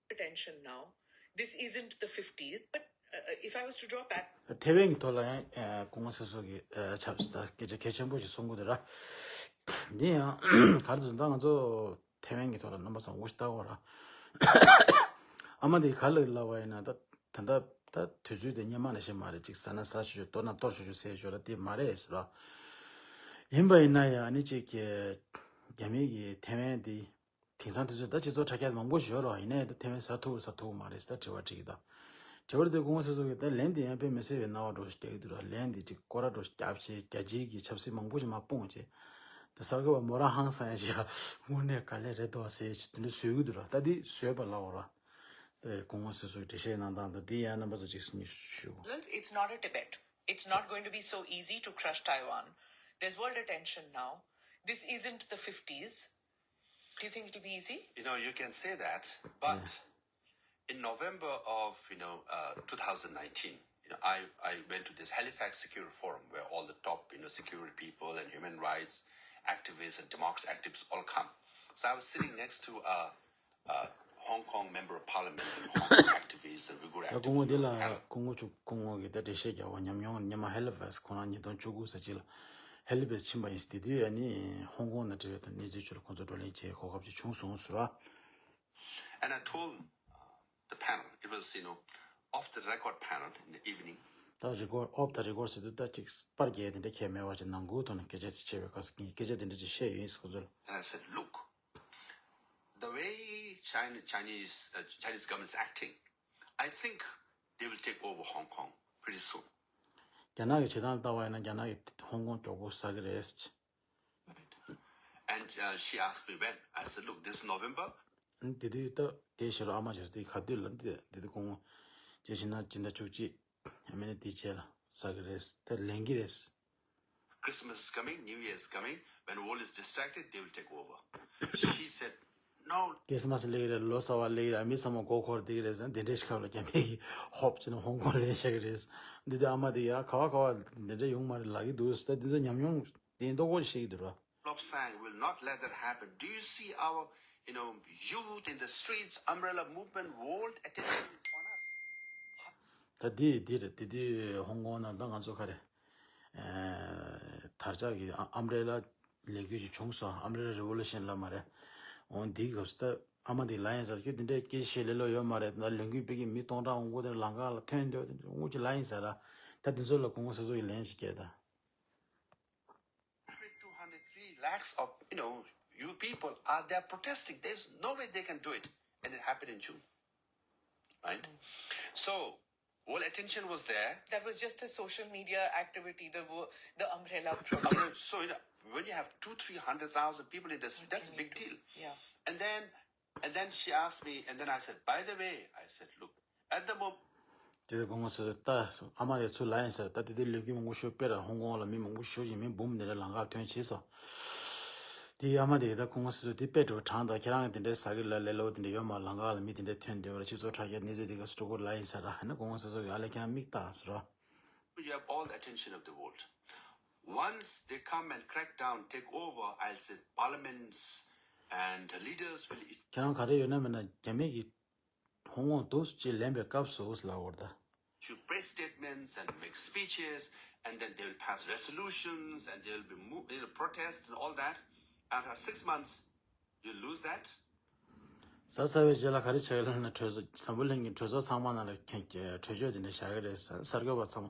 Attention now. This isn't the fiftieth, but uh, if I was to draw back, ཐེ་ཝན་གྱི་ཐོག་ལ་ཡང་སྐུ་ངོ་སྲིད་ཚོགས་ཀྱི་ཆབ་སྲིད་སྐད་ཆ་གལ་ཆེན་པོ་ཞིག་གསུང་གི་འདུག་ར། འདི་ཡང་ག་རེ་ཟེར་ན། ད་ང་ཚོ་ཐེ་ཝན་གྱི་ཐོག་ལ་རྣམ་པ་ཚོ་ངོ་ཤེས་ལྟ་བ་ར། ཨ་མ་འདི་ག་ལ་ལབ་པ་ཡིན་ན། ད་ད་ལྟ་ད་དུས་ཚོད་དེ་སྔོན་མ་ནང་བཞིན་མ་རེད། ཅིག་ཟ་ན་ཟ་ཆོག་ཆོག་གཏོར་ན་གཏོར་ཆོག་ཆོག་ཟེར་ཞོར་ལ་དེ་མ་རེད་ཟེར་བ། ཡིན་པ་ཡིན་ན་ཡང་ཨ་ནི་ཅིག་གི་རྒྱ་མི་གི་ཐེ་ཝན་འདི་དེང་སང་དུས་ཚོད་ད་སྤྱི་ཚོགས་དྲ་རྒྱ་མང་པོ་ཞིག་ཡོད་རེད། ཡིན་ནའི་ད་ཐེ་ཝན་ཟ་ཐུབ་ཟ་ཐུབ་མ་རེད་ཟེར་ད་དྲི་བ་དྲིས་ཀྱི་འདུག་དྲི་བ་དེ་སྐུ་ངོ་སྲིད་ཚོགས་ཀྱིས་ད་ལན་དེ་ཡང་དཔེ་མི་སྲིད་པའི་སྣང་བ་འདྲ་ཞིག་རྒྱག་གི་འདུག་ར། ལན་དེ་ཅིག་སྐོར་ར་འདྲ་ཞིག་རྒྱབ་བྱས། རྒྱལ་སྤྱིའི་གི་ཆབ་སྲིད་མང་པོ་ཞིག་མར་སྤུངས་བྱས། ད་གསར་འགོད་པ་མོ་རང་ཧང་སང་ཡ་ཞིག་དངོས་གནས་ག་ལེ་རེད་འདུག་ཟེར་ཞིག་དེ་འདྲ་བཟོས་ཀྱི་འདུག་ར། ད་དེ་བཟོས་པ་ལབ་དགོས་ར། དེ་སྐུ་ངོ་སྲིད་ཚོགས་ཀྱིས་འགྲེལ་བཤད་གནང་སྟངས་དང་དེ་ཡང་རྣམ་པ་ཚོ་གཅིག་གཉིས་ཞུ། Well, it's not a debate. It's not going to be so easy to crush Taiwan. There's world attention now. This isn't the fifties. Do you think it'll be easy? You know, you can say that, but in November of, you know, uh, two thousand nineteen, you know, I, I went to this Halifax Security Forum where all the top, you know, security people and human rights activists and democracy activists all come. So I was sitting next to a, a Hong Kong member of parliament and Hong Kong activists and Uyghur activists. ད་སྐུ་ངོ་འདི་ལ་སྐུ་ངོ་ཆུ་སྐུ་ངོ་གིས་ད་འགྲེལ་བཤད་རྒྱག་པ་ཉམས་མྱོང་སྔོན་མ་ཧེ་ལི་ཕེག་སི་ཁོང་རང་ཉིས་སྟོང་བཅུ་དགུ་ཙམ་ཅིག་ལ་ཧེ་ལི་ཕེག་སི་ཕེག་སི་ཕྱིན་པ་ཡིན། དེ་དུས་ཨ་ནི་ཧོང་ཀོང་ནང་འབྲེལ་བའི་ཐོག་གནས་ཚུལ་ཕྱོགས་ལ་ཁོང་ཚོ་བགྲོ་གླེང་བྱེད་གོ་སྐབས་ཅིག་བྱུང་སོང་ཟེར་བ། And I told, uh, the panel, it was, you know, off the record panel in the evening. ད་རི་ཀོཌ། ཨོཕ་ད་རི་ཀོཌ་ཟེར་དུས་ད་ཅིག་པར་རྒྱག་དེ་འདྲ་གང་ཡང་མེད་པ་ཅིག་ནང་ཁུལ་དུ་ནས་སྐད་ཆ་ཅིག་བྱས་པའི་སྐབས་སུ་སྐད་ཆ་དེ་འདྲ་ཅིག་བཤད་ཡོད་ཡིན་ཟེར་ཁོང་ཚོ་ལ། And I said, look, the way China, Chinese, uh, Chinese government is acting, I think they will take over Hong Kong pretty soon. རྒྱ་ནག་གི་བྱེད་སྟངས་ལྟ་བ་ཡིན་ན་རྒྱ་ནག་གིས་ཧོང་ཀོང་མགྱོགས་པོ་ཟ་གི་རེད། And, uh, she asked me when. I said, look, this November. དེ་དུས་ད་དེ་ཕྱི་རུ་ཨ་མ་ཅིག་དེ་ག་དུས་ལ་འདི་དེ་དུས་ཁོང་ཅེ་ཤི་ན་སྤྱི་ཟླ་བཅུ་གཅིག་ཨ་མ་ནི་དེ་རྗེས་ལ་ཟ་གི་རེད། ད་ལེན་གི་རེད། Christmas is coming, New Year is coming. When world is distracted, they will take over. She said, no. ཁྲིས་མས་སླེབས་ཀྱི་རེད། ལོ་གསར་པ་སླེབས་ཀྱི་རེད། མི་ཚང་མ་མགོ་འཁོར་བསྡད་ཀྱི་རེད་ཟེར། འདི་འདྲའི་སྐབས་ལ་རྒྱ་མི་གིས་ཧོབ་ཅིག་ནས་ཧོང་ཀོང་ལེན་བཞག་གི་རེད། འདི་དུས་ཨ་མ་དེ་ཡ་ག་བ་ག་བ་འདི་འདྲ་ཡོང་མ་རེད་ལབ་ཀྱི་འདུག་ཟེར། ད་འདི་ཚོ་ཉམས་མྱོང་དེ་མདོག་ཁ་པོ་ཞིག་བཤད་ཀྱི་འདུག་ར། Lobsang will not let that happen. Do you see our, you know, youth in the streets, umbrella movement, world attention is on us? ད་འདི་འདི་རེད། དེ་དུས་ཧོང་ཀོང་ནང་ད་ང་ཚོ་ག་རེ། ཨ། དར་ལྕོག་གི་ཨ་ཨམ་བྷེ་རེ་ལ་ལས་འགུལ་ཞིག་བྱུང་སོང་། ཨམ་བྷེ་རེ་ལ་རི་ཝོ་ལུ་ཤན་ལབ་མ་རེད། འོ་འདིའི་སྐབས་སུ་ད་ཨ་མ་དེས་ལབ་ཡིན་ཟེར། ཁྱོད་འདི་འདྲའི་སྐད་ཆ་བཤད་ལེ་ལོ་ཡོད་མ་རེད། ད་ལས་འགུལ་སྤེལ་མཁན་མི་སྟོང་ཕྲག་འོང་གི་འདུག་དེ་ལམ་ཁ་ལ་ཐོན་འདུག་དེ་འདྲ་དངུལ་ཅིག་ལབ་ཡིན་ཟེར་ར། ད་འདི་ཚོ་ལ་སྐུ་ངོ་སྲིད་ཚོགས་ཀྱིས་ལན་ཞིག་བསྐྱལ་ད། Two hundred, three lakhs of, you know, you people are there protesting. There's no way they can do it. And it happened in June. Right? So, all attention was there. That was just a social media activity, the wo- the umbrella protest. So, you know, when you have two, three hundred thousand people in this, that's a big deal. Yeah. And then, and then she asked me, and then I said, by the way, I said, look, at the moment, དེ་དུས་སྐུ་ངོ་སྲིད་ཚོགས་ད་ཨ་མ་དེས་ཚུར་ལབ་ཡིན་ཟེར། ད་དེ་དུས་ལས་འགུལ་མང་པོ་ཞིག་སྤེལ་ར། ཧོང་ཀོང་ལ་མི་མང་པོ་ཞིག་ཅིག་མི་འབུམ་དེ་འདྲ་ལམ་ཁ་ཐོན་བྱས་སོང་། དེ་ཨ་མ་དེས་ད་སྐུ་ངོ་སྲིད་ཚོགས་དེ་དཔེ་འདྲ་བོ་དྲངས་ད། ཁྱེད་རང་གིས་དེ་འདྲའི་ཟ་གི་ལ་ལེ་ལོ་དེ་འདྲ་ཡོད་མ། ལམ་ཁ་ལ་མི་དེ་འདྲ་ཐོན་བསྡད་པ་རེད། སྤྱི་ཚོགས་དྲ་རྒྱའི་གནས་ཚུལ་དེ་ག་སྤྲོ་པོ་ལབ་ཡིན་ཟེར་ར། ཧ་ན་སྐུ་ངོ་སྲིད་ཚོགས་ཀྱིས་ཨ་ལས་ཁྱེད་རང་མིག་ལྟ་ཟེར་ར། You have all the attention of the world. Once they come and crack down, take over, I'll say parliaments and leaders will ཁྱེད་རང་ག་རེ་ཡོད་ན་མེད་ན་རྒྱ་མི་གིས་ཧོང་ཀོང་འདུག་སེ་ཅིག་ལེན་པའི་སྐབས་སུ་ལབ་དགོས་རེད་ད། To press statements and make speeches, and then they will pass resolutions, and there will be mo- you know, protests and all that. After six months, you lose that. ཟ་ཚར་བའི་རྗེས་ལ་ག་རེ་བྱེད་ཀྱི་ལབ་ན། གྲོས་ཚོགས། འཛམ་བུ་གླིང་གི་གྲོས་ཚོགས་ཚང་མ་ནང་ལ་ཁྱེད་ཀྱི་གྲོས་ཆོད་དེ་འདྲ་བཞག་གི་རེད། གསར་འགོད་པ་ཚང་མ་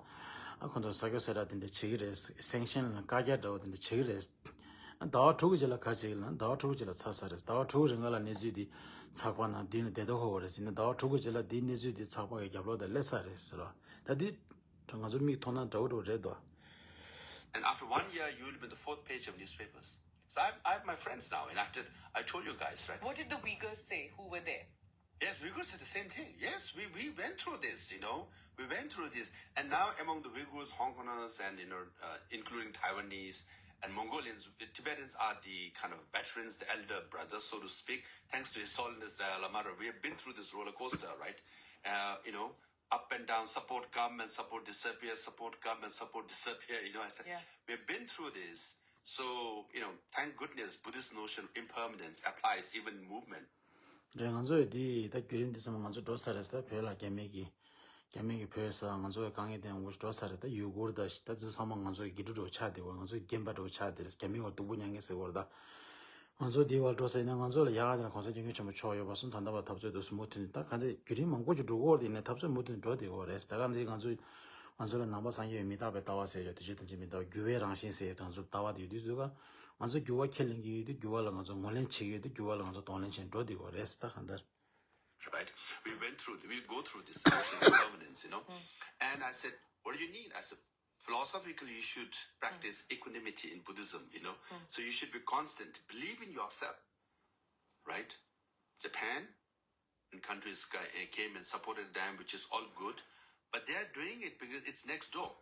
ཨ་ཁོང་ཚོ་ས་སྐྱོ་སེ་ར་དེ་འདྲ་བྱེད་ཀྱི་རེད། སེང་ཤན་ལ་བཀའ་རྒྱ་འདྲ་བོ་དེ་འདྲ་བྱེད་ཀྱི་རེད། ཟླ་བ་དྲུག་གི་རྗེས་ལ་ག་རེ་བྱེད་ཀྱི་ལབ་ན། ཟླ་བ་དྲུག་གི་རྗེས་ལ་ཚར་ས་རེད། ཟླ་བ་དྲུག་གི་རིང་ལ་གནས་ཚུལ་འདི་ཚགས་པར་ནང་མདུན་ལ་བསྡད་དོ་ཁོ་ཁོ་རེད་ཟེར་ནས། ཟླ་བ་དྲུག་གི་རྗེས་ལ་འདིའི་གནས་ཚུལ་འདི་ཚགས་པར་གྱི་རྒྱབ་ལོགས་དེ་སླེབས་ས་རེད་ཟེར་བ། ད་འདི་ང་ཚོ་མིག་མཐོང་ན་འདྲ་བོ་འདྲ་བོ་རེད་དོ། And after one year, you will be on the fourth page of newspapers. So I have, I have my friends now, and after I told you guys, right? What did the Uyghurs say who were there? Yes, Uyghurs said the same thing. Yes, we, we went through this, you know. We went through this. And now among the Uyghurs, Hong Kongers, and, you know, uh, including Taiwanese, And Mongolians, the Tibetans are the kind of veterans, the elder brothers, so to speak. Thanks to His Holiness Dalai Lama, we have been through this roller coaster, right? Uh, you know, up and down, support come and support disappear, support come and support disappear. You know, I said, yeah, we've been through this. So, you know, thank goodness Buddhist notion of impermanence applies even in movement. རེད། ང་ཚོས་འདི་ད་བརྒྱུད་རིམ་འདི་ཚང་མ་ང་ཚོ་འགྲོ་ཚར་རེད། ད་བོད་ལ་རྒྱ་མི་གི་རྒྱ་མི་གི་བོད་ས་ང་ཚོ་གི་དཀའ་ངལ་དེ་ཡོང་གི་འགྲོ་ཚར་རེད། ད་ཡུ་གུར་ད་ད་ཚོ་ཚང་མ་ང་ཚོ་གི་དགེ་ཕྲུག་འདྲ་བོ་ཆགས་བསྡད་ཡོད། ང་ཚོ་གི་རྒན་པ་འདྲ་བོ་ཆགས་བསྡད་རེད། རྒྱ་མི་བ་སྡུག་པོ་མྱངས་མཁན་ཟེར་བ་རེད། ད་ང་ཚོ་འདི་བར་འགྲོ་ས་ཡིན་ན་ང་ཚོ་ལ་ཡག་ག་དེ་ན་གོང་ས་སྐྱབས་མགོན་ཆེན་པོ་མཆོག་ཡོད་པ་སོང་། ད་ལྟ་བ་འཐབ་རྩོད་དུ་མུ་མཐུད་ནས་ད་ག་ཚོད་བརྒྱུད་རིམ་མང་པོ་ཅིག་འགྲོ་གི་ཡོད་རེད། ད་ག་ཚོད་མུ་མཐུད་འགྲོ་བསྡད་ཡོད་རེད། ད་ག་འདི་ང་ཚོ་ང་ཚོ་ལ་ནང་པ་སངས་རྒྱས་པའི་མི་རྟག་པའི་ལྟ་བ་ཟེར་ཡོད། དེ་ཆོས་ཐམས་ཅད་མི་རྟག་པ་འགྱུར་བའི་རང་བཞིན་ཟེར་ཡོད། དེ་ང་ཚོ་ལྟ་བ་དེ་ཡོད་དུས་ཚོད་ཀ་ང་ཚོ་འགྱུར་བ་ཁས་ལེན་གྱི་ཡོད་དུས་འགྱུར་བ་ལ་ང་ཚོ་ངོས་ལེན་བྱེད་ཀྱི་ཡོད་དུས་འགྱུར་བ་ལ་ང་ཚོ་གདོང་ལེན་བྱེད་འགྲོ་བསྡད་ཡོད་རེད། ད་ག་འདིར། Right? We went through, we go through this emotional impermanence, you know. And I said, "What do you need?" I said, "Philosophically, you should practice equanimity in Buddhism, you know. So you should be constant, believe in yourself, right?" Japan and countries ca- eh, came and supported them, which is all good, but they are doing it because it's next door,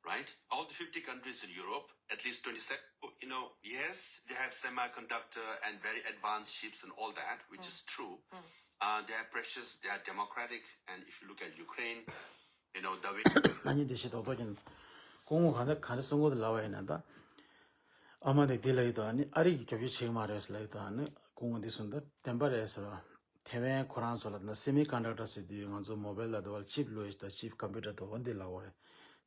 right? All the fifty countries in Europe, at least twenty-seven, you know, yes, they have semiconductor and very advanced ships and all that, which is true. Uh, they are precious, they are democratic, and if you look at Ukraine, you know, the way ཨ་ནི་དེ་ཤེས་ཏོག་ཏོག་ཀྱིན་སྐུ་ངོ་ག་འདྲ་ག་འདྲ་གསུང་གི་འདུག་ལབ་པ་ཡིན་ན། ད་ཨ་མ་དེ་འདི་ལབ་ཡོད་དོ། ཨ་ནི་ཨ་རི་གི་རྒྱབ་སྐྱོར་བྱེད་ཀྱི་མ་རེད་ཟེར་ལབ་ཡོད་དོ། ཨ་ནི་སྐུ་ངོ་འདི་གསུངས། ད་བདེན་པ་རེད་ཟེར་བ། ཐེ་ཝན་ཁོ་རང་ཚོ་ལ་ད་སེ་མི་ཀོན་ཌག་ཊར་ཟེར་དུས་ང་ཚོ་མོ་བེལ་ལ་དུ་བ་ཅིབ་ལོས་དང་ཅིབ་ཀམ་པུ་ཊར་དུ་བ་འདི་ལབ་པ་རེད།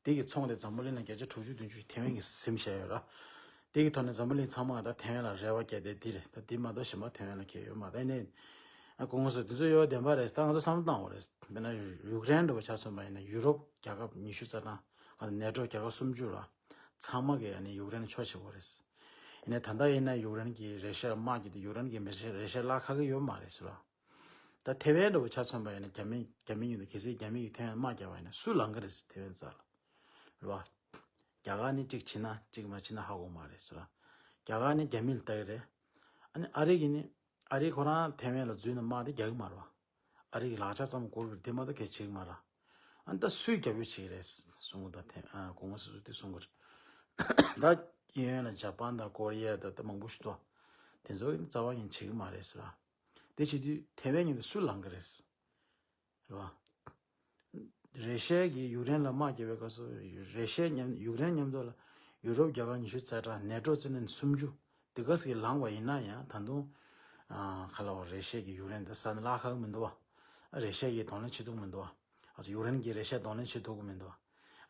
དེ་གི་ཚོང་དེ་འཛམ་བུ་གླིང་ལ་བརྒྱ་ཆ་དྲུག་ཅུ་བདུན་ཅུ་ཐེ་ཝན་གྱིས་ཟིན་བཞག་ཡོད་ར། དེ་གི་ཐོག་ནས་འཛམ་བུ་གླིང་ཚང་མ་ད་ཐེ་ཝན་ལ་རེ་བ་བརྒྱབ་སྟེ་འདི་རེད། ད་འདི་མ་གཏོགས་གཞན་པ་ཐེ་ཝན་ལ་གལ་ཡོད་མ་རེད། ཨ་ནི་སྐུ་ངོ་སོགས་དེ་ཚོ་ཡོད་བདེན་པ་རེད། ད་ང་ཚོ་བསམ་བློ་བཏང་བ་རེད། དཔེར་ན་ཡུ་ཀེ་རེན་འདྲ་བོ་ཆ་མཚོན་པ་ཡིན་ན་ཡུ་རོབ་རྒྱལ་ཁབ་ཉི་ཤུ་རྩ་གྲངས་ནེ་ཊོ་རྒྱལ་ཁབ་སུམ་ཅུ་ར་ཚང་མ་གིས་ཨ་ནི་ཡུ་ཀེ་རེན་ཕྱོགས་བྱེད་དགོས་རེད། ཡིན་ནའི་ད་ལྟ་ཡིན་ན་ཡུ་ཀེ་རེན་གྱིས་རེ་ཤ་དམག་རྒྱག་དུས་ཡུ་ཀེ་རེན་གྱིས་རེ་ཤ་རེ་ཤ་བརླག་ཁག་གི་ཡོད་མ་རེད་ཟེར་བ། ད་ཐེ་ཝན་འདྲ་བོ་ཆ་མཚོན་པ་ཡིན་ན་རྒྱ་མི་རྒྱ་མི་ཡིན་དུས་གལ་སྲིད་རྒྱ་མི་ཡིས་ཐེ་ཝན་དམག་བརྒྱབ་པ་ཡིན་ན་སུས་ལངས་ཀྱི་རེད་ཟེར། ཐེ་ཝན་རྩ་ལ་རེད་བ། རྒྱ་གར་ནི་གཅིག་བྱེད་ན་གཅིག་མ་བྱེད་ན་ཧ་གོ་མ་རེད་ཟེར་བ། རྒྱ་གར་ནི་རྒྱ་མི་ལ་ལྟ་གི་རེད། ཨ་ནི་ཨ་རི་གིས་ནི་ཨ་རི་ཁོ་རང་ཐེ་ཝན་ལ་འཛུལ་ནས་དམག་དེ་རྒྱག་གི་མ་རེད་བ། ཨ་རི་གི་ལག་ཆ་ཙམ་བསྐུར་གི་རེད། དེ་མ་གཏོགས་གལ་ཆེ་གི་མ་རེད། ཨ་ནི་ད་སུས་རྒྱབ་སྐྱོར་བྱེད་ཀྱི་རེད་གསུང་གི་འདུག་ད་ཐེ་ཨ་སྐུ་ངོ་སོ་སོ་དེ་གསུང་གི་རེད། ད་གཡས་གཡོན་ལ་ཇ་པན་དང་ཀོ་རི་ཡ་དང་ད་མང་པོ་ཞིག་འདུག་དེ་ཚོ་གིས་རྩ་བ་ཉིད་བྱེད་ཀྱི་མ་རེད་ཟེར་བ། དེ་བྱེད་དུས་ཐེ་ཝན་མཉམ་དུ་སུས་ལངས་ཀྱི་རེད། རེད་བ། རེ་ཤ་གིས་ཡུཀ་རེན་ལ་དམག་རྒྱབ་པའི་སྐབས་སུ་རེ་ཤ་མཉམ་ཡུཀ་རེན་མཉམ་དུ་ལ་ཡུ་རོབ་རྒྱལ་ཁབ་ཉི་ཤུ་རྩ་གྲངས་ནེ་ཊོ་བཙན་ནས་སུམ་ཅུ་དེ་ག་ཟིག་ལངས་པ་ཡིན་ན་ཡང་ད་དུང་ཨ་ག་ལ་བ་རེ་ཤ་གིས་ཡུཀ་རེན་དེ་ས་ནས་བརླག་ཁག་མི་འདུག་བ། རེ་ཤ་གིས་གདོང་ལེན་བྱེད་ཐུབ་མི་འདུག་བ། ཨ་ཡུཀ་རེན་གྱིས་རེ་ཤ་གདོང་ལེན་བྱེད་ཐུབ་ཀྱི་མི་འདུག་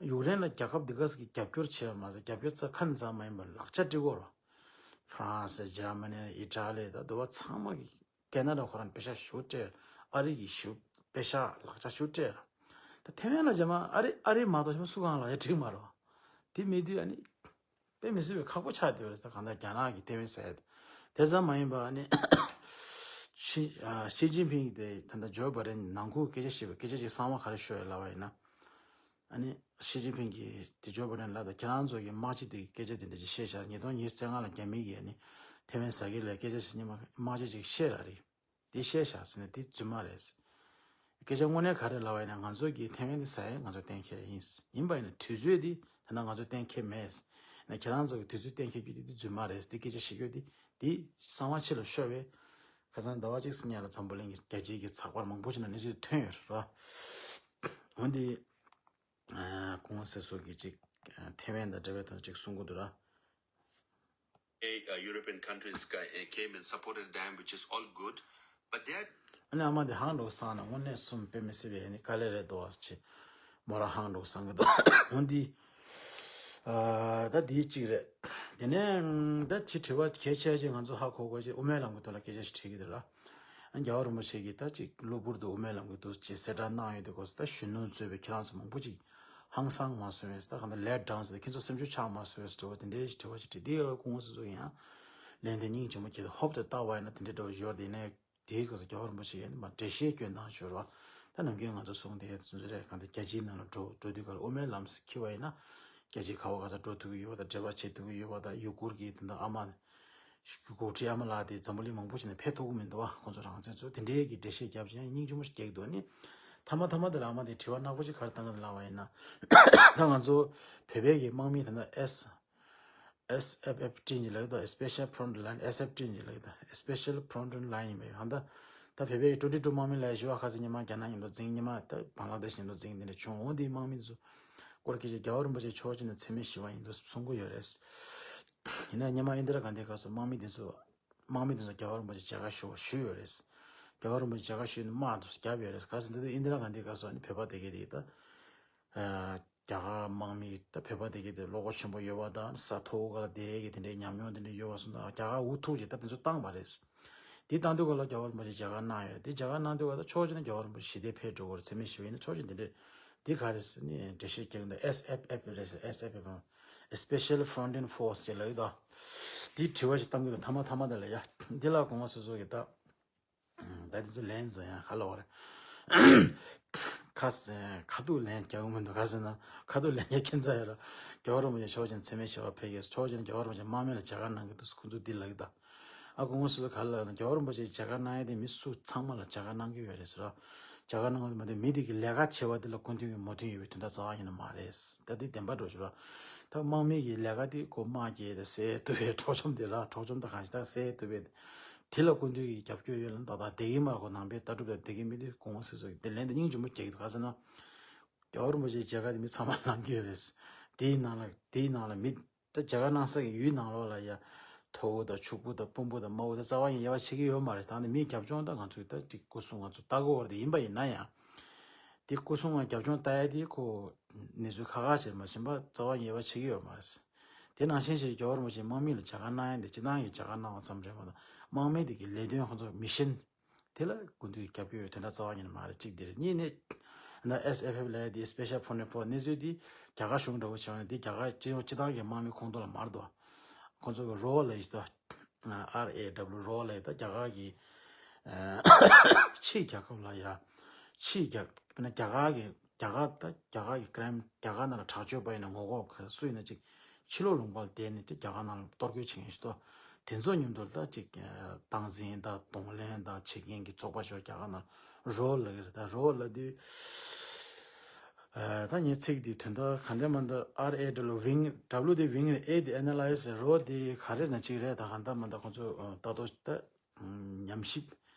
བ། ཡུཀ་རེན་ལ་རྒྱལ་ཁབ་དེ་ག་ཟིག་གིས་རྒྱབ་སྐྱོར་བྱས་པ་མ་ཟད་རྒྱབ་སྐྱོར་རྩ་ཁ་ནས་རྩ་མ་ཡིན་པར་ལག་ཆ་སྤྲད་ཀྱི་ཡོད་རེད་བ། ཧྥ་རན་སི་འཇར་མ་ནི་ཨི་ཊ་ལི་ད་དུ་བ་ཚང་མ་གིས། ཁེ་ན་ཌ་ཁོ་རང་པེ་ཤ་ཞེ་པོ་སྤྲད། ཨ་རི་གིས་ཞེ་པོ་པེ་ཤ་ལག་ཆ་ཞེ་པོ་སྤྲད། ད་ཐེ་ཝན་ལ་རྗེས་མ་ཨ་རི་ཨ་རི་མ་གཏོགས་གཞན་པ་སུ་གང་ལ་ཡ་འགྲིག་མ་རེད་བ། དེ་མེད་དུས་ཨ་ནི་དཔེ་མི་སྲིད་པའི་ཁག་པོ་ཆགས་བསྡད་པ་རེད། ད་གང་ལྟར་རྒྱ་ནག་གིས་ཐེ་ཝན་ཟ་ཡ་དེ་ཙམ་མ་ཡིན་པ་ཨ་ནི་ཞི་ཨ་ཞི་ཅིན་ཕིང་གིས་དེ་ད་ལྟ་ཇོ་བྷའི་ཌེན་ནང་ཁུལ་སྐད་ཆ་བཤད་པའི་སྐད་ཆ་ཅིག་གསང་བ་ག་རེ་ཤོད་ཡོད་ལབ་པ་ཡིན་ན། ཨ་ནི་ཞི་ཅིན་ཕིང་གིས་དེ་ཇོ་བྷའི་ཌེན་ལ་ད་ཁྱེད་རང་ཚོ་གི་དམག་སྤྱི་དེ་གི་སྐད་ཆ་དེ་འདྲ་ཅིག་བཤད་བཞག་ཉིས་སྟོང་ཉི་ཤུ་རྩ་ལྔ་ལ་རྒྱ་མི་གིས་ཨ་ནི་ཐེ་ཝན་ཟ་གི་ལས་སྐད་ཆ་ཞིག་ཉི་མ་དམག་སྤྱི་ཅིག་བཤད་ར་རེད། དེ་བཤད་བཞག་ཟེར་ནས་དེ་རྫུན་མ་རེད། སྐད་ཆ་དངོས་གནས་ག་རེ་ལབ་པ་ཡིན་ན་ང་ཚོ་གིས་ཐེ་ཝན་དེ་ཟ་ཡས་ང་ཚོ་གཏན་འཁེལ་ཡིན། ཡིན་པ་ཡིན་ན་དུས་ཚོད་དེ་ད་ལྟ་ང་ཚོ་གཏན་འཁེལ་མེད། ན་ཁྱེད་རང་ཚོ་གིས་དུས་ཚོད་གཏན་འཁེལ་རྒྱུ་དེ་དེ་རྫུན་མ་རེད། དེ་སྐད་ཆ་བཤད་རྒྱུ་དེ་དེ་གསང་བ་ཕྱི་ལ་ཤོར་བས། ཁ་སང་ཟླ་བ་གཅིག་ཟིན་ཡ་ལ་འཛམ་བུ་གླིང་གི་རྒྱལ་སྤྱིའི་གི་ཚགས་པར་མང་པོ་ཞིག་ན་གནས་ཚུལ་ཐོན་ཡོད་རེད་བ། འོན་ཏེ། ཨ་ཁོང་ཟེར་སོགས་ཀྱིས་ཅིག་ཨ་ཐེ་ཝན་དང་འབྲེལ་བའི་ཐོག་ཅིག་གསུང་གི་འདུག་ར། A, uh, European countries ca- uh, came and supported them, which is all good. But they are ཨ་ནི་ཨ་མ་དེ་ཧང་འགྲོ་སང་ན་དངོས་གནས་གསུམ་དཔེ་མི་སྲིད་པའི་ཨ་ནི་དཀའ་ལས་རེད་འདུག་ཨ་ཅེ། མོ་རང་ཧང་འགྲོ་སང་གི་འདུག་འོན་ཏེ། ཨ་ད་དེ་གཅིག་རེད། དེ་ནས་ད་ཅི་དྲི་བ་གལ་ཆེ་ཆེ་ང་ཚོ་ཧ་གོ་དགོས་ཅིག་དབུ་མའི་ལམ་གྱི་ཐོག་ལ་སྐད་ཆ་ཞིག་དྲིས་ཀྱི་འདུག་ར། རྒྱལ་བ་རིན་པོ་ཆེ་གིས་ད་ཅིག་གློ་བུར་དུ་དབུ་མའི་ལམ་གྱི་འདུག་ཅེས་གསལ་བསྒྲགས་གནང་ཡོད་དུས་སྐབས་སུ་ད་གཞོན་ནུ་གཙོས་པའི་ཁྱེད་རང་ཚོ་མང་པོ་ཅིག་ཧང་སང་མ་སོང་བས། ད་གང་ལྟར་let down ཟེར་ཁྱེད་ཚོ་སེམས་ཤུགས་ཆག་མ་སོང་བས་དྲི་བ་དེ་འདྲའི་དྲི་བ་ཞིག་དྲིས། དེ་ཡང་སྐུ་ངོ་སོ་སོ་ཡིན་ཡང་ལན་དེ་སྙིང་རྗེ་མོ་བྱས་ཏེ་ཧོབ་ཏེ་བལྟ་བ་ཡིན་ན་དེ་འདྲའི་འདྲ་བོ་ཞིག་ཡོད་རེད། ཡིན་ན་དེའི་སྐབས་སུ་རྒྱལ་བ་རིན་པོ་ཆེ་ཡིན་མ་འགྲེལ་བཤད་སྐྱོན་གནང་ཞོར་བ། ད་ནམ་རྒྱུན་ང་ཚོ་གསུང་དེ་ཚོ་རེད། གང་ལྟར་རྒྱལ་སྤྱིའི་ནང་ལ་འགྲོ་འགྲོ་དུས་ག་ལ་དབུ་མའི་ལམ་ཟེར་འཁྱེར་བ་ཡིན་ན་རྒྱལ་སྤྱིའི་ག་བ་ག་ས་འགྲོ་ཐུབ་ཀྱི་ཡོད་པ་དང་འབྲེལ་བ་བྱེད་ཐུབ་ཀྱི་ཡོད་པ་དང་ཡུ་གུར་གྱི་དེ་འདྲ་ཨ་མ། གུ་ཁྲི་ཨ་མ་ལགས་དེ་འཛམ་བུ་གླིང་མང་པོ་ཞིག་ནས་ཕེབས་ཐུབ་ཀྱི་མི་འདུག་བ། ཁོང་ཚོ་རང་བཙན་ཚོ་དེ་འདྲའི་གི་འགྲེལ་བཤད་བརྒྱབ་ཅིང་སྙིང་རྗེ་མོ་ཞིག་སྐྱེ་གི་འདུག་ཨ་ནི་མཐའ་མ་མཐའ་མ་དེ་ལ་ཨ་མ་དེ་དྲི་བ་ནག་པོ་ཞིག་ག་རེ་བཏང་གི་འདུག་ལབ་པ་ཡིན་ན། ད་ང་ཚོ་བོད་པའི་གི་དམག་མི་དེ་འདྲ་ཨེས་ S F F T ཡིན་ལབ་ད། Special Front Line། S F T ཡིན་ལབ་ད། Special Front Line ཡིན་པས། ཧ་ད་ད་བོད་པའི་twenty two དམག་མི་ལ་ཞུ་བ་ཁ་སང་ཉི་མ་རྒྱ་ནག་ཉིན་ཐོ་འཛིང་། ཉི་མ་ད་བང་ལ་དེ་ཤི་ཉིན་ཐོ་འཛིང་དེ་འདྲ་བྱུང་འོང་། དེའི་དམག་མི་ཚོ་སྐོར་སྐད་ཆ་རྒྱལ་བ་རིན་པོ་ཆེ་མཆོག་ཅིག་ནས་མཚན་སྨད་ཞུ་བ་ཡིན་འདུག་གསུང་གི་ཡོད་རེད། ཡིན་ན་ཉི་མ་ཨིན་དི་ར་གྷན་དྷི་སྐབས་སུ་དམག་མི་དེ་ཚོ་དམག་མི་དེ་ཚོ་རྒྱལ་བ་རིན་པོ་ཆེ་མཇལ་ཁ་ཞུ་བ་ཞུས་ཡོད་རེད། རྒྱལ་བ་རིན་པོ་ཆེ་མཇལ་ཁ་ཞུས་ནས་དམག་དེ་ཚོ་བརྒྱབ་ཡོད་རེད། ག་ཟེར་ན་དེ་ཨིན་དི་ར་གྷན་དྷི་སྐབས་སུ་ཨ་ནི་བོད་པ་དེ་གས་དེ་ད། རྒྱ་གར་དམག་མི་ད་བོད་པ་དེ་གས་དེ་བློ་ཁོག་ཆེན་པོ་ཡོད་པ་དང་ས་མཐོ་ག་ལ་བསྡད་ཀྱི་དེ་འདྲའི་ཉམས་མྱོང་དེ་འདྲ་ཡོད་པ་སོང་ཙང་རྒྱ་གར་འུ་ཐུག་ཅིག་ད་དེ་ཚོ་བཏང་བ་རེད། དེ་བཏང་དུས་ག་ལ་རྒྱལ་བ་རིན་པོ་ཆེ་མཇལ་ཁ་གནང་ཡོད། དེ་མཇལ་ཁ་གནང་དུས་ག་ད་ཕྱོགས་གཅིག་ནས་རྒྱལ་བ་རིན་པོ་ཆེ་ཞི་བདེ་ཕེབས་འགྲོ་གི་རེད། མཚན་སྨད་ཞུ་བ་ཡིན་ན་ཕྱོགས་གཅིག་དེ་འདྲ་དེ་ག་རེད་ཟེར་ནས་འགྲེལ་བཤད་རྒྱག་གི་འདུག S F F རེད་ཟེར། S F F Special Frontier Force ཅེས་ལབ་ཡོད་ད། དེ་དྲི་བ་ཞིག་བཏང་གི་འདུག་མཐའ་མ་མཐའ་མ་དེ་ལ་ཡ་འདི་ལ་གོང་མ་སོ་སོ་གི་ད། ད་དེ་ཚོ་ལན་ཚོ་ཡང་ཁ་ལོ་བ་རེད། ཁ་ཁ་ཐུག་ལན་རྒྱག་གི་མི་འདུག་ག་ཟེར་ན་ཁ་ཐུག་ལན་རྒྱག་ཁྱད་མཚར་ཡོད་ར། རྒྱལ་བ་རིན་པོ་ཆེ་མཆོག་ཅིག་མཚན་སྨད་ཞུ་བ་ཕེབས་ཀྱི་ཡོད། མཆོག་ཅིག་རྒྱལ་བ་རིན་པོ་ཆེ་དམག་མི་ལ་མཇལ་ཁ་གནང་གི་འདུག་ཁོང་ཚོ་འདི་ལབ་ཀྱི་ད། ཨ་ཁོང་ཚོ་ག་ལ་ན་རྒྱལ་བ་རིན་པོ་ཆེ་མཇལ་ཁ་གནང་ཡ་དེ་མི་སུ་ཚང་མ་ལ་མཇལ་ཁ་གནང་གི་ཡོད་རེད་ཟེར་ར། མཇལ་ཁ་གནང་གི་མ་དེ་མི་དེ་གི་ལས་ཀ་བྱེད་པ་དེ་ལ་སྐུ་མདུན་གྱི་མོས་མཐུན་ཡོད་པའི་དོན་དག་རྩ་བ་ཉིད་ནས་མ་རེད། ད་དེ་བདེན་པ་འགྲོ་ཞུ་ར། ད་དམག་མི་གི་ལས་ཀ་དེ་ཁོ་དམག་རྒྱལ་དེ་སེལ་ཐུབ་པའི་འཕྲོག་བཅོམ་དེ་ར། འཕྲོག་བཅོམ་ད་གང་ཞིག་ད་སེལ་ཐུབ་པའི་དེ་ལ་སྐུ་མདུན་གྱི་རྒྱབ་སྐྱོར་ཡོད་ལ་ད་ད་བསྡད་ཀྱི་མ་རེད། ཁོ་ནང་པའི་ལྟ་གྲུབ་ལ་བསྡད་ཀྱི་མི་དེ་གོང་མ་སྲིད་ཚོ་གི་དེ་ལན་དེ་སྙིང་རྗེ་མོ་རྒྱག་གི་འདུག་ག་ཟེར་ན། རྒྱལ་བ་རིན་པོ་ཆེའི་མཇལ་ཁ་དེ་མི་ཚང་མ་གནང་གི་ཡོད་རེད། དེའི་ནང་ལ་དེའི་ནང་ལ་མི་ད་མཇལ་ཁ་གནང་ས་གི་ཡུལ་ནང་ལོགས་ལ་ཡ་མཐོ་བོ་དང་ཕྱུག་པོ་དང་དཔོན་པོ་དང་དམའ་བོ་དང་རྩ་བ་ཡིན་དབྱེ་བ་ཕྱེ་གི་ཡོད་མ་རེད། ད་ནི་མིའི་རྒྱབ་ལྗོངས་ད་ང་ཚོས་ད་ཅིག་སྐུ་སྲུང་ང་ཚོ་ལྟ་གི་ཡོད་རེད། ཡིན་པ་ཡིན་ན་ཡང་དེ་སྐུ་སྲུང་ང་རྒྱབ་ལྗོངས་ལྟ་ཡ་དེ་ཁོ་གནས་ཚུལ་ཁག་ཁག་ཅིག་མ་ཤེས་པ་རྩ་བ་ཡིན་དབྱེ་བ་ཕྱེ་གི་ཡོད་མ་རེད། དེ་ནང་བཞིན་ཞིག་རྒྱལ་བ་རིན་པོ་ཆེ་དམག་མི་ལ་མཇལ་ཁ་གནང་ཡ་དེ་སྤྱི་བཏང་གི་མཇལ་ཁ་གནང་བ་ཙམ་རེད་མ་གཏོགས་དམག་མི་དེ་གི་ལས་དོན་ཁོ་ཚོ་མི་ཤེས། དེ་ལ་སྐུ་མདུན་རྒྱབ་སྐྱོར་ཡོད་དོན་དག་རྩ་བ་ཉིད་ནས་མ་རེད། གཅིག་དེ་རེད། གཉིས་ནི་ན་S F F ལབ་ཡ་དེ་Special Frontier Force གནས་ཚུལ་དེ་རྒྱ་གར་གཞུང་འདྲ་བོ་བྱས་པ་ན་དེ་རྒྱ་གར་སྤྱི་ཡོངས་སྤྱི་བཏང་གི་དམག་མི་ཁོངས་གཏོགས་ལ་མ་རེད་དོ། ཁོང་ཚོ་གི་རོ་ལབ་ཡི་ད། R A W རོ་ལབ་ཡི་ད་རྒྱ་གར་གི་ཕྱིའི་རྒྱལ་ཁབ་ལ་ཡ། ཕྱིའི་རྒྱལ་ཁབ་ན་རྒྱ་གར་གི་རྒྱ་གར་ད་རྒྱ་གར་གི་Crime རྒྱ་གར་ནང་ལ་དྲག་སྤྱོད་པ་ཡིན་ན་ངོ་ལྐོག་ག་སུ་ཡིན་ན་ཅིག་ཕྱི་ལོགས་ལུང་པར་བསྡད་ནས་དེ་རྒྱ་གར་ནང་ལ་གཏོར་རྒོལ་བྱེད་མཁན་ཞིག་ཏོ། དེ་ཚོ་མཉམ་དུ་ད་ཅིག་སྟངས་འཛིན་དང་གདོང་ལེན་དང་བྱེད་མཁན་གྱི་ཚོགས་པ་ཞིག་རྒྱ་གར་ནང་རོ་ལབ་ཀྱི་རེད། ད་རོ་ལབ་དུས་ད་ངས་ཚིག་འདི་དོན་དག་ག་འདྲ་མ་འདྲ། R A W wing W དེ་wing རེད། A དེ་Analyze རོ་དེ་ག་རེ་ན་ཅིག་རེད། ད་ག་འདྲ་མ་འདྲ་ཁོང་ཚོ་ད་ལྟ་ད་ཉམས་ཞིབ་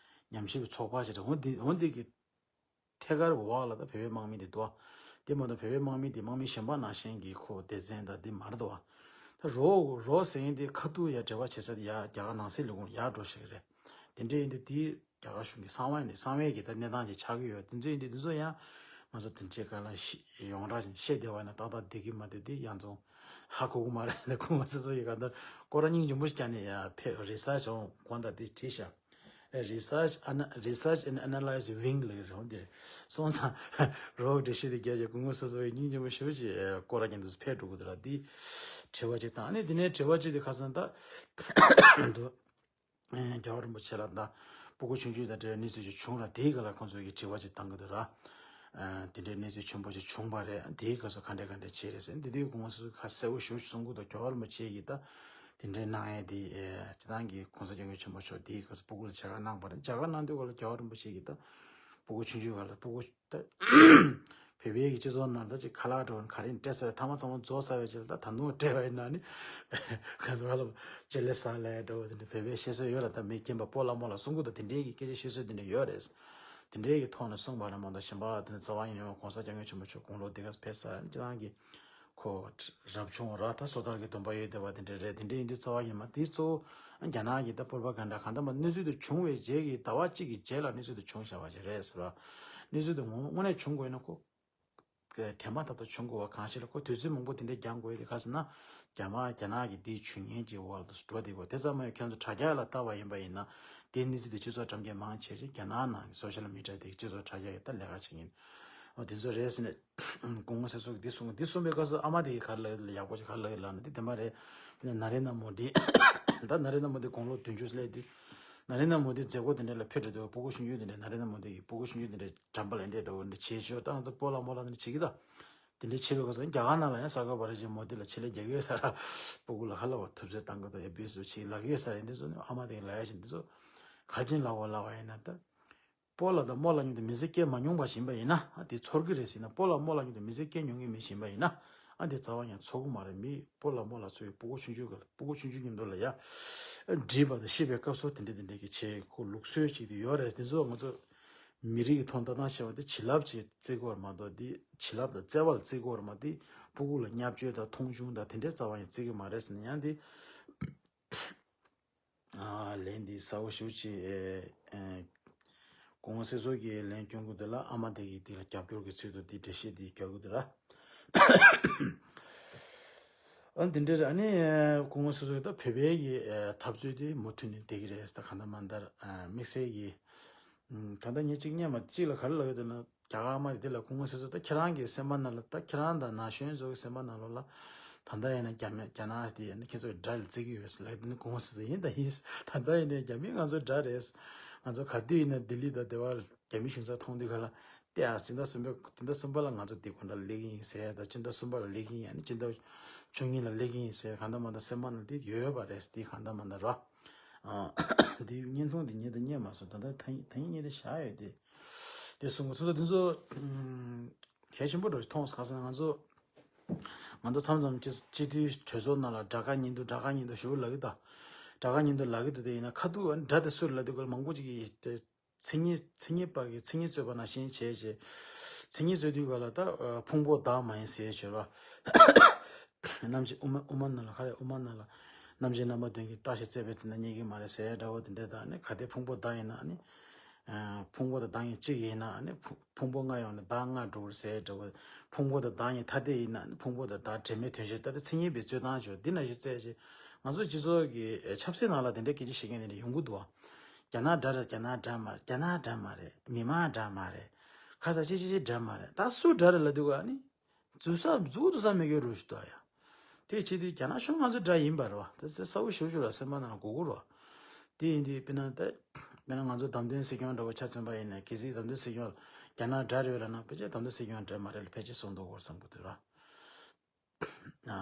ཉམས་ཞིབ་ཚོགས་པ་ཞིག་རེད། འོ་འདི་འོ་འདི་གི་ཐད་ཀར་འོག་ལ་ད་བོད་པའི་དམག་མི་དེ་འདུག་བ། དེ་མ་གཏོགས་བོད་པའི་དམག་མི་དེ་དམག་མི་གཞན་པ་ནང་བཞིན་གྱི་ཁོ་སྡེ་ཚན་དང་དེ་མ་རེད་འདུག་བ། ད་རོ་རོ་ཟེར་མཁན་དེ་ཁ་ཐུག་ཡ་འབྲེལ་བ་བྱེད་ས་དེ་ཡ་རྒྱ་གར་ནང་སྲིད་ལས་ཁུངས་ཡར་འགྲོ་ཞིག་རེད། དེ་འདྲ་ཡིན་དུས་དེ་རྒྱ་གར་གཞུང་གི་གསང་བ་ཡིན་དུས་གསང་བའི་གི་ད་གནས་སྟངས་ཅིག་ཆགས་ཀྱི་ཡོད། དེ་ཚོ་ཡིན་དུས་དེ་ཚོ་ཡང་ང་ཚོ་དེ་འདྲའི་སྐབས་ལ་ཤི་ཡོངས་གྲགས་ཅིག་བཤད་བསྡད་པ་ཡིན་ན་ཏག་ཏག་བསྡད་ཀྱི་མ་བསྡད་དེ་ཡང་ཚོ་ཧ་གོ་གི་མ་རེད་ཟེར་ནས་ཁོང་མ་སོ་སོ་ཡི་ག་ད་སྐོར་ར་སྙིང་རྗེ་མོ་ཞིག་བརྒྱབ་ནས་ཡ་ཕེབས་research on དགོངས་དག་དེ་བྲིས་ཤག Research and Research and Analyze wing ལ་རེད་འདིར་སོང་ཙང་རོགས་འགྲེལ་བཤད་དེ་རྒྱབ་ཀྱི་སྐུ་ངོ་སོ་སོ་བའི་སྙིང་རྗེ་མོ་ཞེ་པོ་ཅིག་སྐོར་ར་ཀྱང་འདུག་ཕེབས་འགྲོ་གི་འདུག་ར། འདི་དྲི་བ་ཅིག་དང་ཨ་ནི་འདི་ནས་དྲི་བ་ཅིག་དེ་ཁ་སང་ད་འདུག་རྒྱལ་བ་རིན་པོ་ཆེ་ལ་ད་སྤུ་གུ་ཆུང་ཆུང་དང་འབྲེལ་བའི་གནས་ཚུལ་ཅིག་བྱུང་ར། དེའི་སྐབས་ལ་ཁོང་ཚོ་གིས་དྲི་བ་ཅིག་བཏང་གི་འདུག་ར། དེ་འདྲའི་གནས་ཚུལ་ཆེན་པོ་ཅིག་བྱུང་བ་རེད། དེའི་སྐབས་སུ་ག་འདྲ་ག་འདྲ་བྱས་རེད་ཟེར་འདི་དུས་སྐུ་ངོ་སོ་སོ་ཁ་གསལ་པོ་ཞེ་པོ་ཅིག་གསུང་གི་འདུག་རྒྱལ་བ་རིན་པོ་ཆེ་གིས་ད་དེ་འདྲའི་གནང་ཡས་དེ་སྤྱི་བཏང་གི་གོང་ས་སྐྱབས་མགོན་ཆེན་པོ་མཆོག་དེའི་སྐབས་སུ་སྤུ་གུ་ལ་མཇལ་ཁ་གནང་བ་རེད། མཇལ་ཁ་གནང་དུས་སྐབས་ལ་རྒྱལ་བ་རིན་པོ་ཆེ་གིས་ད་སྤུ་གུ་ཆུང་ཆུང་སྒང་ལ་སྤུ་གུ་ད་བོད་པའི་གི་སྤྱི་ཚོགས་ནང་ད་ཅིག་ཁ་ལག་འགྲོ་ག་རེ་སྤྲད་ས་ཐ་མ་ཚང་མ་རྫོགས་ཚར་བའི་རྗེས་ལ་ད་ད་དུང་སྤྲད་པ་ཡིན་ན་ནི་ཁ་ཚ་ཁ་ལ་ཅེ་ལེ་ས་ལ་འགྲོ་དེ་འདྲ་བོད་པའི་བཤད་སྲོལ་ཡོད་ལ། ད་མི་རྒན་པ་སྤོ་ལགས་རྨོ་ལགས་གསུང་གི་འདུག་དེ་འདྲའི་གི་སྐད་ཆ་བཤད་སྲོལ་དེ་འདྲ་ཡོད་རེད། དེ་འདྲའི་གི་ཐོག་ནས་གསུངས་པ་རེད་མ་གཏོགས་གཞན་པ་དེ་ནི་རྩ་བ་ཡིན་ནའང་གོང་ས་སྐྱབས་མགོན་ཆེན་པོ་མཆོག་དགུང་ལོ་འདི་ག་ཕེབས་ས་རེད། སྤྱི་བཏང་གི་ཁོ་རབ་བྱུང་ར་ད་སོ་ཐར་གྱི་སྡོམ་པ་ཡོད་བསྡད་པ་དེ་འདྲ་རེད། དེ་འདྲ་ཡིན་དུས་རྩ་བ་ཡིན་མ་དེ་གཙོ་བོ་རྒྱ་ནག་གི་ད་པོར་པ་གན་ཌ་གང་ལྟར་མ་གནས་ཚུལ་དེ་བྱུང་བའི་རྗེས་ཀྱི་ཟླ་བ་གཅིག་གི་རྗེས་ལ་གནས་ཚུལ་དེ་བྱུང་བཞག་པ་ཞིག་རེད་ཟེར་བ། གནས་ཚུལ་དེ་དངོས་དངོས་གནས་བྱུང་དགོས་ན་ཁོ་དེ་མ་ཐག་ཏུ་བྱུང་དགོས་པ་གང་ཞིག་ལ་ཁོ་དུས་ཚོད་མང་པོ་དེ་འདྲའི་འགྱངས་དགོས་ཡོད་དེ་ག་ཟེར་ན། རྒྱ་དམར་རྒྱ་ནག་གི་དེའི་ཇུས་ངན་གྱི་འོག་ཏུ་འགྲོ་བསྡད་དགོས། དེ་ཙམ་མ་ཡོད་ཁྱོད་ཚོ་དྲ་རྒྱ་ལ་ལྟ་བ་ཡིན་པ་ཡིན་ན་དེའི་གནས་ཚུལ་དེ་སྤྱི་ཚོགས་འགྲེམས་སྟོན་མང་ཆེ་ཞིག་རྒྱ་ནག་ནང་གི་སོ་ཤལ་མི་ཌི་ཡ་དེ་སྤྱི་ཚོགས་དྲ་རྒྱ་གི་ད་ལས་ཀ་བྱེད་མཁན་འོ་དེ་ཚོ་རེད་ཟེར་ནས། སྐུ་ངོ་སྲིད་ཚོགས་ཀྱིས་འདི་གསུངས། འདི་གསུངས་པའི་སྐབས་སུ་ཨ་མ་དེ་གིས་ག་རེ་ལབ་ཡོད་ལ་ཡག་པོ་ཅིག་ག་རེ་ལབ་ཡོད་ལབ་ན་འདི་བདེན་པ་རེད། ནཱ་རེན་དྲ་མོ་དི། ད་ནཱ་རེན་དྲ་མོ་དི་དགུང་ལོ་བདུན་ཅུ་སླེབས་དུས། ནཱ་རེན་དྲ་མོ་དི་མཛད་སྒོ་དེ་འདྲ་ལ་ཕེབས་འགྲོ་དུས་སྤུ་གུ་ཆུང་ཆུང་དེ་འདྲ་ནཱ་རེན་དྲ་མོ་དི་གི་སྤུ་གུ་ཆུང་ཆུང་དེ་འདྲ་འགྲམ་པ་ལ་འདྲེ་འགྲོ་འདྲ་བྱེད་ཤོག་ད་ང་ཚོ་སྤོ་ལགས་རྨོ་ལགས་དེ་འདྲ་བྱེད་ཀྱི་ད། དེ་འདྲ་བྱེད་པའི་སྐབས་སུ་རྒྱ་གར་ནང་ལ་ཡང་གསར་འགོད་པ་རེ་ཞིག་མོ་དི་ལ་ཆེད་ལས་རྒྱག་གི་ཡོད་ས་ར། སྤུ་གུ་ལ་ཧ་ལ་བ་ཐུབ་ཚོད་བཏང་གི་འདུག་ཨེ་བི་སུ་ཆེད་ལབ་ཀྱི་ཡོད་ས་རེད། འདི་ཚོ་ནི་ཨ་མ་དེ་ལབ་ཡ་ཞིག་འདི་ཚོ་ག་རེ་བྱས་ནས་ལབ་པ་ལབ་པ་ཡིན་ན་ད། སྤོ་ལགས་དང་རྨོ་ལགས་མཉམ་དུ་མི་ཚེ་སྐྱེལ་མ་མྱོང་པ་ཞིག་ཡིན་པ་ཡིན་ན། ཨ་དེ་ཚོར་གི་རེད་ཟེར་ན། སྤོ་ལགས་རྨོ་ལགས་མཉམ་དུ་མི་ཚེ་སྐྱེལ་མྱོང་མཁན་མི་ཞིག་ཡིན་པ་ཡིན་ན། ཨ་འདི་རྩ་བ་ཡང་ཚོར་གི་མ་རེད། མི་སྤོ་ལགས་རྨོ་ལགས་ཚོ་ཡི་སྤུ་གུ་ཆུང་ཆུང་གི་སྤུ་གུ་ཆུང་ཆུང་མཉམ་དུ་ལ་ཡ་འདྲིས་པ་དང་ཤེས་པའི་སྐབས་སུ་དེ་འདྲ་དེ་འདྲ་གི་བྱེད་ཁོ་ལུགས་སྲོལ་ཅིག་དེ་ཡོད་རེད། དེ་ཚོ་ང་ཚོ་མི་རིགས་ཀྱི་ཐོག་ལྟ་སྟངས་བྱས་པ་དེ་བྱིན་རླབས་ཅིག་བརྩི་དགོས་རེད་མ་གཏོགས། དེ་བྱིན་རླབས་དང་བརྩེ་བ་ལ་བརྩི་དགོས་རེད་མ། དེ་སྤུ་གུ་ལ་བརྙས་བཅོས་དང་མཐོང་ཆུང་དང་དེ་འདྲའི་རྩ་བ་ཡང་བརྩི་གི་མ་རེད་ཟེར་ན་ཡང་དེ། ཨ་ལན་འདི་གསལ་པོ་ཞེ་པོ་ཅིག་ཨེ་ཨེ་སྐུ་ངོ་སྲིད་ཚོགས་ཀྱིས་ལན་སྐྱོན་གྱི་འདུག་ལ། ཨ་མ་དེ་གིས་དེ་ལ་རྒྱབ་སྐྱོར་གྱི་ཚུལ་དུ་འདི་འགྲེལ་བཤད་འདི་རྒྱག་གི་འདུག་ལ། ཨ་འདི་འདྲ་རེད། ཨ་ནི་སྐུ་ངོ་སྲིད་ཚོགས་ཀྱིས་ད་བོད་པའི་གི་ཨེ་འཐབ་རྩོད་དེ་མུ་མཐུད་ནས་བསྡད་ཀྱི་རེད་ཟེར། ད་གང་ལྟར་མ་ལྟར་ཨ་དམིགས་བསལ་གྱི་ཨམ་གང་ལྟར་ངས་གཅིག་སྙན་མ་གཅིག་ལ་ག་རེ་ལབ་ཡོད་ཟེར་ན། རྒྱ་གར་དམག་དེ་ལ་སྐུ་ངོ་སྲིད་ཚོགས་ད་ཁྱེད་རང་གི་སེམས་པ་ནང་ལ། ད་ཁྱེད་རང་དང་ན་གཞོན་ཚོ་གི་སེམས་པ་ནང་ལོགས་ལ་ད་ལྟ་ཡིན་ན་རྒྱ་མི་རྒྱ་ནག་དེ་ཡིན་ན་ཁྱེད་ཚོ་དགྲ་ལ་བརྩི་གི་ཡོད་ཟེར་ལབ། དེ་ནི་སྐུ་ངོ་སྲིད་ཚོགས་ཡིན་ད་ཡིན། ད་ལྟ་ཡིན་ན་རྒྱ་མི་ང་ཚོ་དགྲ་རེད། ང་ཚོ་ག་དུས་ཡིན་ན་ལྡི་ལི་དང་དེ་བར་རྒྱ་མི་གཞུང་ཚབ་མཐོང་དུས་ག་ལ་ཏེ་ཨ་སྤྱི་ཟླ་གསུམ་པའི་སྤྱི་ཟླ་གསུམ་པ་ལ་ང་ཚོ་དེ་གོང་དྲ་སླེབས་ཀྱི་ཡིན་ཟེར། ད་སྤྱི་ཟླ་གསུམ་པ་ལ་སླེབས་ཀྱི་ཡིན། ཨ་ནི་སྤྱི་ཟླ་བཅུ་གཉིས་ལ་སླེབས་ཀྱི་ཡིན་ཟེར། གང་ལྟར་མ་ལྟར་སེམས་པ་ནང་དེ་ཡོད་པ་རེད། དེ་གང་ལྟར་མ་ལྟར་ར། ཨ་དེ་བརྙན་ཐུང་དེ་ཉིད་དུ་རྙེད་མ་སོང་། ད་ལྟ་ད་ད་ཡིན་ཉིད་དུ་བཞག་ཡོད་དེ། དེ་གསུང་གི་ཚོ་དེ་ཚོ་ཨམ་གལ་ཆེན་པོ་འདྲ་ཞིག་མཐོང་སོང་། ག་ཟེར་ན་ང་ཚོ་ང་ཚོ་མཚམས་མཚམས་སྤྱི་སྤྱི་འཐུས་གྲོས་ཚོགས་ནང་ལ་དགྲ་དགའ་གཉེན་སྡུག་དགྲ་དགའ་གཉེན་སྡུག་ཞུ་ལབ་ཀྱི། ད་དགྲ་དགའ་གཉེན་སྡུག་ལབ་ཀྱི་འདུག་དེ་ཡིན་ན་ཁ་ཐུག་ཨ་ནི་དགྲ་དེ་སུ་རེད་ལབ་དུས་སྐབས་ལ་མང་པོ་ཅིག་གིས་དེ་མཚན་ཉིད་མཚན་ཉིད་པ་གི་མཚན་ཉིད་རྩོད་པ་ནང་བཞིན་བྱས་བྱས། མཚན་ཉིད་རྩོད་དུས་སྐབས་ལ་ད་ཨ་ཕུང་པོ་བདག་མ་ཡིན་ཟེར་བྱས་ར། རྣམ་ཤེས་དབུ་མ་དབུ་མ་ནང་ལ་ག་རེ། དབུ་མ་ནང་ལ་རྣམ་ཤེས་རྣམ་པ་བདུན་གྱིས་བརྟགས་ཤིང་དཔྱད་པས་ཚིག་ན་རྙེད་ཀྱི་མ་རེད་ཟེར་འདྲ་བོ་དེ་འདྲ་དང་། ནི་གལ་ཏེ་ཕུང་པོ་བདག་ཡིན་ན་ནི་ཨ་ཕུང་པོ་དང་བདག་གཉིས་གཅིག་ཡིན་ན་ནི་ཕུ་ཕུང་པོ་ལྔ་ཡོང་ནས་བདག་ལྔ་འགྲོ་གི་རེད་ཟེར་འདྲ་བོ། ཕུང་པོ་དང་བདག་གཉིས་ཐ་དད་ཡིན་ན་ནི་ཕུང་པོ་དང་བདག་འབྲེལ་མེད་དོན་བྱེད། ད་ལྟ་མཚན་ཉིད་པའི་རྩོད་སྟངས་ཅིག་འདི་ནང་བཞིན་བཙལ་བྱས། ང་ཚོ་སྤྱི་ཚོགས་ཀྱི་ཆབ་སྲིད་ནང་ལ་དེ་འདྲའི་སྐད་ཆ་བཤད་མཁན་དེ་འདྲ་ཡོང་གི་འདུག་བ། རྒྱ་ནག་དགྲ་རེད། རྒྱ་ནག་དགྲ་མ་རེད། རྒྱ་ནག་དགྲ་མ་རེད། མི་མང་དགྲ་མ་རེད། ག་ས་ཅི་ཅི་ཅི་དགྲ་མ་རེད། ད་སུ་དགྲ་རེད་ལབ་དུས་ག་ནི། འཛུལ་ས་འཛུལ་དུ་ས་མེད་ཀྱི་རུ་ཞིག་འདུག་ཡ། དེ་བྱེད་དུས་རྒྱ་ནག་གཞུང་ང་ཚོ་དགྲ་ཡིན་པ་རེད་བ། དེ་ཚེ་གསལ་པོ་ཞེ་པོ་ཅིག་ལ་སེམས་པ་ནང་ལ་གོ་གི་རེད་བ། དེ་ཡིན་དུས་དཔེར་ན་ད་དཔེར་ན་ང་ཚོ་བདམས་ཐོན་སྲིད་སྐྱོང་འདྲ་བོ་ཆ་མཚོན་པ་ཡིན་ན། གལ་སྲིད་བདམས་ཐོན་སྲིད་སྐྱོང་ལ་རྒྱ་ནག་དགྲ་རེད་ལབ་ན་ཕལ་ཆེར་བདམས་ཐོན་སྲིད་སྐྱོང་དགྲ་མ་རེད་ལ་ཕལ་ཆེར་སོང་འདུག་གོ་བསམ་གི་འདུག་ར། ཨ་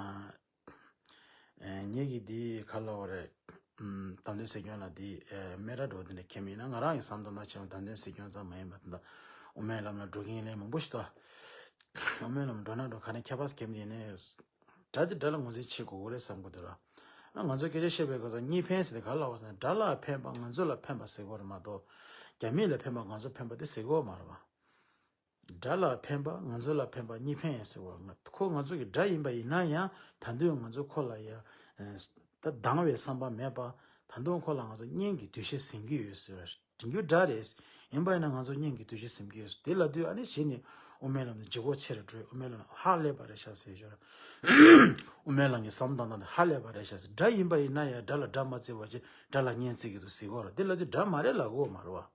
ཨེ་ངེད་ཀྱིས་འདི་ག་ལབ་དགོས་རེད། ཨམ་བདམས་ཐོན་སྲིད་སྐྱོང་ལ་འདི་ཨེ་སྨད་ར་འགྲོ་དེ་འདྲ་འཁེལ་མིན་ན། ང་རང་གི་བསམ་བློ་ནང་བྱས་པ་བདམས་ཐོན་སྲིད་སྐྱོང་ཙམ་མ་ཡིན་པ་ད་ལྟ་དབུ་མའི་ལམ་ལ་འགྲོ་མཁན་ལས་མང་པོ་ཞིག་འདུག་དབུ་མའི་ལམ་འགྲོ་ན་འགྲོ་ག་ནས་ཁྱད་པར་འཁེལ་མིན་ནས། དགྲ་དེ་དགྲ་ལ་ངོས་འཛིན་བྱེད་དགོས་ཀྱི་རེད་བསམ་གི་འདུག་ར། ང་ཚོ་སྐད་ཆ་བཤད་པའི་སྐབས་སུ་གཉིས་ཕན་ཟེར་ཏེ་ག་ལབ་པ་ཟེར་ན། དགྲ་ལ་ཕན་པ་ང་ཚོ་ལ་ཕན་པ་ཟེར་གྱི་ཡོད་རེད་མ་གཏོགས། རྒྱ་མི་ལ་ཕན་པ་ང་ཚོ་ཕན་པ་དེ་ཟེར་གྱི་ཡོད་མ་རེད་བ། དགྲ་ལ་ཕན་པ་ང་ཚོ་ལ་ཕན་པ་གཉིས་ཕན་ཡིན་ཟེར་བ། ང་ཁོ་ང་ཚོ་གི་དགྲ་ཡིན་པ་ཡིན་ན་ཡང་ད་དུང་ང་ཚོ་ཁོ་ལ་ཡ་ཨ་ད་སྡང་བའི་བསམ་པ་མེད་པ། ད་དུང་ཁོ་ལ་ང་ཚོ་གཉེན་གྱི་འདུ་ཤེས་ཟིན་གྱི་ཡོད་ཟེར་བ། དེང་རྒྱུ་དགྲ་རེད། ཡིན་པ་ཡིན་ན་ང་ཚོ་གཉེན་གྱི་འདུ་ཤེས་ཟིན་གྱི་ཡོད་ཟེར། དེ་ལབ་དུས་ཨ་ནི་གཞི་ནས་དབུ་མའི་ལམ་ནས་ལྗིད་ཁོག་ཆེ་རུ་འགྲོ། དབུ་མའི་ལམ་ནས་ཧ་ལས་པ་རེད་ཤག་ཟེར་ཞོར། དབུ་མའི་ལམ་གྱི་བསམ་སྟངས་དང་ཧ་ལས་པ་རེད་ཤག་ཟེར། དགྲ་ཡིན་པ་ཡིན་ན་ཡང་དགྲ་ལ་དགྲ་མ་བརྩི་བ་ཅིག་དགྲ་ལ་གཉེན་བརྩི་གི་འདུག་ཟེར་གྱི་ཡོད་རེད། དེ་ལབ་དུས་དགྲ་མ་རེད་ལབ་དགོས་མ་རེད་བ།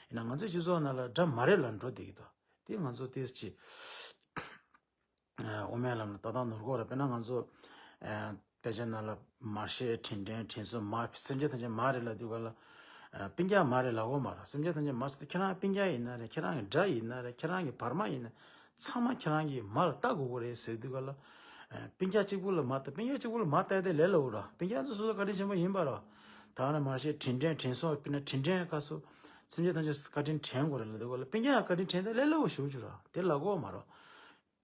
ཡིན་ན་ང་ཚོའི་སྤྱི་ཚོགས་ནང་ལ་དགྲ་མ་རེད་ལབ་འགྲོ་བསྡད་ཀྱི་འདུག་དེ་ང་ཚོ་ཏོག་ཙམ་ཅིག་ཨ་དབུ་མའི་ལམ་ལ་ལྟ་སྟངས་ནོར་གྱི་ཡོད་རེད། དཔེར་ན་ང་ཚོ་ཨ་དཔེ་ཆ་ནང་ལ་མར་ཤེས་དྲིན་དྲན་དྲིན་གཟོ་མ་སེམས་ཅན་ཐམས་ཅད་མ་རེད་ལབ་དུས་ག་ལ་ཨ་སྤུན་ཀྱག་མ་རེད་ལབ་དགོས་མ་རེད། སེམས་ཅན་ཐམས་ཅད་མ་ཟེར་དུས་ཁྱེད་རང་སྤུན་ཀྱག་ཡིན་ན་རེད། ཁྱེད་རང་གི་དགྲ་ཡིན་ན་རེད། ཁྱེད་རང་གི་བར་མ་ཡིན་ན་ཚང་མ་ཁྱེད་རང་གིས་མར་ལྟ་དགོས་ཀྱི་རེད་ཟེར་དུས་ག་ལ་ཨ་སྤུན་ཀྱག་གཅིག་པུ་ལ་མ་ལྟ། སྤུན་ཀྱག་གཅིག་པུ་ལ་མ་ལྟ་དེ་ལས་སླ་པོ་རེད། སྤུན་ཀྱག་ཚོ་སོ་སོ་བཀའ་དྲིན་ཆེན་པོ་ཡིན་པ་རེད། ད་ག་ནང་མར་ཤེས་དྲིན་དྲན་དྲིན་གཟོ། དཔེར་ན་དྲིན་དྲན་སྐབས་སུ་སེམས་ཅན་ཐམས་ཅད་བཀའ་དྲིན་དྲན་དགོས་རེད་ལབ་དུས་ག་ལ་སྤུན་ཀྱག་བཀའ་དྲིན་དྲན་དེ་ལས་སླ་པོ་ཞེ་པོ་ཅིག་རེད། དེ་ལབ་དགོས་མ་རེད།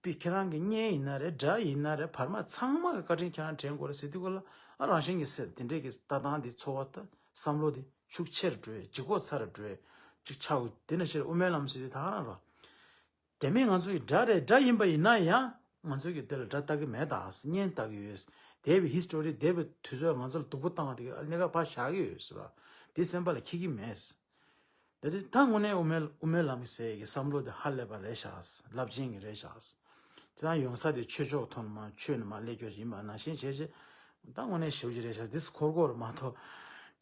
པི་ཁྱེད་རང་གི་གཉེན་ཡིན་ན་རེད། དགྲ་ཡིན་ན་རེད། བར་མ་ཚང་མ་གི་བཀའ་དྲིན་ཁྱེད་རང་དྲན་དགོས་རེད་ཟེར་དུས་ག་ལ་ཨ་རང་བཞིན་གྱིས་སེམས་དེ་འདྲས་ཀྱི་ལྟ་སྟངས་འདི་ཚོར་བ་དང་བསམ་བློ་འདི་ཤུགས་ཆེ་རུ་འགྲོ་ཡས། ལྗིད་ཁོག་ཚ་རུ་འགྲོ་ཡས་ཅིག་ཆགས་འོ། དེ་ནང་བཞིན་དབུ་མའི་ལམ་ཟེར་དུས་ད་ག་རང་རེད། རྒྱ་མི་ང་ཚོ་ཡི་དགྲ་རེད། དགྲ་ཡིན་པ་ཡིན་ན་ཡང་ང་ཚོ་གི་དེ་ལ་དགྲ་ལྟ་གི་མེད་ད། གཉེན་ལྟ་གི་ཡོད། འདས་པའི་ཧི་སི་ཊོ་རི་འདས་པའི་དུས་ཚོད་ང་ཚོ་ལ་སྡུག་པོ་བཏང་བ་དེ་ག་གནད་འགག་ཕར་བཞག་གི་ཡོད་ཟེར་བ་དེ་སེམས་པ་ལ་འཁྱེར་གི་མེད། ད་དེ་ད་དངོས་གནས་དབུ་མའི་དབུ་མའི་ལམ་གྱི་ཟེར་གྱི་བསམ་བློ་དེ་ཧ་ལས་པ་རེད་ཤག་རླབས་ཆེན་གྱི་རེད་ཤག་དེ་ད་ཡོང་ས་དེ་ཆོས་ཕྱོགས་ཐོག་ནས་མར་ཆོས་ནས་མར་སླེབས་རྒྱུ་ཡིན་པ་ནང་བཞིན་བྱས་བྱས། ད་དངོས་གནས་ཞེ་པོ་ཅིག་རེད་ཤག་འདི་འཁོར་གྱི་ཡོད་རེད་མ་གཏོགས།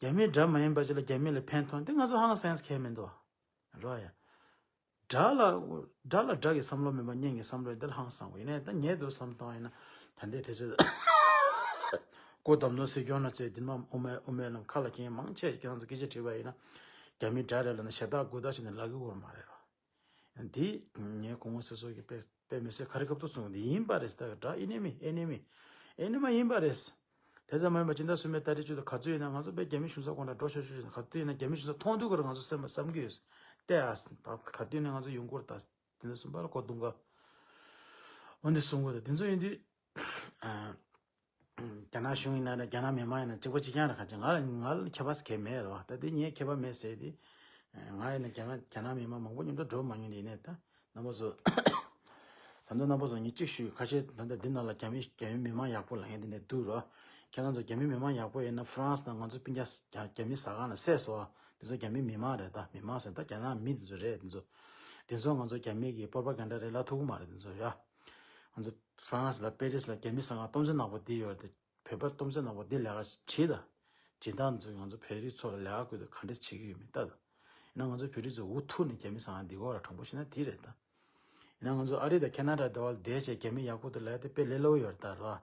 རྒྱ་མིའི་དགྲ་མ་ཡིན་པ་ཅིག་ལ་རྒྱ་མི་ལ་ཕན་ཐོགས་དེ་ང་ཚོ་ཧང་སངས་ཁེལ་མི་འདུག་རོ་ཡ། དགྲ་ལ་དགྲ་ལ་དགྲ་གི་བསམ་བློ་མེད་པ་གཉེན་གྱི་བསམ་བློ་འདི་ལ་ཧང་སངས་པ་ཡིན་ནའི་ད་ཉེ་དུ་བསམ་བཏང་ཡིན་ན་ད་ལྟའི་དུས་ཚོད། སྐུ་བདམས་ཐོན་སྲིད་སྐྱོང་ལ་བཙལ་འདི་མ་དབུ་མའི་དབུ་མའི་ལམ་ཁ་ལ་འཁྱེར་མང་ཆེ་ཁྱེད་རང་ཚོ་སྐད་ཆ་དྲིས་པ་ཡིན་ན་རྒྱ་མི་དགྲ་རེད་ལབ་ན་ཞེ་དྲག་དགོད་བྲ་བྱས་ནས་ལབ་ཀྱི་ཡོད་མ་རེད་བ། འདི་ངས་སྐུ་ངོ་སྲིད་ཚོགས་ཀྱི་དཔེ་དཔེ་མི་སྲིད་ཁ་རི་ཁ་ཐུག་གསུངས་འདི་ཡིན་པ་རེད། ད་དགྲ་ཨེ་ནི་མི་ཨེ་ནི་མི་ཨེ་ནི་མ་ཡིན་པ་རེད། དེ་ཙམ་མ་ཡིན་པར་སྤྱི་ཟླ་གསུམ་པའི་ཏ་རིག་བཅུ་དང་ག་ཚོད་ཡིན་ན་ང་ཚོ་དཔེ་རྒྱ་མི་གཞུང་ཚབ་ཁོང་ཁྲོ་ཤོར་ཤོར་ཞིག་ན་ག་དུས་ཡིན་ན་རྒྱ་མི་གཞུང་ཚབ་མཐོང་དུས་ཀར་ང་ཚོ་སེམས་པ་བསམ་གྱི་ཡོད། ལྟས་ཨ་ད་ག་དུས་ནས་ང་ཚོ་ཡོང་གི་རེད། ད་སྤྱི་ཟླ་གསུམ་པ་ལ་གོ་བརྡུང་ག་འོ་འདི་གསུང་གི་རེད། དེ་ཚོ་ཡིན་དུས་ ནག་གཞུང་ཡིན་ན་རེད། རྒྱ་ནག་མི་མང་ཡིན་ན་གཅིག་པ་གཅིག་རྐྱང་རེད། ཁ་ཅིག་ང་ལ་ང་ལ་ཁྱད་པར་གང་ཡང་མེད་རེད་བ། ད་དེ་ངས་ཁྱད་པར་མེད་ཟེར་དེ། ང་ཡིན་ན་རྒྱ་ནག་རྒྱ་ནག་མི་མང་མང་པོ་མཉམ་དུ་འགྲོ་མ་མྱོང་དེ་ཡིན་ནའི་ད་རྣམ་པ་ཚོ། ད་དུང་རྣམ་པ་ཚོ་ངས་གཅིག་ཞུས། ཁ་ཤས་ད་ལྟ་འདི་ནང་ལ་རྒྱ་མི་རྒྱ་མི་མི་མང་ཡག་པོ་ལབ་མཁན་དེ་འདྲ་འདུག་རོ། ཁྱེད་རང་ཚོ་རྒྱ་མི་མི་མང་ཡག་པོ་ཡིན་ན་ཧྥ་རན་སི་དང་ང་ཚོ་སྤུན་ཀྱག་རྒྱ་རྒྱ་མི་ཟ་ཁང་ལ་བསད་སོང་། དེ་ཚོ་རྒྱ་མི་མི་མང་རེད། ད་མི་མང་ཟེར་ད་རྒྱ་ནག་མི་དེ་ཚོ་རེད། དེ་ཚོ་དེ་ཚོ་ང་ཚོ་རྒྱ་མི་གི་པོར་པ་གན་ཌ་རེད་ལབ་ཐུབ་ཀྱི་མ་རེད། དེ་ཚོ་ཡ། ང་ཚོ་ཧྥ་རན་སི་ལ་པེ་རི་སི་ལ་རྒྱ་མི་ཟ་ཁང་སྟོང་ཚོད་ནག་པོ་བསྡད་ཡོད་རེད་དེ། བོད་པ་སྟོང་ཚོད་ནག་པོ་འདི་ལས་ཀ་བྱེད་ད། སྦྱིན་བདག་ཚོས་ང་ཚོ་བོད་རིགས་ཚོ་ལ་ལས་ཀ་བསྐུར་དུས་ག་འདྲས་བྱེད་ཀྱི་ཡོད་མེད་ལྟ་ད། ཡིན་ན་ང་ཚོ་བོད་རིགས་ཚོ་འུ་ཐུག་ནས་རྒྱ་མི་ཟ་ཁང་འདི་སྐོར་ལ་དྲང་པོ་བཤད་ན་དེ་རེད་ད། ཡིན་ན་ང་ཚོ་ཨ་རི་དང་ཁེ་ན་ཌ་དེ་བ་ལ་བསྡད་བྱས་རྒྱ་མི་ཡག་པོ་འདུག་ལབ་ཡ་དེ་དཔེ་ལས་སླ་པོ་ཡོད་རེད་ད་ར།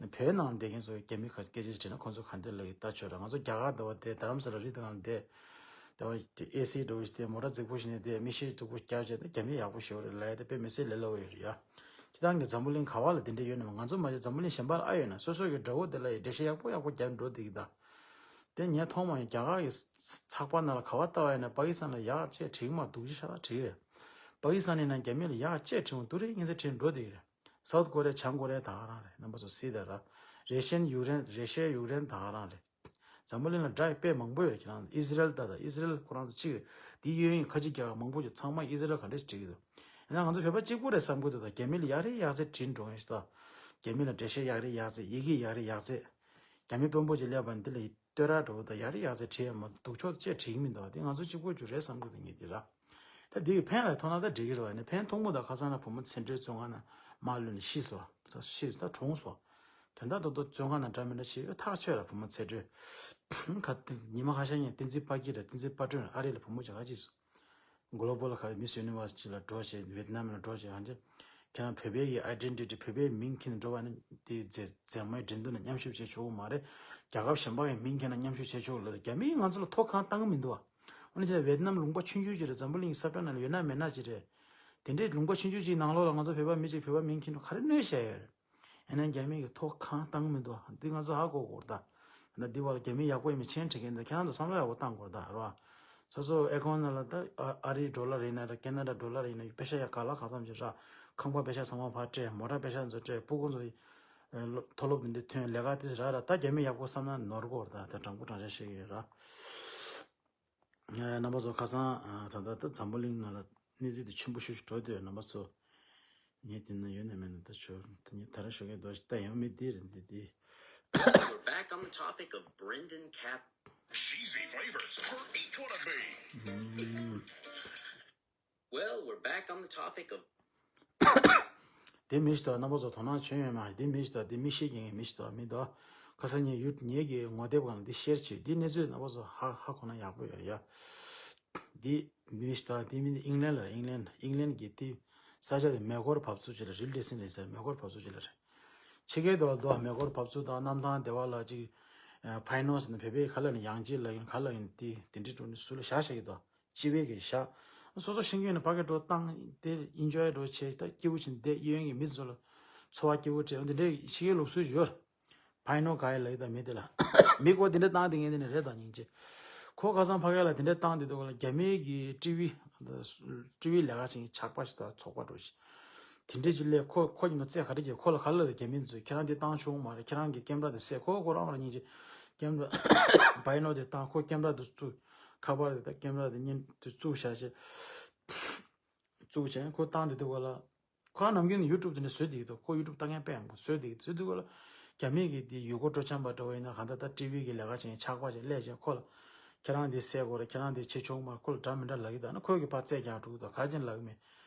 ནི་བོད་ནང་བསྡད་མཁན་ཚོ་རྒྱ་མི་ཁ་སྐད་ཆ་དྲིས་ན་ཁོང་ཚོ་ག་འདྲས་ལབ་ཀྱི་ལྟ་ཆོག་ར། ང་ཚོ་རྒྱ་གར་དེ་བ་བསྡད། རྡ་རམ་ས་ལ་རི་དེ་གང་བསྡད། དེ་བ་ཨེ་སི་འདྲ་བོ་ཞིག་བསྡད། མོ་ཊ་རྫིག་པོ་ཞིག་ནས་བསྡད། མི་ཤེས་རྫིག་པོ་རྒྱབ་བྱས་ད་རྒྱ་མི་ཡག་པོ་ཞེ་པོ་རེད་ལབ་ཡ་དེ་དཔེ་མི་སྲིད་ལས་སླ་པོ་ཡོད་རེད་ཡ། སྤྱིར་བཏང་གི་འཛམ་བུ་གླིང་ག་བ་ལ་དེ་འདྲས་ཡོད་ནའང་ང་ཚོ་མ་གཞི་འཛམ་བུ་གླིང་གཞན་པ་ལ་ཨ་ཡོད་ན་སོ་སོ་གི་དགྲ་བོ་དེ་ལ་ཡི་འགྲེལ་བཤད་ཡག་པོ་ཡག་པོ་རྒྱབ་འགྲོ་བསྡད་ཀྱི་ད། དེ་ངས་མཐོང་མ་ཡོང་། རྒྱ་གར་གྱི་ཚགས་པར་ནང་ལ་ག་བ་ལྟ་བ་ཡིན་ན་པ་ཀི་སི་ཐན་ལ་ཡག་ཅེས་བྲིས་མ་འདུག་ཅེས་ཤ་སྟག་བྲིས་རེད། པ་ཀི་སི་ཐན་ཡིན་ན་རྒྱ་མི་ལ་ཡག་ཅེས་བྲིས་མ་འདུག་རེད། ངས་ཟེར་བྲིས་འགྲོ་བསྡད་ཀྱི་རེད། སའུ་ཐི་ཀོ་རི་ཡ་བྱང་ཀོ་རི་ཡ་ད་ག་རང་རེད། རྣམ་པ་ཚོ་སྲིད་དེ་ར། རེ་ཤན་ཡུཀ་རེན། རེ་ཤན་ཡུཀ་རེན་ད་ག་རང་རེད། འཛམ་བུ་གླིང་ལ་དགྲ་ཡི་དཔེ་མང་པོ་ཡོད། ཁྱེད་རང་ཨི་ཟི་རེལ་ལྟ་ད། ཨི་ཟི་རེལ་ཁོ་རང་ཚོ་གཅིག་རེད། དེའི་གཡས་གཡོན་གྱི་ཁ་ཆེ་རྒྱལ་ཁབ་མང་པོ་ཅིག་ཚང་མ་ཨི་ཟི་རེལ་ག་འདྲས་ཞིག་བྲིས་ཀྱི་འདུག་ཡིན་ན་ང་ཚོ་བོད་པ་གཅིག་པུ་རེད་བསམ་གྱི་འདུག་ད་རྒྱ་མི་ལ་ཡག་རེད་ཡག་ཚད་བྲིས་འགྲོ་མཁན་ཞིག་ད། རྒྱ་མི་ལ་འགྲེལ་བཤད་ཡག་རེད་ཡག་ཚད། ཡི་གེ་ཡག་རེད་ཡག་ཚད། རྒྱ་མི་དཔོན་པོ་ཅིག་སླེབས་པ་ནི་དེ་ལ་ཡི་བསྟོད་ར་འདྲ་བོ་ད་ཡག་རེད་ཡག་ཚད་བྲིས་ཡ་མ་གཏོགས་ཆོག་ཅེས་བྲིས་ཀྱི་མི་འདུག་བ། དེ་ང་ཚོ་གཅིག་པུ་རྒྱུ་རེད་བསམ་གྱི་འདུག་ངས་དེ་ར། ད་འདི་གི་ཕན་ལ་ཐོགས་ན་ད་འགྲིག་གི་རེད་བ། ཡིན་ན་ཕན་ཐོགས་མོ་ད་ཁ་སང་ན་བུ་མོ་ཚེ་སྒྲོལ་བཙོན་ཁང་ནང་དམག་ལུས་ནས་ཤི་སོང་། ཤི་སོང་ད་གྲོངས་སོང་། དོན་དག་རྡོག་རྡོག་བཙོན་ཁང་ནང་འདྲ་མི་འདྲ་བྱས་ཐག་ཆོད་ར། བུ་མོ་ཚེ་སྒྲོལ་ཁ་ཉི་མ་ཁ་ཤས་ཉིན་བསྟན་འཛིན་དཔའ་སྐྱིད་ར་བསྟན་འཛིན་དཔལ་སྒྲོན་ཨ་རི་ལ་བུ་མོ་ཅིག་ཧ་ཅི་སོང་། གོ་ལོ་བོལ་ག་རེ་མིས་ཡུ་ནི་ཝར་སི་ཊི་ལ་འགྲོ་བྱས་ཝེ་ཏི་ནམ་ལ་འགྲོ་བྱས་ཧ་ཅི། ཁྱེད་རང་བོད་པའི་གི་ཨའི་ཌེན་ཊི་ཊི་བོད་པའི་མིང་འཁྱེར་ནས་འགྲོ་བ་ནི་དེ་རྫས་རྫས་མའི་འགྲན་བསྡུར་ནང་མཉམ་ཞུགས་བྱེད་ཆོག་གི་མ་རེད། རྒྱལ་ཁབ་གཞན་པ་གི་མིང་འཁྱེར་ནས་མཉམ་ཞུགས་བྱེད་ཆོག་ལ་རྒྱ་མིས་ང་ཚོ་ལ་ཐོ་གང་བཏང་གི་མི་འདུག་བ། འོ་ན་ཅི་ཝེ་ཏི་ནམ་ལུང་པ་ཆུང་ཆུང་ཅིག་རེད། འཛམ་བུ་གླིང་གི་ས་ཁྲ་ནང་ལ་ཡོད་ན་མེད་ན་ཅིག་རེད། དེ་འདྲའི་ལུང་པ་ཆུང་ཆུང་ཅིག་ནང་ལོགས་ལ་ང་ཚོ་བོད་པ་མི་གཅིག་བོད་པ་མིང་འཁྱེར་ནས་ག་རེ་གནོད་བྱས་ཡོད་རེད། ཡིན་ན་རྒྱ་མི་གི་ཐོ་གང་བཏང་གི་མི་འདུག་འདི་ང་ཚོ་ཧ་གོ་དགོས་རེད་ད། ད་འདི་བར་རྒྱ་མི་ཡག་པོ་ཡིན་མིན་མཁྱེན་དྲན་མཁན་འདི་ཁྱེད་རང་ཚོ་བསམ་བློ་ཡག་པོ་བཏང་དགོས་རེད་ད་རེད་བ། སོ་སོ་ཨེ་ཁོན་ནང་ལ་ད་ཨ་ཨ་རིའི་ཌོ་ལར་ཡིན་ན་རེད། ཁེ་ན་ཌ་ཌོ་ལར་ཡིན་ན་པེ་ཤ་ཡག་ག་ལ་གང་འཚམ་ཅིག་རག་ཁང་པ་པེ་ཤ་ཚང་མ་ཕར་སྤྲད། མོ་ཊ་པེ་ཤ་ཚོ་སྤྲད། སྤུ་གུ་ཚོ་ཨེ་ལོ་མཐོ་སློབ་འདི་འདྲ་ཐོན། ལས་ཀ་དེ་རག་ར། ད་རྒྱ་མི་ཡག་པོ་བསམ་ན་ནོར་གོ་རེད་ད། ད་དྲང་པོ་དྲང་བཞག་བཤད་ཀྱི་ཡོད་ར། ཨ་རྣམ་པ་ཚོ་ཁ་སང་ཨ་ད་ལྟ་ད་འཛམ་བུ་གླིང་ནང་ལ་གནས་ཚུལ་དེ་ཆེན་པོ་ཤོས་ཤིག་འགྲོ་འདུག་རྣམ་པ་ཚོ་ངས་དེ་ན་ཡོད་ན་མེད་ན་ད་ཆོ་ད་ངས་ད་ར་ཞོགས་ཀས་རྡོ་ཞིག་ད་ཡང་མི་འདི་རེད་འདི་འདི། We're back on the topic of Brendan Cap. Cheesy flavors for each one of me. Well, we're back on the topic of དེ་མི་ཞིག་དང་རྣམ་པ་ཚོ་དོ་སྣང་བྱོན་ཡོད་མ་རེད། དེ་མི་ཞིག་དང་དེ་མི་ཤེས་ཀྱི་ངས་མི་ཞིག་དང་མི་དང་ཁ་སང་ངས་ཡུ་ངེད་ཀྱི་ངོ་དེབ་སྒང་ལ་འདི་ཤེར་བྱས། འདི་གནས་ཚུལ་རྣམ་པ་ཚོ་ཧ་ཧ་གོ་ན་ཡག་པོ་ཡོད་རེད་ཡ། འདི་མི་ཞིག་དང་དེ་མི་འདི་ཨིང་ལན་ལ་རེད། ཨིང་ལན་ཨིང་ལན་གྱི་དེ་ས་ཆ་དེ་མེ་འཁོར་བབས་ཚུགས་ཅིག་ལ་རིལ་ཌེ་སིན་རེད་ཟེར། མེ་འཁོར་བབས་ཚུགས་ཅིག་ལ་རེད། ཕྱི་རྒྱལ་དུ་བ་དུ་བ་མེ་འཁོར་བབས་ཚུགས་དང་གནམ་ཐང་དེ་བ་ལ་ཅིག་ཕའི་ནོ་ཟེར་ན་བོད་པའི་ཁ་ལ་ནི་ཡང་ཅིག་ལ་ཡིན་ག་ལ་ཡིན་དེ་དེ་འདྲའི་འགྲོ་ནི་སུ་ལ་བཞག་བཞག་གི་དོ། སྤྱི་པའི་གི་ཤག་སོ་སོ་ཤེས་ཀྱི་ཡོད་ན་ཕ་གི་འགྲོ་བཏང་དེ་ཨིན་ཇོའི་འགྲོ་བྱས། ད་སྐྱིད་པོ་བྱས་བསྡད། གཡས་གཡོན་གྱི་མི་ཚོ་ལ་འཚོ་བ་སྐྱིད་པོ་སྤྲད། འོ་དེ་འདྲའི་ཕྱི་རྒྱལ་ལུགས་སྲོལ་ཡོད། ཕའི་ནོ་ག་ཡི་ལ་ཡི་ད་མི་དེ་ལ་མི་ཁོ་དེ་འདྲ་བཏང་དེ་ངས་དེ་ནས་རེད་ད་སྙིང་རྗེ། ཁོ་ཁ་སང་ཕ་གི་ལ་དེ་འདྲ་བཏང་དེ་དུས་ལ་རྒྱ་མིའི་གི་ཊི་ཝི་ཊི་ཝི་ལས་ཀ་བྱེད་མཁན་ཆགས་པ་ཞིག་དང་ཚོགས་པ་འགྲོ་ཞིག་དེ་འདྲས་ཅིག་སླེབས། ཁོ་ཁོ་ཉི་མ་རྩེ་ག་རེ་བྱས། ཁོ་ལ་ག་ལ་རྒྱ་མི་ཚོས་ཁྱེད་རང་འདི་བཏང་ཆོག་མ་རེད། ཁྱེད་རང་གི་ཀེམ་ར་དེ་བསད། ཁོ་ཁོ་རང་རང་ཉིད་ཀྱི་ཀེམ་ར་བའི་ནོ་དེ་བཏང་། ཁོ་ཀེམ་ར་དེ་བཙུགས། ཁ་པར་དེ་དང་ཀེམ་ར་དེ་གཉིས་དེ་བཙུགས་བཞག་བྱས། བཙུགས་བྱས་ཁོ་བཏང་དེ་དུས་ལ་ཁོ་རང་ནམ་རྒྱུན་ནས་ཡུ་ཊུབ་དེ་ནས་བཟོས་བསྡད་ཀྱི་འདུག་ཁོ་ཡུ་ཊུབ་ལྟ་མཁན་དཔེ་ཡག་པོ་བཟོས་བསྡད་ཀྱི་འདུག་དུས་ལ་རྒྱ་མི་གི་དེ་ཡུལ་སྐོར་སྤྲོ་འཆམ་པ་འདྲ་བོ་ཡིན་ན་གང་ལྟར་ད་ཊི་ཝི་གི་ལས་ཀ་བྱེད་མཁན་ཆགས་པ་ཅིག་སླེབས་བྱས་ཁོ་ལ་ཁྱེད་རང་འདི་བསད་དགོས་རེད། ཁྱེད་རང་འདི་བྱེད་ཆོག་མ་རེད། ཁོ་ལ་འདྲ་མི་འདྲ་ལབ་ཀྱི་འདུག་ཨ་ནི་ཁོས་གི་ཕར་རྩད་རྒྱག་འགྲོ་གི་འདུག་ག་ཅིག་ལབ་ཀྱི་མེད།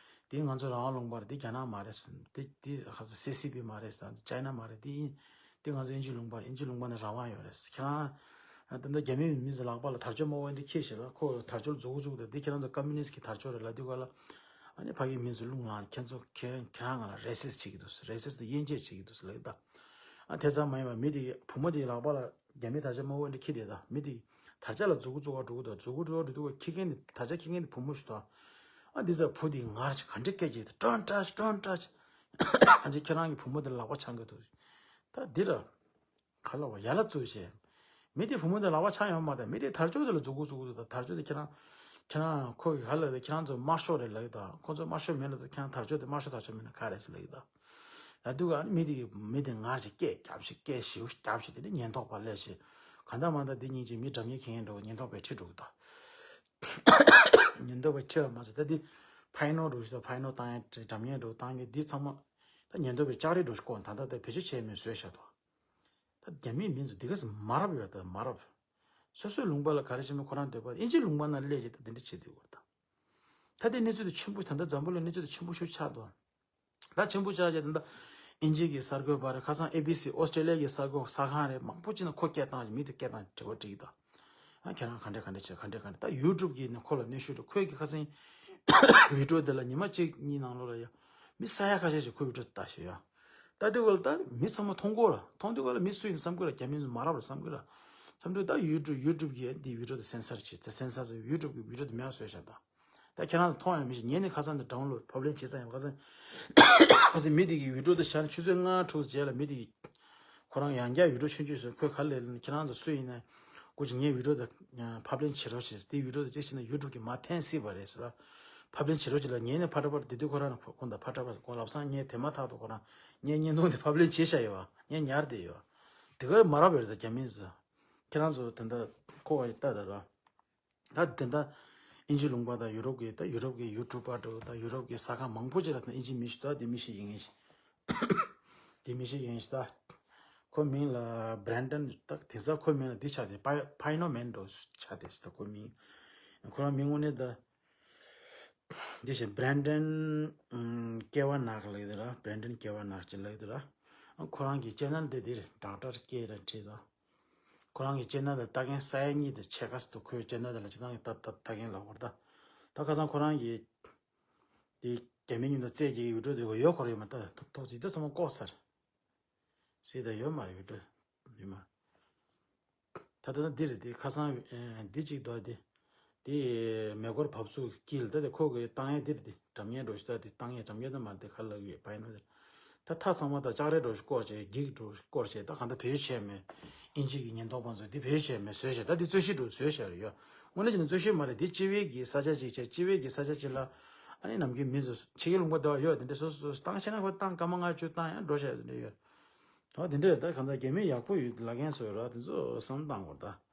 དེ་ང་ཚོ་རང་དབང་ལུང་པ་རེད། འདི་རྒྱ་ནག་མ་རེད། འདི་འདི་ཧ་ས་སི་སི་པི་མ་རེད། འདི་ཅའི་ན་མ་རེད། འདི་དབྱིན་འདི་ང་ཚོ་དབྱིན་ཇི་ལུང་པ་རེད། དབྱིན་ཇི་ལུང་པ་ནས་རང་དབང་ཡོད་རེད། ཁྱེད་རང་ད་ལྟ་རྒྱ་མི་མི་ཚོ་ལག་པ་ལ་དར་ལྕོག་དམར་པོ་འདི་འཁྱེར་བྱས་ལ་ཁོ་དར་ལྕོག་འཛུགས་འཛུགས་དང་འདི་ཁྱེད་རང་ཚོ་ཀམ་མུ་ནིསི་གི་དར་ལྕོག་རེད་ལབ་དུས་ག་ལ་ཨ་ནི་ཕ་གིའི་མི་ཚོ་རླུང་ལངས། ཁྱེད་ཚོ་ཁྱེད་ཁྱེད་རང་ང་ལ་རེ་སིསི་བྱེད་ཀྱི་འདུག་རེ་སིསི་དང་དབྱེ་འབྱེད་བྱེད་ཀྱི་འདུག་ལབ་ཀྱི་ད། ཨ་དེ་ཙམ་མ་ཡིན་པར་མི་དེ་བུ་མོ་དེའི་ལག་པ་ལ་རྒྱ་མི་དར་ལྕོག་དམར་པོ་འདི་འཁྱེར་བསྡད་ད། མི་དེ་དར་ལྕོག་ལ་འཛུགས་འཛུགས་པ་འགྲོ་གི་འདུག་འཛུགས་འགྲོ་འགྲོ་འདུག་ག་འཁྱེར་མཁན་དེ་དར་ལྕོག་འཁྱེར་མཁན་དེ་བུ་མོ་ཞིག་འདུག་ཨ་འདི་ཚོ་བུ་དེ་ངར་ཅིག་ག་འདྲས་སྐད་ཅིག་ཀྲོན་ཀྲོན་ཀྲོན་ཀྲོན་ཅིག་ཨ་ཅེ་ཁྱེད་རང་གི་བུ་མོ་དེ་ལག་པ་འཆང་གི་འདུག་ད་འདི་ར་ག་ལ་བ་ཡ་ལ་བཙུགས་བྱས། མི་དེ་བུ་མོ་དེ་ལག་པ་འཆང་ཡོང་མ་རེད། མི་དེ་དར་ལྕོག་དེ་ལ་འཛུགས་འགོ་འཛུགས་འགོ་འདུག་ད་དར་ལྕོག་དེ་ཁྱེད་རང་ཁྱེད་རང་ཁོ་གི་ག་ལ་ཁྱེད་རང་ཚོ་དམར་ཤོག་རེད་ལབ་ཀྱི་ད། ཁོ་ཚོ་དམར་ཤོག་མིན་ལབ་ད། ཁྱེད་རང་དར་ལྕོག་དེ་དམར་ཤོག་དར་ལྕོག་མིན་ན་ག་རེད་ཟེར་ལབ་ཀྱི་ད། ལབ་དུས་ཀ་ནི་མི་དེ་གི་མི་དེ་ངར་ཞིག་སྐད་རྒྱབ་ཞིག་སྐད་ཞིབ་རྒྱབ་ཞིག་དེ་ནི་ཉེན་རྟོག་པ་སླེབས་ཞིག་གང་ལྟར་མ་ལྟར་དེ་སྙིང་རྗེ་མི་སྒྲ་སྙན་འཁྱེར་མཁན་འདྲ་བོ་ཉེན་རྟོག་པས་ཁྲིད་འགྲོ་གི་འདུག་ཉེན་རྟོག་པས་ཁྲིད་པ་མ་ཟད་ད་དེ་ཕ་ཡི་ནོ་འདྲ་བོ་ཞིག་དང་ཕ་ཡི་ནོ་བཏང་ཡ་སྒྲ་སྙན་འདྲ་བོ་བཏང་མཁན་འདི་ཚང་མ་ད་ཉེན་རྟོག་པས་ལྕགས་རི་འདྲ་བོ་ཞིག་བསྐོར། ད་ལྟ་དེ་བེད་སྤྱོད་བྱས་མེད་བཟོས་བཞག་འདུག་ད་རྒྱ་མིའི་མི་ཚོ་འདི་ག་ཚོད་མ་རབས་ཡོད་རེད། ད་མ་རབས། སོ་སོའི་ལུང་པ་ལ་ག་རེ་བྱེད་མིན་ཁོ་རང་འདོད་པ། དབྱིན་ཇིའི་ལུང་པ་ན་སླེབས་བྱས་ད་འདི་འདྲ་བྱེད་དུས་བར་ད། ད་ལྟའི་གནས་ཚུལ་དེ་ཆེན་པོ། ད་ལྟ་འཛམ་བུ་གླིང་གནས་ཚུལ་དེ་ཆེན་པོ་ཞིག་ཆགས་འདུག་ད་ཆེན་པོ་ཆགས་བྱས་ད་ལྟ་དབྱིན་ཇི་གི་གསར་འགོད་པ་རེད། ཁ་སང་ཨེ་བི་སི་ཨོ་སི་ཀྲེ་ལི་ཡ་གི་གསར་འགོད་གསར་ཁང་རེད། མང་པོ་ཅིག་ན་ཁོ་སྐད་བཏང་བྱས་མི་དེ་སྐད་བཏང་དྲི་བ་དྲིས་ཀྱི་འདུག་ཨ་ཁྱེད་རང་ག་འདྲས་ག་འདྲས་བྱས་ག་འདྲས་ག་འདྲས། ད་ཡུ་ཊུབ་གིས་ནི་ཁོ་ལ་གནོན་ཤུགས་འདྲ། ཁོས་ཀྱི་ཁ་སང་བི་ཌི་ཡོ་དེ་ལ་ཉི་མ་གཅིག་གཉིས་ནང་ལོགས་ལ་ཡ་མི་ས་ཡ་ཁ་ཤས་ཤིག་ཁོའི་བི་ཌི་ཡོ་ལྟ་ཤེས་ཡ། ལྟ་དུས་ག་ལ་ད་མི་ཚང་མ་མཐོང་གོ་ལ། མཐོང་དུས་ག་ལ་མི་སུ་ཡིན་བསམ་གི་ར། རྒྱ་མི་ཚོ་མ་རབས་ར་བསམ་གི་ར། བསམ་དུས་ད་ཡུ་ཊུབ་ཡུ་ཊུབ་གིས་འདི་བི་ཌི་ཡོ་དེ་སེན་སར་བྱས། ད་སེན་སར་ཟེར་ཡུ་ཊུབ་གི་བི་ཌི་ཡོ་དེ་མེད་པ་བཟོས་བཞག་ད། ད་ཁྱེད་རང་ཚོ་མཐོང་ཡང་མི་ཤེས། ངས་ནི་ཁ་སང་དེ་ཌའུན་ལོཌ་ཕབ་ལེན་བྱས་ཚར་ཡིན། ཁ་སང་ཁ་སང་མི་དེ་གི་བི་ཌི་ཡོ་དེ་བཞག་ནས་ཆུ་ཚོད་ལྔ་དྲུག་རྗེས་ལ་མི་དེ་གི་ཁོ་རང་ཡང་བསྐྱར་བི་ཌི་ཡོ་ཆུང་ཆུང་བཟོས། ཁོས་ག་རེ་ལབ་ན། ཁྱེད་རང་ཚོ་སུ་ཡིན་ན་སྐུ་མཁྱེན་ངའི་བི་ཌི་ཡོ་དེ་ཕབ་ལེན་བྱེད་རོགས་བྱེད། དེ་བི་ཌི་ཡོ་དེ་གཅིག་བྱས་ན་ཡུ་ཊུབ་གིས་མར་འཐེན་སྲིད་པ་རེད་ཟེར་ལ། ཕབ་ལེན་བྱེད་རོགས་བྱེད་ལ། ངས་ནི་ཕར་འདྲ་པར་དེ་དུས་ཁོ་རང་ཁོང་དང་ཕར་འདྲ་པར་ཁོང་ལབ་སང་ངས་དེ་མ་ཐག་ཏུ་ཁོ་རང་ངས་བརྙན་ཐུང་དེ་ཕབ་ལེན་བྱས་བཞག་ཡོད་པ། ངས་ཉར་བསྡད་ཡོད་པ། དེ་ག་མ་རབས་ཡོད་རེད། ད་རྒྱ་མི་ཚོ་ཁྱེད་རང་ཚོ་དེ་འདྲ་ཁོ་བ་ལྟ་ད་ར། ད་དེ་འདྲ་དབྱིན་ཇི་ལུང་པ་དང་ཡུ་རོབ་ཀྱི་ད་ཡུ་རོབ་ཀྱི་ཡུ་ཊུབ་པ་འདྲ་བོ་དང་ཡུ་རོབ་ཀྱི་གསར་ཁང་མང་པོ་ཅིག་ལ་ད་དབྱིན་ཇི་མི་ཞིག་འདུག་དེ་མི་ཞིག་ཡིན་ངེས་ཤིག་དེ་མི་ཞིག་ཡིན་ཤིག་ད་ཁོ་མིང་ལ་བྷི་རན་ཌན། ད་དེང་སང་ཁོ་མིང་ལ་འདི་ཆགས་ཏེ་ཕ་ཕ་ཡི་ནོ་མན་འདྲ་བོ་ཆགས་ཏེ་ད་ཁོ་མིང་ཁོ་རང་མིང་དངོས་གནས་ད། འདི་བཞིན་བྷི་རན་ཌན་ཨམ་ཀེ་ཝ་ནག་ལབ་ཀྱི་འདུག་ར། བྷི་རན་ཌན་ཀེ་ཝ་ནག་ཅེས་ལབ་ཀྱི་འདུག་ར། ཨ་ཁོ་རང་གི་ཅེ་ནལ་དེ་འདིར་ཌོག་ཊར་ཀེ་ར་བྲིས་དང་། ཁོ་རང་གི་ཅེ་ནལ་དེ་ལྟ་མཁན་ས་ཡ་གཉིས་དང་ཕྱེད་ཀ་ཙམ་འདུག་ཁོའི་ཅེ་ནལ་དེ་ལ་སྤྱིར་བཏང་གི་ལྟ་ལྟ་ལྟ་མཁན་ལ་བར་ད། ད་ཁ་སང་ཁོ་རང་གི་དེ་རྒྱ་མི་མཉམ་དུ་རྩེད་རྒྱག་གི་བི་ཌི་ཡོ་དེ་ཡོད་ཁོ་རེད་མ། ད་ཐོག་ཅིག་དེ་ཚང་མ་བཀོག་ཚར། སྲིད་དང་ཡོད་མ་རེད་བི་ཌི་ཡོ་ཡོད་མ། ད་ལྟ་ན་འདི་རེད། འདི་ཁ་སང་ཨེ་འདི་གཅིག་འདུག་འདི། འདི་མེ་འཁོར་བབས་ཚུགས་ཀྱིལ། ད་དེ་ཁོ་གི་བཏང་ཡས་འདི་རེད། འདི་སྒྲ་སྙན་འདྲ་བོ་ཞིག་ད་འདི་བཏང་ཡས་སྒྲ་སྙན་ད་མ་རེད། འདི་ག་ལབ་ཡོད་པ་ཡིན་ན་འདི། ད་ཐག་ཚང་མ་ད་ལྕགས་རལ་འདྲ་བོ་ཞིག་བསྐོར་བྱས་འགྱིག་འདྲ་བོ་ཞིག་བསྐོར་བྱས་ད་གང་ལྟར་བེད་སྤྱོད་བྱས་མེད། དབྱིན་ཇི་གི་ཉེན་རྟོག་པ་ཚོས་འདི་བེད་སྤྱོད་བྱས་མེད་བཟོས་བཞག་ད་འདི་རྩོད་གཞི་འདྲ་བོ་བཟོས་བཞག་རེད་ཡ། དངོས་གནས་བྱས་ན་རྩོད་གཞི་མ་རེད། འདི་སྤྱི་བའི་གི་ས་ཆ་ཅིག་བྱས་སྤྱི་བའི་གི་ས་ཆ་ཅིག་ལ་ཨ་ནི་ནམ་རྒྱུན་མི་ཚོ་ཕྱི་རྒྱལ་ལུང་པ་འདྲ་བ་ཡོད། དེ་འདྲ་སོ་སོ་སོ་བཏང་ཤེས་ན་ཁོ་བཏང་སྐར་མ་ལྔ་བཅུ་བཏང་ཡང་འགྲོ་བྱས་དེ་འདྲ་ཡོད། ཨོ་དེ་འདྲས་ད་གང་ལྟར་རྒྱ་མི་ཡག་པོ་ཡོད་ལབ་མཁན་ཚོ་ཡོད་ར། དེ་ཚོ་བསམ་བཏང་དགོས་ད།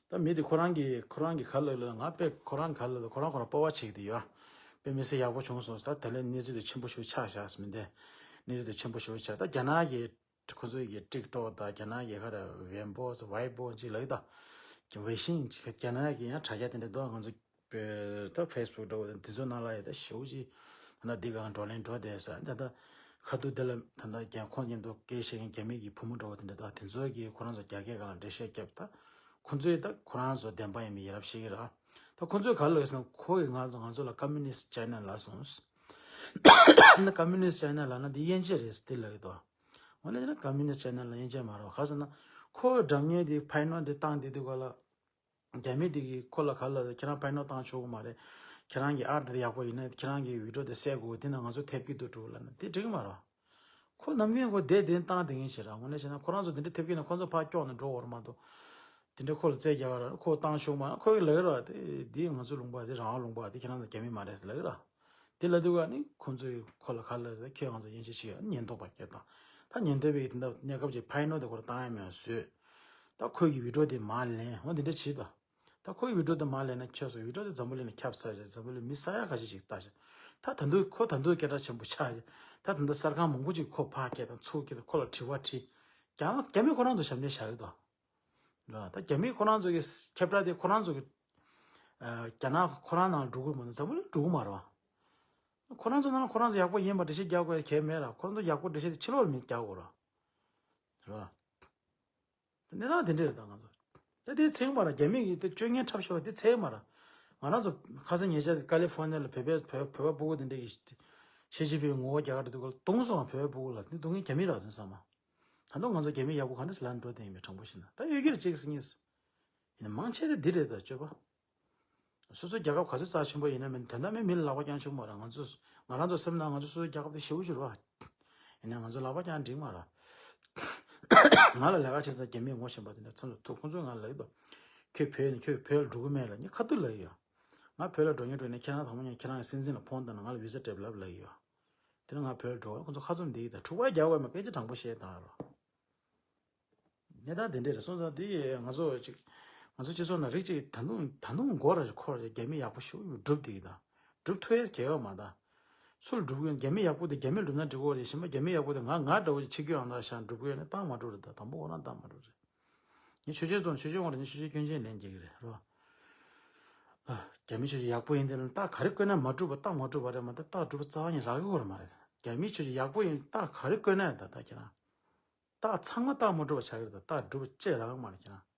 ད་མི་དེ་ཁོ་རང་གི་ཁོ་རང་གི་ག་ལབ་ལ་ང་དཔེ་ཁོ་རང་ག་ལབ་ལ་ཁོ་རང་ཁོ་རང་སྤོབས་པ་བྱེད་ཀྱི་དེ་ཡོད། དཔེ་མི་སྲིད་ཡག་པོ་བྱུང་སོང་། ད་དེ་ལས་གནས་ཚུལ་དེ་ཆེན་པོ་ཞིག་ཆགས་བཞག་ཟེར་མི་འདི། གནས་ཚུལ་དེ་ཆེན་པོ་ཞིག་ཆགས། ད་རྒྱ་ནག་གི་ཁོ་ཚོ་གི་ཊིག་ཊོག་དང་རྒྱ་ནག་གི་ཁ་ར་ཝེ་པོ་ཝེ་པོ་ཅིག་ལབ་ཀྱི་ད། ཝེ་ཤིང་ཅིག་རྒྱ་ནག་གི་ཡང་དྲ་རྒྱ་དེ་འདྲ་འདུག་ང་ཚོ་ད་ཕེ་སི་བུག་འདྲ་བོ་དེ་ཚོ་ནང་ལ་ཡ་ད་ཞེ་པོ་ཅིག་ད་འདི་སྒང་བགྲོ་གླེང་འགྲོ་བསྡད་ས། ད་ད་ཁ་ཐུག་དེ་ལ་ད་ད་རྒྱ་ཁོང་མཉམ་དུ་སྐད་བཤད་མཁན་རྒྱ་མི་གི་བུ་མོ་འདྲ་བོ་དེ་འདྲ་འདུག་དེ་ཚོ་གིས་ཁོ་རང་ཚོ་རྒྱ་སྐད་སྒང་ལ་འགྲེལ་བཤད་བརྒྱབ། ད་ཁོ་ཚོས་ད་ཁོ་རང་ཚོ་བདེན་པ་ཡིན་མིན་ཡ་རབས་བཤད་ཀྱི་ར། ད་ཁོ་ཚོས་ག་ལབ་ཟེར་ན་ཁོ་གིས་ང་ཚོ་ང་ཚོ་ལ་ཀོ་མུ་ནིསི་ཅའི་ན་ལབ་སོང་། ད་ཀོ་མུ་ནིསི་ཅའི་ན་ལབ་ན་འདི་དབྱེ་འབྱེད་རེད་ཟེར་དེ་ལབ་ཀྱི་འདུག་འོ་ན་ཅི་ན་ཀོ་མུ་ནིསི་ཅའི་ན་ལ་དབྱེ་འབྱེད་མ་རེད་བ། ག་ཟེར་ན་ཁོ་གི་སྒྲ་སྙན་དེ་ཕ་ཡི་ནོ་དེ་བཏང་དེ་དུས་ག་ལ། རྒྱ་མི་དེ་གིས་ཁོ་ལ་ག་ལབ། ཁྱེད་རང་ཕ་ཡི་ནོ་བཏང་ཆོག་གི་མ་རེད། ཁྱེད་རང་གི་ཨར་དེ་ཡག་པོ་ཡིན་ན་ཁྱེད་རང་གི་བི་ཌི་ཡོ་དེ་གསལ་དགོས། དེ་ན་ང་ཚོ་ཐེབས་ཀྱི་འདུག་འགྲོ་ལབ་ན་དེ་འགྲིག་གི་མ་རེད། ཁོ་ནམ་རྒྱུན་ཁོ་བསྡད་དེ་བཏང་དེ་ངེས་བྱེད་ར། དངོས་གནས་བྱས་ན་ཁོ་རང་ཚོ་དེ་འདྲ་ཐེབས་ཀྱི་ན་ཁོ་ཚོ་ཕར་ཀྱོག་ནས་འགྲོ་བར་མ་གཏོགས། དེ་འདྲ་ཁོ་ལ་རྩོད་རྒྱག་ར་ཁོ་བཏང་ཆོག་མ་ཁོ་གི་ལབ་ར། དེ་དེ་ང་ཚོ་ལུང་པ་དེ་རང་དབང་ལུང་པ་དེ་ཁྱེད་རང་ཚོ་རྒྱ་མི་མ་རེད་ལབ་ར། དེ་ལབ་དུས་ཀ་ནི་ཁོ་ཚོས་ཁོ་ལ་ག་ལབ་ཟེར། ཁྱོད་ང་ཚོ་དབྱེ་འབྱེད་བྱེད་ཡ་ཉེན་རྟོག་པ་སྐད་བཏང་། ད་ཉེན་རྟོག་པས་དེ་འདྲ་གནས་སྐབས་ཀྱི་ཕ་ཡི་ནོ་དེ་ཁོ་ལ་བཏང་ཡ་མེད་པ་བཟོས། ད་ཁོ་གི་བི་ཌི་ཡོ་དེ་མར་ལེན་འོ་དེ་འདྲ་བྱེད་དོ། ད་ཁོ་གི་བི་ཌི་ཡོ་དེ་མར་ལེན་ན་ཁྱོད་ཚོ་བི་ཌི་ཡོ་དེ་འཛམ་བུ་གླིང་ནས་ཁྱབ་ཚར་ཞིང་འཛམ་བུ་གླིང་མི་ས་ཡ་ཁ་ཤས་ཤིག་ལྟ་ཞིང་། ད་ད་དུང་ཁོ་ད་དུང་སྐད་གྲགས་ཆེན་པོ་ཆགས་ཤིང་། ད་ད་ལྟ་གསར་ཁང་མང་པོ་ཅིག་ཁོ་ཕར་སྐད་དང་ཚུར་སྐད་དང་ཁོ་ལ་དྲི་བ་དྲིས། རྒྱ་རྒྱ་མི་ཁོ་རང་ཚོ་ཞབས་འདྲེན་བཞག་ཡོད་དོ། རེད་བ། ད་རྒྱ་མི་ཁོ་རང་ཚོ་གི་ཁྱབ་བསྒྲགས་དེ་ཁོ་རང་ཚོ་གི་ཨ་རྒྱ་ནག་ཁོ་རང་ནང་འགྲོ་གི་མ་གཏོགས་འཛམ་བུ་གླིང་འགྲོ་གི་མ་རེད་བ། ཁོ་རང་ཚོ་ནང་ཁོ་རང་ཚོ་ཡག་པོ་ཡིན་པ་འགྲེལ་བཤད་རྒྱག་དགོས་གལ་མེད་ར། ཁོ་རང་ཚོ་ཡག་པོ་འགྲེལ་བཤད་དེ་ཕྱི་ལོགས་ལ་མི་རྒྱག་དགོས་ར། རེད་བ། གནས་སྟངས་དེ་འདྲ་རེད་ད་ང་ཚོ། ད་དེ་ཚད་མ་ར། རྒྱ་མི་གི་དེ་སྤྱོད་ངན་འཁྲབ་ཤོར་བ་དེ་ཚད་མ་ར། ང་རང་ཚོ་ཁ་སང་ཉེ་ཆར་ཀ་ལི་ཧྥོ་ནི་ཡ་ལ་བོད་པའི་བོད་བོད་པ་སྤུ་གུ་དེ་འདྲ་གི་ཞི་ཅིན་ཕིང་ངོ་རྒོལ་རྒྱག་ག་འགྲོ་དུས་སྐབས་ལ་བརྡུངས་སོང་བ། བོད་པའི་སྤུ་གུ་ལ་དེ་བརྡུངས་མཁན་རྒྱ་མི་ར་དེ་ཚང་མ། ད་དུང་ང་ཚོ་རྒྱ་མི་ཡག་པོ་ག་འདྲ་ལ་འགྲོ་བསྡད་ཡིན་པའི་དྲང་པོ་བཤད་ན་ད་ཡོད་ཀྱི་རེད་ཅིག་སྲིད་ངེས། ཡིན་ན་མང་ཆེ་དེ་འདི་རེད་ད་སྤྱོད་པ། སོ་སོའི་རྒྱལ་ཁབ་ག་ཚོད་རྩ་ཆེན་པོ་ཡིན་ན་མིན་དོན་དག་མེད་མི་ལ་ལག་པ་བརྐྱང་ཆོག་མ་རེད། ང་ཚོ་ང་རང་ཚོ་སེམས་ནང་ང་ཚོ་སོ་སོའི་རྒྱལ་ཁབ་དེ་ཞེ་པོ་ཅིག་རེད་བ། ཡིན་ན་ང་ཚོ་ལག་པ་བརྐྱང་འགྲིག་མ་རེད། ང་ལ་ལས་ཀ་བྱེད་ས་རྒྱ་མིས་ངོ་ཤེས་པ་དེ་འདྲ་ཚང་ཚོ་ཐུག་ཁོང་ཚོས་ང་ལ་ལབ་ཡོད་པ། ཁྱོད་བོད་ནས་ཁྱོད་བོད་ལ་འགྲོ་གི་མེད་ལ་ངས་ཁ་ཐུག་ལབ་ཡོད། ང་བོད་ལ་འགྲོ་མཁན་འགྲོ་ནས་ཁྱེད་རང་དང་པོ་ཉིད་ཁྱེད་རང་གི་སྲིད་འཛིན་ལ་ཕོན་བཏང་ནས་ང་ལ་བི་ཟ་སྤྲད་ལབ་ལབ་ཡོད། དེ་ནས་ང་བོད་ལ་འགྲོ་བ་ཁོ་ཚོ་ཁ་བཙུམ་བསྡད་ཡོད་ད། འཁྲུག་པ་རྒྱག་དགོས་མ་སྐད་ཆ་དྲང་པོ་བཤད་དང་རོ། གནས་སྟངས་དེ་འདྲས་རེད་སོང་ཙང་དེ་ང་ཚོ་ཅིག་ང་ཚོ་སྤྱི་ཚོགས་ནང་རིགས་ཅིག་ད་དུང་ད་དུང་མགོ་ར་ཅིག་འཁོར་རྒྱ་མི་ཡག་པོ་ཞིག་སྒྲུབ་བསྡད་ཡོད་ད། སྒྲུབ་ཐུབ་ཡས་གལ་ཡོད་མ་ད། སུ་ལ་སྒྲུབ་དགོས་རྒྱ་མི་ཡག་པོ་དེ་རྒྱ་མི་སྒྲུབ་ན་འགྲིག་གོ་རེད། གཞན་པ་རྒྱ་མི་ཡག་པོ་དེ་ང་ང་འདྲ་བོ་ཅིག་ཆིག་སྒྱུ་ཡང་ད་ཤང་སྒྲུབ་དགོས་ནས་བཏང་མ་འགྲོ་རེད་ད། དང་པོ་ཁོ་རང་བཏང་མ་འགྲོ་རེད། ངས་ཆོས་ཆོས་དང་ཆོས་ཆོས་ངོ་རེ་ངས་ཆོས་ཆོས་སྐྱོན་ཅན་ལན་རྒྱག་གི་རེད་རོ། རྒྱ་མི་ཆོས་ཆོས་ཡག་པོ་ཡིན་དེ་ལ་རྟགས་ག་རེ་བཀོད་ན་མ་གྲུབ་པ་རྟགས་མ་གྲུབ་པ་རེད་མ་གཏོགས་རྟགས་གྲུབ་པ་རྩ་བ་ཉིད་རག་གི་ཡོད་རེད་མ་རེད། རྒྱ་མི་ཆོས་ཆོས་ཡག་པོ་ཡིན་རྟགས་ག་རེ་བཀོད་ན་ད་ད་ཁྱེད་རང་རྟགས་ཚང་མ་རྟགས་མ་གྲུབ་པ་ཆགས་ཀྱི་རེད་ད། རྟགས་གྲུབ་པ་ཅི་རག་གི་མ་རེད་ཁྱེད་རང་།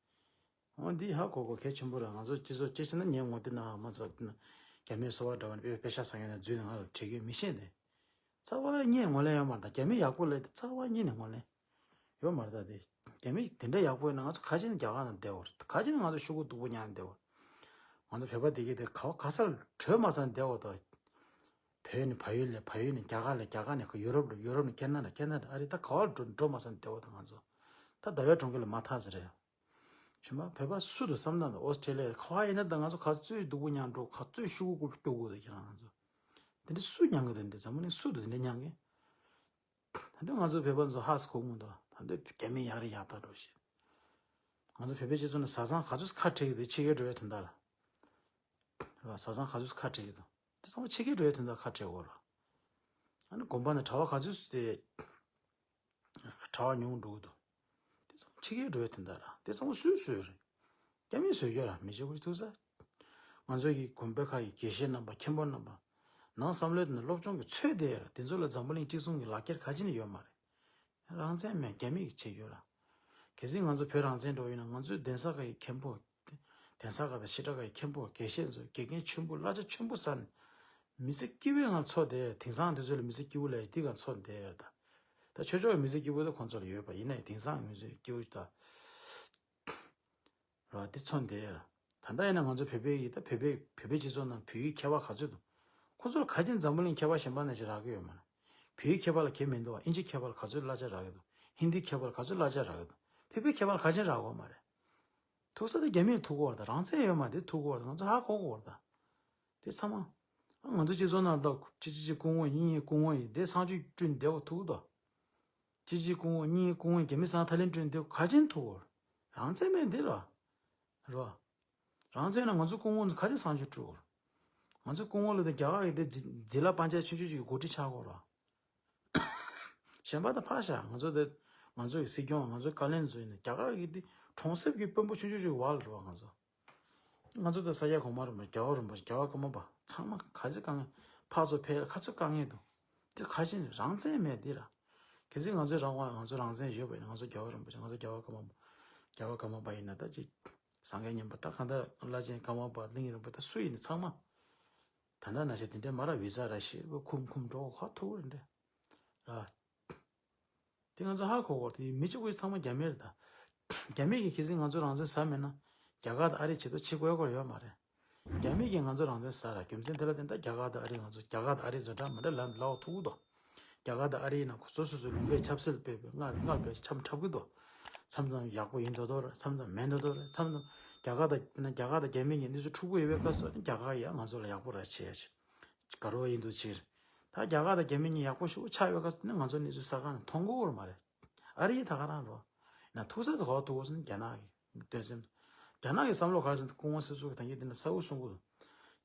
འོ་འདི་ཧ་གོ་གོ་གལ་ཆེན་པོ་རེད། ང་ཚོ་སྤྱི་ཚོགས་སྤྱི་བྱས་ན་ངས་ངོ་དེ་ན་མ་ཚོ་རྒྱ་མིའི་སོ་པ་འདྲ་བ་ནི་དཔེ་དཔེ་ཤག་ཟ་མཁན་ནས་འཛུལ་ནས་ང་ལ་བྲེལ་གྱི་མི་ཤེས་ཏེ། རྩ་བ་ཉིད་ངོས་ལེན་ཡོད་མ་རེད་ད། རྒྱ་མི་ཡག་པོ་ལབ་དེ་རྩ་བ་ཉིད་ནས་ངོས་ལེན་ཡོད་མ་རེད་ད། དེ་རྒྱ་མི་དེ་འདྲ་ཡག་པོ་ཡོད་ན་ང་ཚོ་ག་ཅི་ནས་རྒྱ་གར་ནང་བསྡད་པ་རེད། ག་ཅི་ནས་ང་ཚོ་ཤོག་གུ་སྡུག་པོ་ཉར་ནས་བསྡད་པ་རེད། ང་ཚོ་བོད་པ་བསྡད་ཀྱི་དེ་ག་བ་ག་ས་ལ་བྲོས་མ་ཚར་བསྡད་པ་དང་། བོད་ནས་བལ་ཡུལ་ལ་བལ་ཡུལ་ནས་རྒྱ་གར་ལ་རྒྱ་གར་ནས་ཡུ་རོབ་ལ་ཡུ་རོབ་ནས་ཁེ་ན་ཌ་ཁེ་ན་ཌ་ཨ་རི་ད་ག་བ་ལ་འགྲོ་འགྲོ་མ་ཚར་བསྡད་པ་དང་ང་ཚོ་ད་ཟླ་བའི་གྲོང་ཁྱེར་ལ་མ་ཐག་ཟེར་རེད། གཞན་པ་བོད་པ་སུ་དང་བསམ་བློ་དང་ཨོ་སི་ཀྲེ་ལི་ཡ་ག་བ་ཡིན་ན་ད་ང་ཚོ་ག་ཚོད་སྡུག་པོ་མྱངས་འགྲོ་ག་ཚོད་ཤོག་གུ་སྐྱོ་དགོས་ད་ཁྱེད་རང་ང་ཚོ། དེ་འདྲ་སུ་མྱངས་གི་དེ་འདྲ་འཛམ་བུ་གླིང་སུ་དང་དེ་འདྲ་མྱངས་གི། ད་ལྟ་ང་ཚོ་བོད་པ་ཚོ་ཧ་སི་གོ་མོ་འདུག་ད་ལྟ་རྒྱ་མི་ཡག་རེ་ཡག་ད་འགྲོ་ཞེས། ང་ཚོ་བོད་པའི་སྤྱི་ཚོགས་ནས་བཟའ་ཚང་ག་ཚོད་ཁ་བྲལ་གི་འདུག་ཕྱི་རྒྱལ་འགྲོ་ཡ་དོན་དག་ལ། བཟའ་ཚང་ག་ཚོད་ཁ་བྲལ་གི་འདུག་དེ་ཚང་མ་ཕྱི་རྒྱལ་འགྲོ་ཡ་དོན་དག་ཁ་བྲལ་གོ་ར། ཨ་ནི་དགོན་པ་ནས་གྲྭ་བ་ག་ཚོད་དེ། གྲྭ་བ་ཉུང་འགྲོ་གི་འདུག་དེ་ཚང་ཕྱི་རྒྱལ་འགྲོ་ཡ་དེ་འདྲ་ར་དེ་ཚང་མ་སུས་བཟོས་རེད། རྒྱ་མིས་བཟོས་ཡོད་ར་མི་བྱེད་པ་ཐུག་ས། ང་ཚོ་གི་དགོན་པའི་ཁ་ཡི་དགེ་བཤེས་རྣམ་པ་མཁན་པོ་རྣམ་པ། ནང་བསམ་བློའི་དེ་ནས་སློབ་སྦྱོང་གི་ཚོད་དེ་ཡོད་ར་དེ་ཚོ་ལ་འཛམ་བུ་གླིང་སྤྱི་སྲུང་གི་ལག་ཁྱེར་ག་ཅི་ནས་ཡོད་མ་རེད། རང་བཙན་མེད་རྒྱ་མིས་བྱས་ཡོད་ར། གལ་སྲིད་ང་ཚོ་བོད་རང་བཙན་འགྲོ་ཡིན་ན་ང་ཚོའི་གདན་ས་ཁ་ཡི་མཁན་པོ། གདན་ས་ཁ་དང་བཤད་གྲྭ་ཁ་ཡི་མཁན་པོ་དགེ་བཤེས་ཚོ་དགེ་རྒན་ཆེན་པོ་བླ་ཆེན་ཆེན་པོ་ས་ནས། མི་ཚེ་སྐྱིད་པོའི་ངང་འཚོ་བསྡད་དེང་སང་དེ་ཚོ་ལ་མི་ཚེ་སྐྱིད་པོ་ལས་དེ་ག་འཚོ་བསྡད་ཡོད་ད། ད་ཆོས་ཕྱོགས་ཀྱི་མི་ཚེ་སྐྱིད་པོ་ད་ཁོང་ཚོ་ལ་ཡོད་པ་ཡིན་ནའི་དེང་སང་གི་མི་ཚེ་སྐྱིད་པོ་ད། ར་དེ་མཚོན་དེ། ད་ལྟ་ཡིན་ན་ང་ཚོ་བོད་པའི་ཡིད་ད་བོད་པའི་བོད་པའི་སྤྱི་ཚོགས་ནང་བོད་ཡིག་མཁས་པ་ག་ཚོད་འདུག་ཁོ་ཚོར་ག་ཅིན་འཛམ་བུ་གླིང་མཁས་པ་གཞན་པ་ནས་ཅིག་རག་གི་ཡོད་མ་རེད། བོད་ཡིག་མཁས་པ་ལ་གལ་མི་འདུག་བ། ཨིན་ཇི་མཁས་པ་ལ་ག་ཚོད་གླ་ཆ་རག་གི་འདུག་ཧིན་དི་མཁས་པ་ལ་ག་ཚོད་གླ་ཆ་རག་གི་འདུག་བོད་པའི་མཁས་པ་ལ་ག་ཅིན་རག་གི་ཡོད་མ་རེད། ཐུག་ས་དེ་རྒྱ་མིར་ཐུག་གི་ཡོད་རེད་ད། རང་བཙན་ཡོད་མ་དེ་ཐུག་གི་ཡོད་རེད་ད། ང་ཚོ་ཧ་གོ་གི་ཡོད་རེད་ད། དེ་ཚང་མ། ང་ཚོ་སྤྱི་ཚོགས་ནང་ད་གཅིག་གཅིག་གཅིག་སྐུ་ངོ་གཉིས་གཉིས་སྐུ་ངོ་ཡིན་དེ་སང་ཆོས་བསྐྲུན་བསྡད་པ་ཐུག་གི་འདུག་གཅིག་གཅིག་སྐུ་ངོ་གཉིས་སྐུ་ངོ་རྒྱ་མི་སང་ཐ་ལན་བསྐྲུན་དེ་ག་ཅིན་ཐུག་གོ་རང་བཙན་མེད་འདི་ར། ར། རང་བཙན་ན་ང་ཚོ་སྐུ་ངོ་ཚོ་ག་ཅིན་སང་ཆོས་བསྐྲུན་གོ་ང་ཚོ་སྐུ་ངོ་ལ་དེ་རྒྱ་གར་གི་དེ་ཛི་ཛི་ལ་པན་ཅ་ཆུང་ཆུང་ཅིག་གི་འགོ་ཁྲིད་ཆགས་གོ་ར། གཞན་པ་དང་ཕར་བཞག་ང་ཚོ་དེ་ང་ཚོ་གི་སྲིད་སྐྱོང་ང་ཚོ་བཀའ་བློན་ཚོ་ཡིན་ན་རྒྱ་གར་གི་དེ་གྲོང་གསེབ་ཀྱི་དཔོན་པོ་ཆུང་ཆུང་ཅིག་བར་ལ་ར་བ་ང་ཚོ། ང་ཚོ་ད་ས་སྐྱ་གོང་མ་རིན་པོ་ཆེ་རྒྱལ་བ་རིན་པོ་ཆེ་རྒྱལ་བ་ཀརྨ་པ་ཚང་མ་ག་ཚོད་དཀའ་ངལ་ཕར་ཚུར་ཕེབས་ག་ཚོད་དཀའ་ངལ་འདུག་དེ་ག་ཅིན་རང་བཙན་མེད་དེ་ར། གལ་སྲིད་ང་ཚོའི་རང་དབང་ང་ཚོ་རང་བཙན་ཡོད་པ་ཡིན་ན་ང་ཚོ་རྒྱལ་བ་རིན་པོ་ཆེ་ང་ཚོ་རྒྱལ་བ་ཀརྨ་པ་རྒྱལ་བ་ཀརྨ་པ་ཡིན་ན་ད་ཅིག་སངས་རྒྱས་མཉན་པ་ད་གང་ལྟར་བླ་ཆེན་ཀརྨ་པ་གླིང་རིན་པོ་ད་སུ་ཡིན་ན་ཚང་མ། ད་ལྟ་ན་ཆ་དེ་འདྲའི་མ་ར་བི་ཟ་ར་ཤི་ཁུམ་ཁུམ་འགྲོ་ཁ་ཐུག་རེད་འདྲ། ར། དེ་ང་ཚོ་ཧ་གོ་གོ་དེ་མི་གཅིག་པུའི་ཚང་མ་རྒྱ་མི་རེད་ད། རྒྱ་མི་གིས་གལ་སྲིད་ང་ཚོ་རང་བཙན་ཟ་མེད་ན། རྒྱ་གར་དང་ཨ་རི་བྱེད་དོ་བྱེད་དགོས་སྐོར་ཡོད་མ་རེད། རྒྱ་མི་གིས་ང་ཚོ་རང་བཙན་ཟ་ར་རྒྱུ་མཚན་དེ་ལ་བརྟེན་ད་རྒྱ་གར་དང་ཨ་རི་ང་ཚོ་རྒྱ་གར་དང་ཨ་རི་ཚོ་འདྲ་མི་འདྲ་ལ་ལའོ་ཐུག་གི་འདུག་རྒྱ་གར་དང་ཨ་རི་ཡིན་ན་ཁོ་སོ་སོ་སོ་ལུང་པའི་ཆབ་སྲིད་སྤེལ་བའི་སྔར་སྔར་བས་འཆམ་འཁྲབ་གི་འདུག་མཚམས་མཚམས་ཡག་པོ་ཡིན་མདོག་མདོག་རེད། མཚམས་མཚམས་མེད་མདོག་མདོག་རེད། མཚམས་མཚམས་རྒྱ་གར་དང་རྒྱ་གར་དང་རྒྱ་མི་གཉིས་གནས་ཚུལ་འཁྲུག་པོ་ཡོད་པའི་སྐབས་སུ་ནི་རྒྱ་གར་ཡང་ང་ཚོ་ལ་ཡག་པོ་ར་བྱེད་ཡ་ཆེ། དགའ་རོགས་ཡིན་འདུག་ཕྱིར། ད་རྒྱ་གར་དང་རྒྱ་མི་གཉིས་ཡག་པོ་ཞེ་པོ་ཆགས་ཡོད་སྐབས་སུ་ནི་ང་ཚོ་གནས་ཚུལ་གསར་ཁང་ནས་མཐོང་གི་ཡོད་མ་རེད། ཨ་རི་ད་ག་རང་རོ། ན་ཐུག་ས་དེ་ག་པར་ཐུག་གོ་ཟེར་ན་རྒྱ་ནག་གི་འདོད་སེམས། རྒྱ་ནག་གི་བསམ་བློ་ག་རེ་ཟེར་ན་སྐུ་ངོ་སྲིད་ཟུར་གྱིས་ད་གིན་དེ་འདྲ་གསལ་པོ་གསུང་གི་འདུག་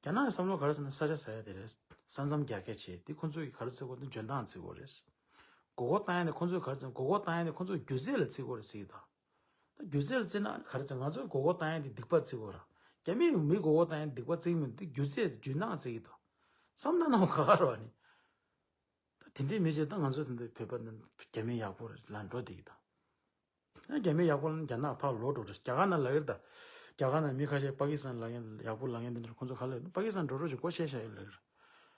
རྒྱ་ནག་གི་བསམ་བློ་ག་རེ་ཟེར་ན་ས་ཆ་ཟ་ཡ་དེ་རེད། ས་མཚམས་རྒྱ་སྐྱེད་བྱེད་དེ་ཁོ་ཚོ་གིས་ག་རེ་བརྩི་གོ་དེ་འཇོན་ཐང་བརྩི་གོ་རེད། མགོ་སྐོར་བཏང་ཡ་དེ་ཁོ་ཚོས་ག་རེ་བརྩི་མགོ་སྐོར་བཏང་ཡ་དེ་ཁོ་ཚོ་སྒྱུ་རྩལ་ལ་བརྩི་གོ་རེད་ཟེར་གི་ད། ད་སྒྱུ་རྩལ་ལ་བརྩི་ན་ག་རེ་བརྩི་ང་ཚོས་མགོ་སྐོར་བཏང་ཡ་དེ་སྡིག་པ་བརྩི་གོ་ར། རྒྱ་མིས་མི་མགོ་སྐོར་བཏང་ཡ་སྡིག་པ་བརྩི་གི་མི་འདུག་སྒྱུ་རྩལ་དེ་འཇོན་ཐང་བརྩི་གི་ད། བསམ་ན་ན་བ་ག་ག་ར་བ་ནི། ད་དེ་འདྲའི་མི་ཅིག་ད་ང་ཚོ་དེ་འདྲའི་བོད་པ་འདི་རྒྱ་མི་ཡག་པོ་རེད་ལ་འགྲོ་བསྡད་ཀྱི་ད། ཨ་རྒྱ་མི་ཡག་པོ་ལ་རྒྱ་ནག་ཕར་ལོག་འགྲོ་རེད། རྒྱ་གར་ནང་ལ་ཡོད་ད། རྒྱ་གར་ནང་མི་ཁ་ཤས་པ་ཀི་སི་ཐན་ལ་ཡོད་ཡག་པོ་ལ་ཡོད་འདི་འདྲ་ཁོང་ཚོ་ག་ལ་ཡོད་པ་ཀི་སི་ཐན་འགྲོ་རོགས་ཅིག་སྒོ་ཕྱེ་བཞག་ཡོད་ལ་ཡོད།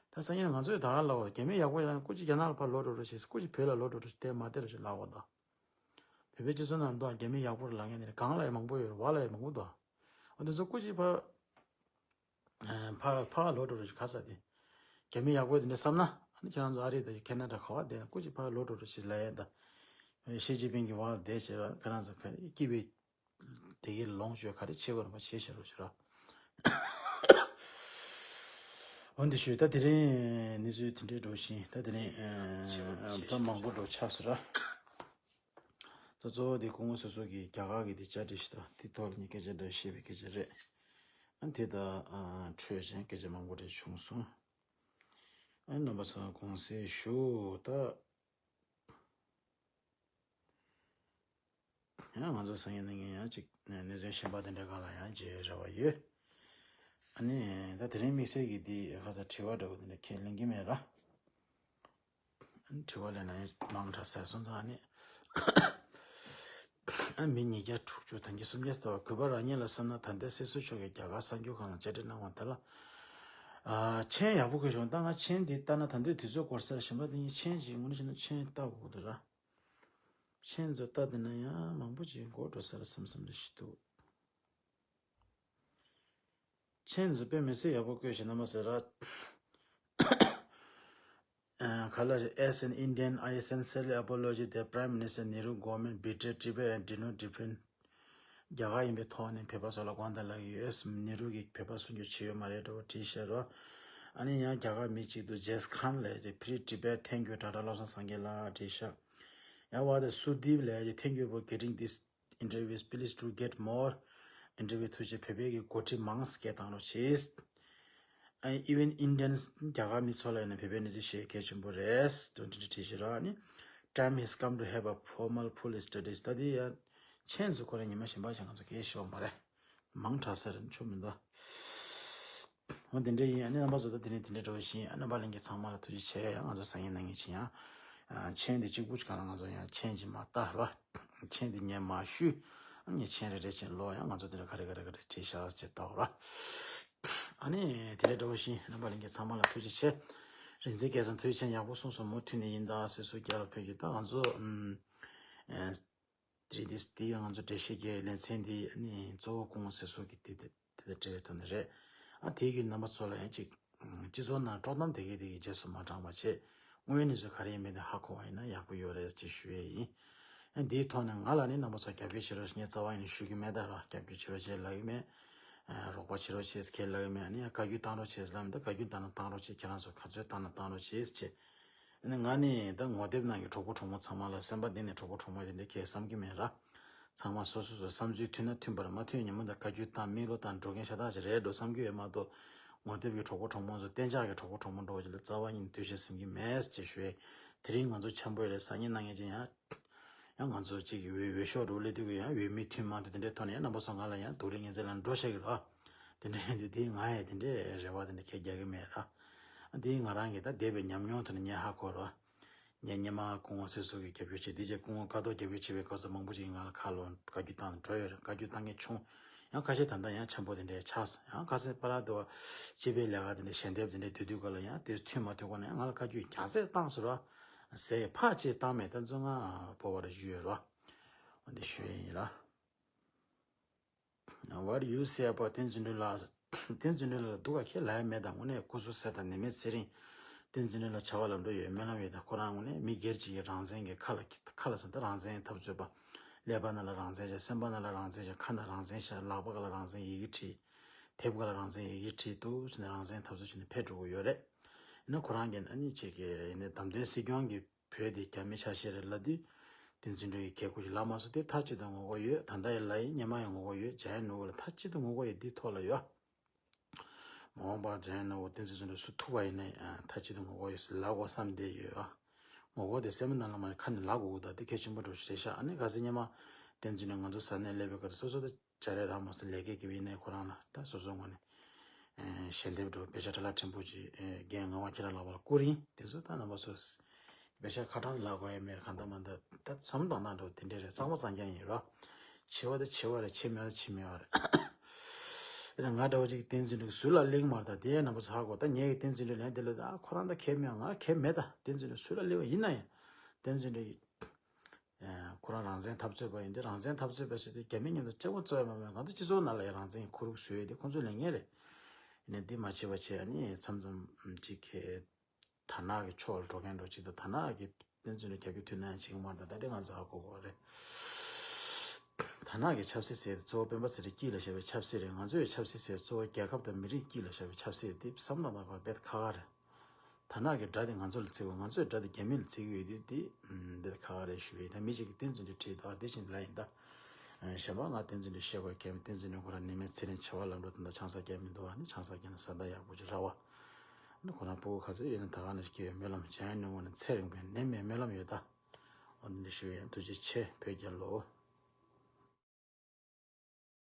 ད་སང་ཉིན་ང་ཚོས་ད་ག་ལ་བ་རྒྱ་མི་ཡག་པོ་ཡོད་ན་སྐུ་མཁྱེན་རྒྱ་ནག་ལ་ཕར་ལོག་འགྲོ་རོགས་ཞེས་སྐུ་མཁྱེན་བོད་ལ་ལོག་འགྲོ་རོགས་ཞེས་དེ་མ་བསྡད་རོགས་ཞེས་ལབ་པ་ད། བོད་པའི་སྤྱི་ཚོགས་ནང་དུ་རྒྱ་མི་ཡག་པོ་ལ་ལབ་མཁན་དེ་འདྲ་གང་ལ་ཡང་མང་པོ་ཡོད་རེད། བ་ལ་ཡང་མང་པོ་འདུག་འོ་དེ་ཚོ་སྐུ་མཁྱེན་ཕར། ཕར་ཕར་ལོག་འགྲོ་རོགས་ཞེས་ག་ས་དེ། རྒྱ་མི་ཡག་པོ་དེ་འདྲ་བསམ་ན་ཨ་ནི་ཁྱེད་རང་ཚོ་ཨ་རི་དང་ཁེ་ན་ཌ་ག་བ་དེ་ན་སྐུ་མཁྱེན་ཕར་ལོག་འགྲོ་རོགས་ཞེས་ལབ་ཡ་ད། ཞི་ཅིན་ཕིང་གི་བ་ལ་བསྡད་བྱས་པ་ཁྱེད་རང་ཚོ་ག་རེ་སྐྱིད་པའི། དེ་གའི་ལོངས་སྤྱོད་ག་རེ་བྱེད་དགོས་རེད་པ་བྱེད་བྱེད་རོགས་བྱེད་རོགས། འོན་ཏེ་ཞུས་ད་དེ་རིང་གནས་ཚུལ་དེ་འདྲའི་འགྲོ་བཞིན་ད་དེ་རིང་ད་མང་པོ་འགྲོ་ཆགས་སོ་ར། ད་གཙོ་བོ་དེ་སྐུ་ངོ་སོ་སོ་གིས་རྒྱ་གར་གྱི་དེ་བཅར་འདྲི་ཞིག་དང་དེ་ཐོག་ལ་ངས་སྐད་ཆ་འདྲ་བཤད་པའི་སྐད་ཆ་རེད། ཨ་དེ་ད་འཕྲོས་ཅན་སྐད་ཆ་མང་པོ་འདྲ་བྱུང་སོང་། ཨ་རྣམ་པ་ཚོ་དགོངས་སེལ་ཞུ་ད། ཡང་ང་ཚོ་སང་ཉིན་གནངས་ཉིན་ཡང་ཅིག་གནས་ཚུལ་གཞན་པ་དེ་འདྲའི་སྒང་ལ་ཡང་མཇལ་རེ་བ་ཡོད། ཨ་ནི་ད་དེ་རིང་དམིགས་བསལ་གྱི་འདི་ཁ་ས་དྲི་བ་འདྲ་བོ་དེ་འདྲ་ཁས་ལེན་གྱི་མེད་ར། ཨ་ནི་དྲི་བ་ལེན་ན་ཡང་མང་དྲགས་ཟེར་སོང་ཙང་ཨ་ནི། ཨ་མི་ཉིས་བརྒྱ་དྲུག་ཅུ་དོན་གྱི་སུམ་བརྒྱ་ལྟ་བ་གུས་པ་རང་ཉིད་ལ་བསམ་ན་ད་ལྟའི་སྲིད་ཟུར་མཆོག་གིས་རྒྱ་གར་གསར་འགྱུར་ཁང་ལ་བཅར་འདྲི་གནང་བ་དེ་ལ། ཨ་མཆན་ཡག་པོ་གི་བྱུང་ད་ང་མཆན་འདི་ལྟ་ན་ད་འདོད་དུས་ཚོད་འགོར་ས་ར་གཞན་པ་དེ་ཉིད་མཆན་ཅིག་དངོས་གནས་བྱས་ན་མཆན་ལྟ་དགོས་འདུག་ར། མཆན་ཚོ་ལྟ་བསྡད་ན་ཡང་མང་པོ་ཅིག་འགོར་འགྲོ་ས་རེད་བསམ་བསམ་རེ་ཞིག་འདུག་མཆན་ཚོ་དཔེ་མི་སྲིད་ཡག་པོ་བཀོད་ཤག་རྣམ་པ་ཟེར་ར། ག་ལ་རེད། As an Indian, I sincerely apologize that Prime Minister Nehru government betrayed Tibet and did not defend. རྒྱ་གར་ཡིན་པའི་ཐོག་ནས་བོད་པ་ཚོ་ལ་དགོངས་དག་ལབ་ཀྱི་ཡོད། ནེ་རུ་གིས་བོད་པ་སྲུང་སྐྱོབ་བྱས་ཡོད་མ་རེད་འདྲ་བོ་བྲིས་ཤག་རོ། ཨ་ནི་ཡང་རྒྱ་གར་མི་གཅིག་ཏུ་Jess Khan ལབ་ཅིག Free Tibet, thank you Doctor བློ་བཟང་སངས་རྒྱས་ལགས་བྲིས་ཤག་ཡང་བ་དེ་Sudeep ལབ་ཅིག thank you for getting this interviews, please do get more interview. ཐུགས་རྗེ་ཆེ། བོད་པའི་གི་འགོ་ཁྲིད་མང་སྐད་བཏང་རོགས་བྱེད། Even Indians རྒྱ་གར་མི་ཚོ་ལ་ཡིན་ན་བོད་པའི་གནས་ཚུལ་ཤེས་གལ་ཆེན་པོ་རེད། དོན་འདི་འདྲ་བྲིས་ཤག་ར་ནི། Time has come to have a formal full studies. ད་དེ་ཡང་མཆན་ཚོ་ཁོ་རང་ཉི་མ་གཞན་པ་ཞིག་ང་ཚོ་གས་ཤེས་པ་མ་རེད། མང་དྲགས་ས་རེད་ཆོ་མི་འདུག་འོ་དེ་འདྲ་ཡིན། ཨ་ནི་རྣམ་པ་ཚོ་ད་དེ་ནས་དེ་འདྲ་འགྲོ་བཞིན་ཨ་རྣམ་པ་ལྷན་རྒྱས་ཚང་མ་ལ་ཐུགས་རྗེ་ཆེ། ཡང་ང་ཚོ་སང་ཉིན་གནངས་ཉིན་ཕྱིན་ཡང་། མཆན་དེ་གཅིག་པུ་ཅིག་ག་ལ་ང་ཚོ་ཡང་མཆན་ཅིག་མ་ལྟ་ར། མཆན་དེ་ངས་མ་ཞུས། ངས་མཆན་རེ་རེ་བྱས་ཀློག་ཡང་ང་ཚོ་དེ་འདྲ་ག་རེ་ག་རེ་ག་རེ་བྲིས་ཤག་ཅེས་ལྟ་ར། ཨ་ནི་དེ་འདྲ་འགྲོ་བཞིན་རྣམ་པ་ལྷན་རྒྱས་ཚང་མ་ལ་ཐུགས་རྗེ་ཆེ། རིག་འཛིན་སྐལ་བཟང་ཐུགས་རྗེ་ཆེ། ཡག་པོ་གསུངས་སོང་། མུ་མཐུད་ནས་ཡིན་ད་སྲིད་ཟུར་རྒྱ་ལ་ཕེབས་རྒྱུ་ད་ང་ཚོ་ཨུམ། དེ་དེ་དེ་ཡང་ང་ཚོ་འགྲེལ་བཤད་ཀྱི་ལེ་ཚན་འདི་ནི་གཙོ་བོ་སྐུ་ངོ་སྲིད་ཟུར་གྱི་དེ་དེ་དེ་དང་འབྲེལ་བའི་ཐོག་ནས་རེད། ཨ་དེ་གི་རྣམ་པ་ཚོ་ལ་ཡང་ཅིག་སྤྱི་ཚོགས་ནང་དཀྲོག་གཏམ་དེ་གའི་དེ་གའི་རྗེས་སུ་མ་འབྲངས་པ་བྱས། དངོས་ཡོད་གནས་ཚུལ་ག་རེ་ཡིན་མིན་དེ་ཧ་གོ་བ་ཡིན་ན་ཡག་པོ་ཡོད་རེད་ཅེས་ཞུ་ཡས་ཡིན། ཨ་འདིའི་ཐོག་ནས་ང་ལ་ནི་རྣམ་པ་ཚོ་རྒྱབ་སྐྱོར་བྱེད་རོགས་ཞེས་ངས་རྩ་བ་ཡིན་ནས་ཞུ་གི་མེད། ད་ར་རྒྱབ་སྐྱོར་བྱེད་རོགས་བྱེད་ལབ་ཀྱི་མེད། ཨ་རོགས་པ་བྱེད་རོགས་བྱེད་ཟེར་ཁས་ལབ་ཀྱི་མེད། ཨ་ནི་ཡང་བཀའ་བཀྱོན་བཏང་རོགས་བྱེད་ཟེར་ལབ་མི་འདུག་བཀའ་བཀྱོན་བཏང་ན་བཏང་རོགས་བྱེད། ཁྱེད་རང་ཚོ་ག་ཚོད་བཏང་ན་བཏང་རོགས་བྱེད་ཟེར་བྱས། ཨ་ནི་ང་ནི་ད་ངོ་དེབ་ནང་གི་གྲོགས་པོ་གྲོགས་མོ་ཚང་མ་ལ་སེམས་པ་གཏིང་ནས་གྲོགས་པོ་གྲོགས་མོ་དེ་འདྲ་གས་བསམ་གྱི་མེད་ར། ཚང་མ་སོ་སོ་སོ་བསམ་ཚུལ་མཐུན་ན་མཐུན་པ་རེད། མ་མཐུན་ཉིན་མོ་འདི་བཀའ་བཀྱོན་བཏང་མིག་ལོག་བཏང་འགྲོ་མཁན་ཤ་སྟག་ཅིག་རེད་འགྲོ་བསམ་གྱི་ཡོད་མ་གཏོགས། ངོ་དེབ་ཀྱི་གྲོགས་པོ་གྲོགས་མོ་ཚོ་གཏན་འཇགས་ཀྱི་གྲོགས་པོ་གྲོགས་མོ་འགྲོ་བ་ཅིག་ལ་རྩ་བ་ཉིད་འདུ་ཤེས་ཟིན་གྱི་མེད་ཅེས་ཞུ་ཡས། དེ་རིང་ང་ཚོ་འཆམ་པོ་ཡོད་རེད། སང་ཉིན་གནངས་ཉིན་ཅིག་ཡང་། ཡང་ང་ཚོ་གཅིག་གི་འོས་འོས་ཤོག་འགྲོ་སླེབས་དུས་ཀྱི་ཡང་འོས་མི་མཐུན་མ་མཐུན་དེ་འདྲའི་ཐོག་ནས་ཡང་རྣམ་པ་ཚོ་ང་ལ་ཡང་སྡུག་རུས་ངན་ཚད་ལ་འགྲོ་ཤག་གི་རོ། དེ་འདྲ་ཡིན་དུས་དེ་ང་ཡང་དེ་འདྲའི་རེ་བ་དེ་འདྲ་ཁས་རྒྱག་གི་མེད་ར། དེ་ང་རང་གི་ད་འདས་པའི་ཉམས་མྱོང་དེ་ནས་ངས་ཧ་གོ་རོ། ངས་སྔོན་མ་སྐུ་ངོ་སྲིད་ཟུར་གྱི་རྒྱབ་སྐྱོར་བྱས། དེ་རྗེས་སྐུ་ངོ་ཀ་ཏོ་རྒྱབ་སྐྱོར་བྱེད་པའི་སྐབས་སུ་མང་པོ་ཞིག་གིས་ང་ལ་ཁ་ལོ་བཀའ་བཀྱོན་བཏང་ནས་འགྲོ་ཡོད་རེད། བཀའ་བཀྱོན་བཏང་མཁན་བྱུང་། ཡང་ཁ་ཤས་ད་ལྟ་ཡང་འཆམ་པོ་དེ་འདྲའི་ཆགས་སོང་། ཡང་ཁ་སང་པ་ར་དོ་སྤྱི་པའི་ལས་ཀ་དེ་འདྲའི་ཞལ་འདེབས་དེ་འདྲའི་སྡོད་དུས་སྐབས་ལ་ཡང་དེ་མཐུན་མ་མཐུན་སྐོར་ནས་ཡང་ང་ལ་བཀའ་བཀྱོན་རྒྱག་ཚད་བཏང་ཟེར་བ། ཟས་ཕག་ཅིག་བཏང་མེད། ད་མཛོད་ང་སྤོ་བར་ཞུ་ཡོད་རོ། འོ་འདི་ཞུ་ཡས་ཡིན་ར། What you say about བསྟན་འཛིན་གྲུབ་ལགས། བསྟན་འཛིན་གྲུབ་ལགས་སྡུག་ག་ཁས་ལ་ཡ་མེད། ད་དངོས་གནས་སྐུ་གཟུགས་གསལ་དང་ནད་མེད་ཚེ་རིང་། བསྟན་འཛིན་གྲུབ་ལགས་བྱ་བ་ལམ་འགྲོ་ཡོད། སྨོན་ལམ་ཡོད། ད་ཁོ་རང་དངོས་གནས་མི་སྒེར་གཅིག་གི་རང་བཙན་གྱི་ཁ་ལ་ཁ་ལ་ཟེར་ད་རང་བཙན་འཐབ་རྩོད་པ། ཀླད་པ་ནང་ལ་རང་བཙན་བྱ། སེམས་པ་ནང་ལ་རང་བཙན་བྱ། ཁ་ནང་རང་བཙན་བྱ། ལག་པ་སྒང་ལ་རང་བཙན་ཡི་གེ་བྲིས། དེབ་སྒང་ལ་རང་བཙན་ཡི་གེ་བྲིས་འདུག་ཟེར་ནས་རང་བཙན་འཐབ་རྩོད་བྱས་ནས་ཕེབས་འགྲོ་གི་ཡོད་རེད། ཡིན་ན་ཁོ་རང་གིས་ཨ་ནི་ཅིག་གི་ཡིན་ནའི་བདམས་ཐོན་སྲིད་སྐྱོང་གི་བོད་དེ་རྒྱ་མི་ཆ་ཤས་རེད་ལབ་དུས། བསྟན་འཛིན་གྲུབ་ཀྱིས་གད་སྐུ་ཞིག་ལབ་མ་སོང་། དེ་མཐའ་གཅིག་ཏུ་ངོ་རྒོལ་ཡོད། ད་ལྟ་ཡང་ལབ་ཡིན། སྔོན་མ་ཡང་ངོ་རྒོལ་ཡོད། བྱས་ནོར་བུ་ལ་མཐའ་གཅིག་ཏུ་ངོ་རྒོལ་ཡོད། འདིའི་ཐོག་ལ་ཡོད། མ་འོངས་པར་བྱས་ནོར་བུ་བསྟན་འཛིན་གྲུབ་སུ་ཐུག་པ་ཡིན་ནའི་མཐའ་གཅིག་ཏུ་ངོ་རྒོལ་ཡོད་ཟེར་ལབ་དགོས་བསམ་བསྡད་ཡོད། ངོ་རྒོལ་དེ་སེམས་ནང་ལ་མ་ཁ་ནས་ལབ་དགོས་ཀྱི་འདུག་དེ་གལ་ཆེན་པོ་འདྲ་ཞིག་རེད་ཤག་ཨ་ནི་ག་ཚོད་སྔོན་མ་བསྟན་འཛིན་གྲུབ་ང་ཚོ་ས་གནས་སླེབས་པའི་སྐབས་སོ་སོ་དེ། བྱ་རེད་ར་མ་ཟད་ལས་ཀའི་དགེ་བའི་གནས་ཁོ་རང་ལ་ད་སོ་སོ་ངོས་ནས་ཞལ་འདེབས་འགྲོ་དཔེ་ཆ་ཁྲ་ལ་ཕྲན་བུ་ཅིག་རྒན་ངག་དབང་ཁྱེད་རང་ལགས་པ་ལ་བསྐུར་ཡིན། དེ་ཚོ་ད་རྣམ་པ་ཚོ་དཔེ་ཆ་ཁ་གྲངས་ལ་གོ་ཡ་མེད་ར་གང་ལྟར་མ་ལྟར་ད་བསམ་བློ་བཏང་སྟངས་འགྲོ་དེ་འདྲས་རེད། གཙང་མ་གཙང་རྐྱང་ཡིན་ར། ཆེ་བ་དེ་ཆེ་བ་རེད། ཆེ་མེད་པ་ཆེ་མེད་པ་རེད། ང་འདྲ་བོ་ཅིག་བསྟན་འཛིན་གྲུབ་ཟུར་ལ་གླེང་མ་རེད། ད་དེ་རྣམ་པ་ཚོ་ཧ་གོ་ད་ངས་ཀྱི་བསྟན་འཛིན་གྲུབ་ལན་དེ་ལ་ད་ཁོ་རང་ད་གལ་མེད་ང་གལ་མེད། ད་བསྟན་འཛིན་གྲུབ་ཟུར་ལ་གླེང་བ་ཡིན་ན་ཡང་བསྟན་འཛིན་གྲུབ། ཁོ་རང་རང་བཙན་འཐབ་རྩོད་པ་ཡིན་དུས་རང་བཙན་འཐབ་རྩོད་པ་ཟེར་དུས་རྒྱ་མི་མཉམ་དུ་གཅིག་པོ་རྩོད་ཡ་མ་མེད། ང་ཚོ་སྤྱི་ཚོགས་ནང་ལ་ཡང་རང་བཙན་གྱི་ཁོར་ཡུག་བཟོས་ཡོད་དེ་ཁོང་ཚོའི་ལས་འགན་རེད། ཡིན་ནའི་འདི་མ་བྱེད་པ་བྱས་ཨ་ནི་མཚམས་མཚམས་ཅིག་གི་དར་ནག་གི་ཕྱོགས་ལ་འགྲོ་མཁན་འགྲོ་ཅིག་དང་དར་ནག་གི་བསྟན་འཛིན་ལ་རྒྱབ་སྐྱོར་མཐུན་ན་ཡང་བྱེད་ཀྱི་མ་རེད། ད་ལྟ་དེ་ང་ཚོ་ཧ་གོ་གི་རེད། དར་ནག་གི་ཆབ་སྲིད་ཟེར་དེ་གཙོ་བོ་སྤེན་པ་ཚེ་རིང་སྐྱིད་ལ་བཞག་པའི་ཆབ་སྲིད་རེད། ང་ཚོའི་ཆབ་སྲིད་ཟེར་གཙོ་བོ་རྒྱལ་ཁབ་དང་མི་རིགས་སྐྱིད་ལ་བཞག་པའི་ཆབ་སྲིད་རེད། དེ་བསམ་བློ་བཏང་དགོས་རྦད་ཁག་ཁག་རེད། དར་ནག་གི་དགྲ་དེ་ང་ཚོ་ལ་བརྩི་དགོས། ང་ཚོའི་དགྲ་དེ་རྒྱ་མི་ལ་བརྩི་གི་ཡོད་དུས་དེ་རྦད་ཁག་ཁག་རེད་ཞུ་ཡི། ད་མི་གཅིག་གིས་བསྟན་འཛིན་དུ་བྲིས་འདུག་དེ་བཞིན་ལ་ཡིན་ད། གཞན་པ་ང་བསྟན་འཛིན་དུ་བཤད་དགོས་མཁན་མི་བསྟན་འཛིན་དུ་ཁོ་རང་ནི་མའི་ཚེ་རིང་བྱ་བ་ལམ་འགྲོ་དེ་འདྲ་ཆང་ས་བརྒྱབ་མི་འདུག་ཨ་ནི་ཆང་ས་བརྒྱབ་ན་ས་ད་ཡག་པོ་ཅིག་ར་བ། ཨ་ནི་ཁོ་རང་སྤུ་གུ་ག་ཚོད་ཡོད་ན་ད་ག་ནས་སྐྱེ་བའི་སྨོན་ལམ་འཇམ་དབྱངས་ནུ་མོ་ནི་ཚེ་རིང་པོའི་ནད་མེད་སྨོན་ལམ་ཡོད་ད། འོ་འདི་འདྲ་ཞུ་ཡིན། ཐུགས་རྗེ་ཆེ། བོད་རྒྱལ་ལོ།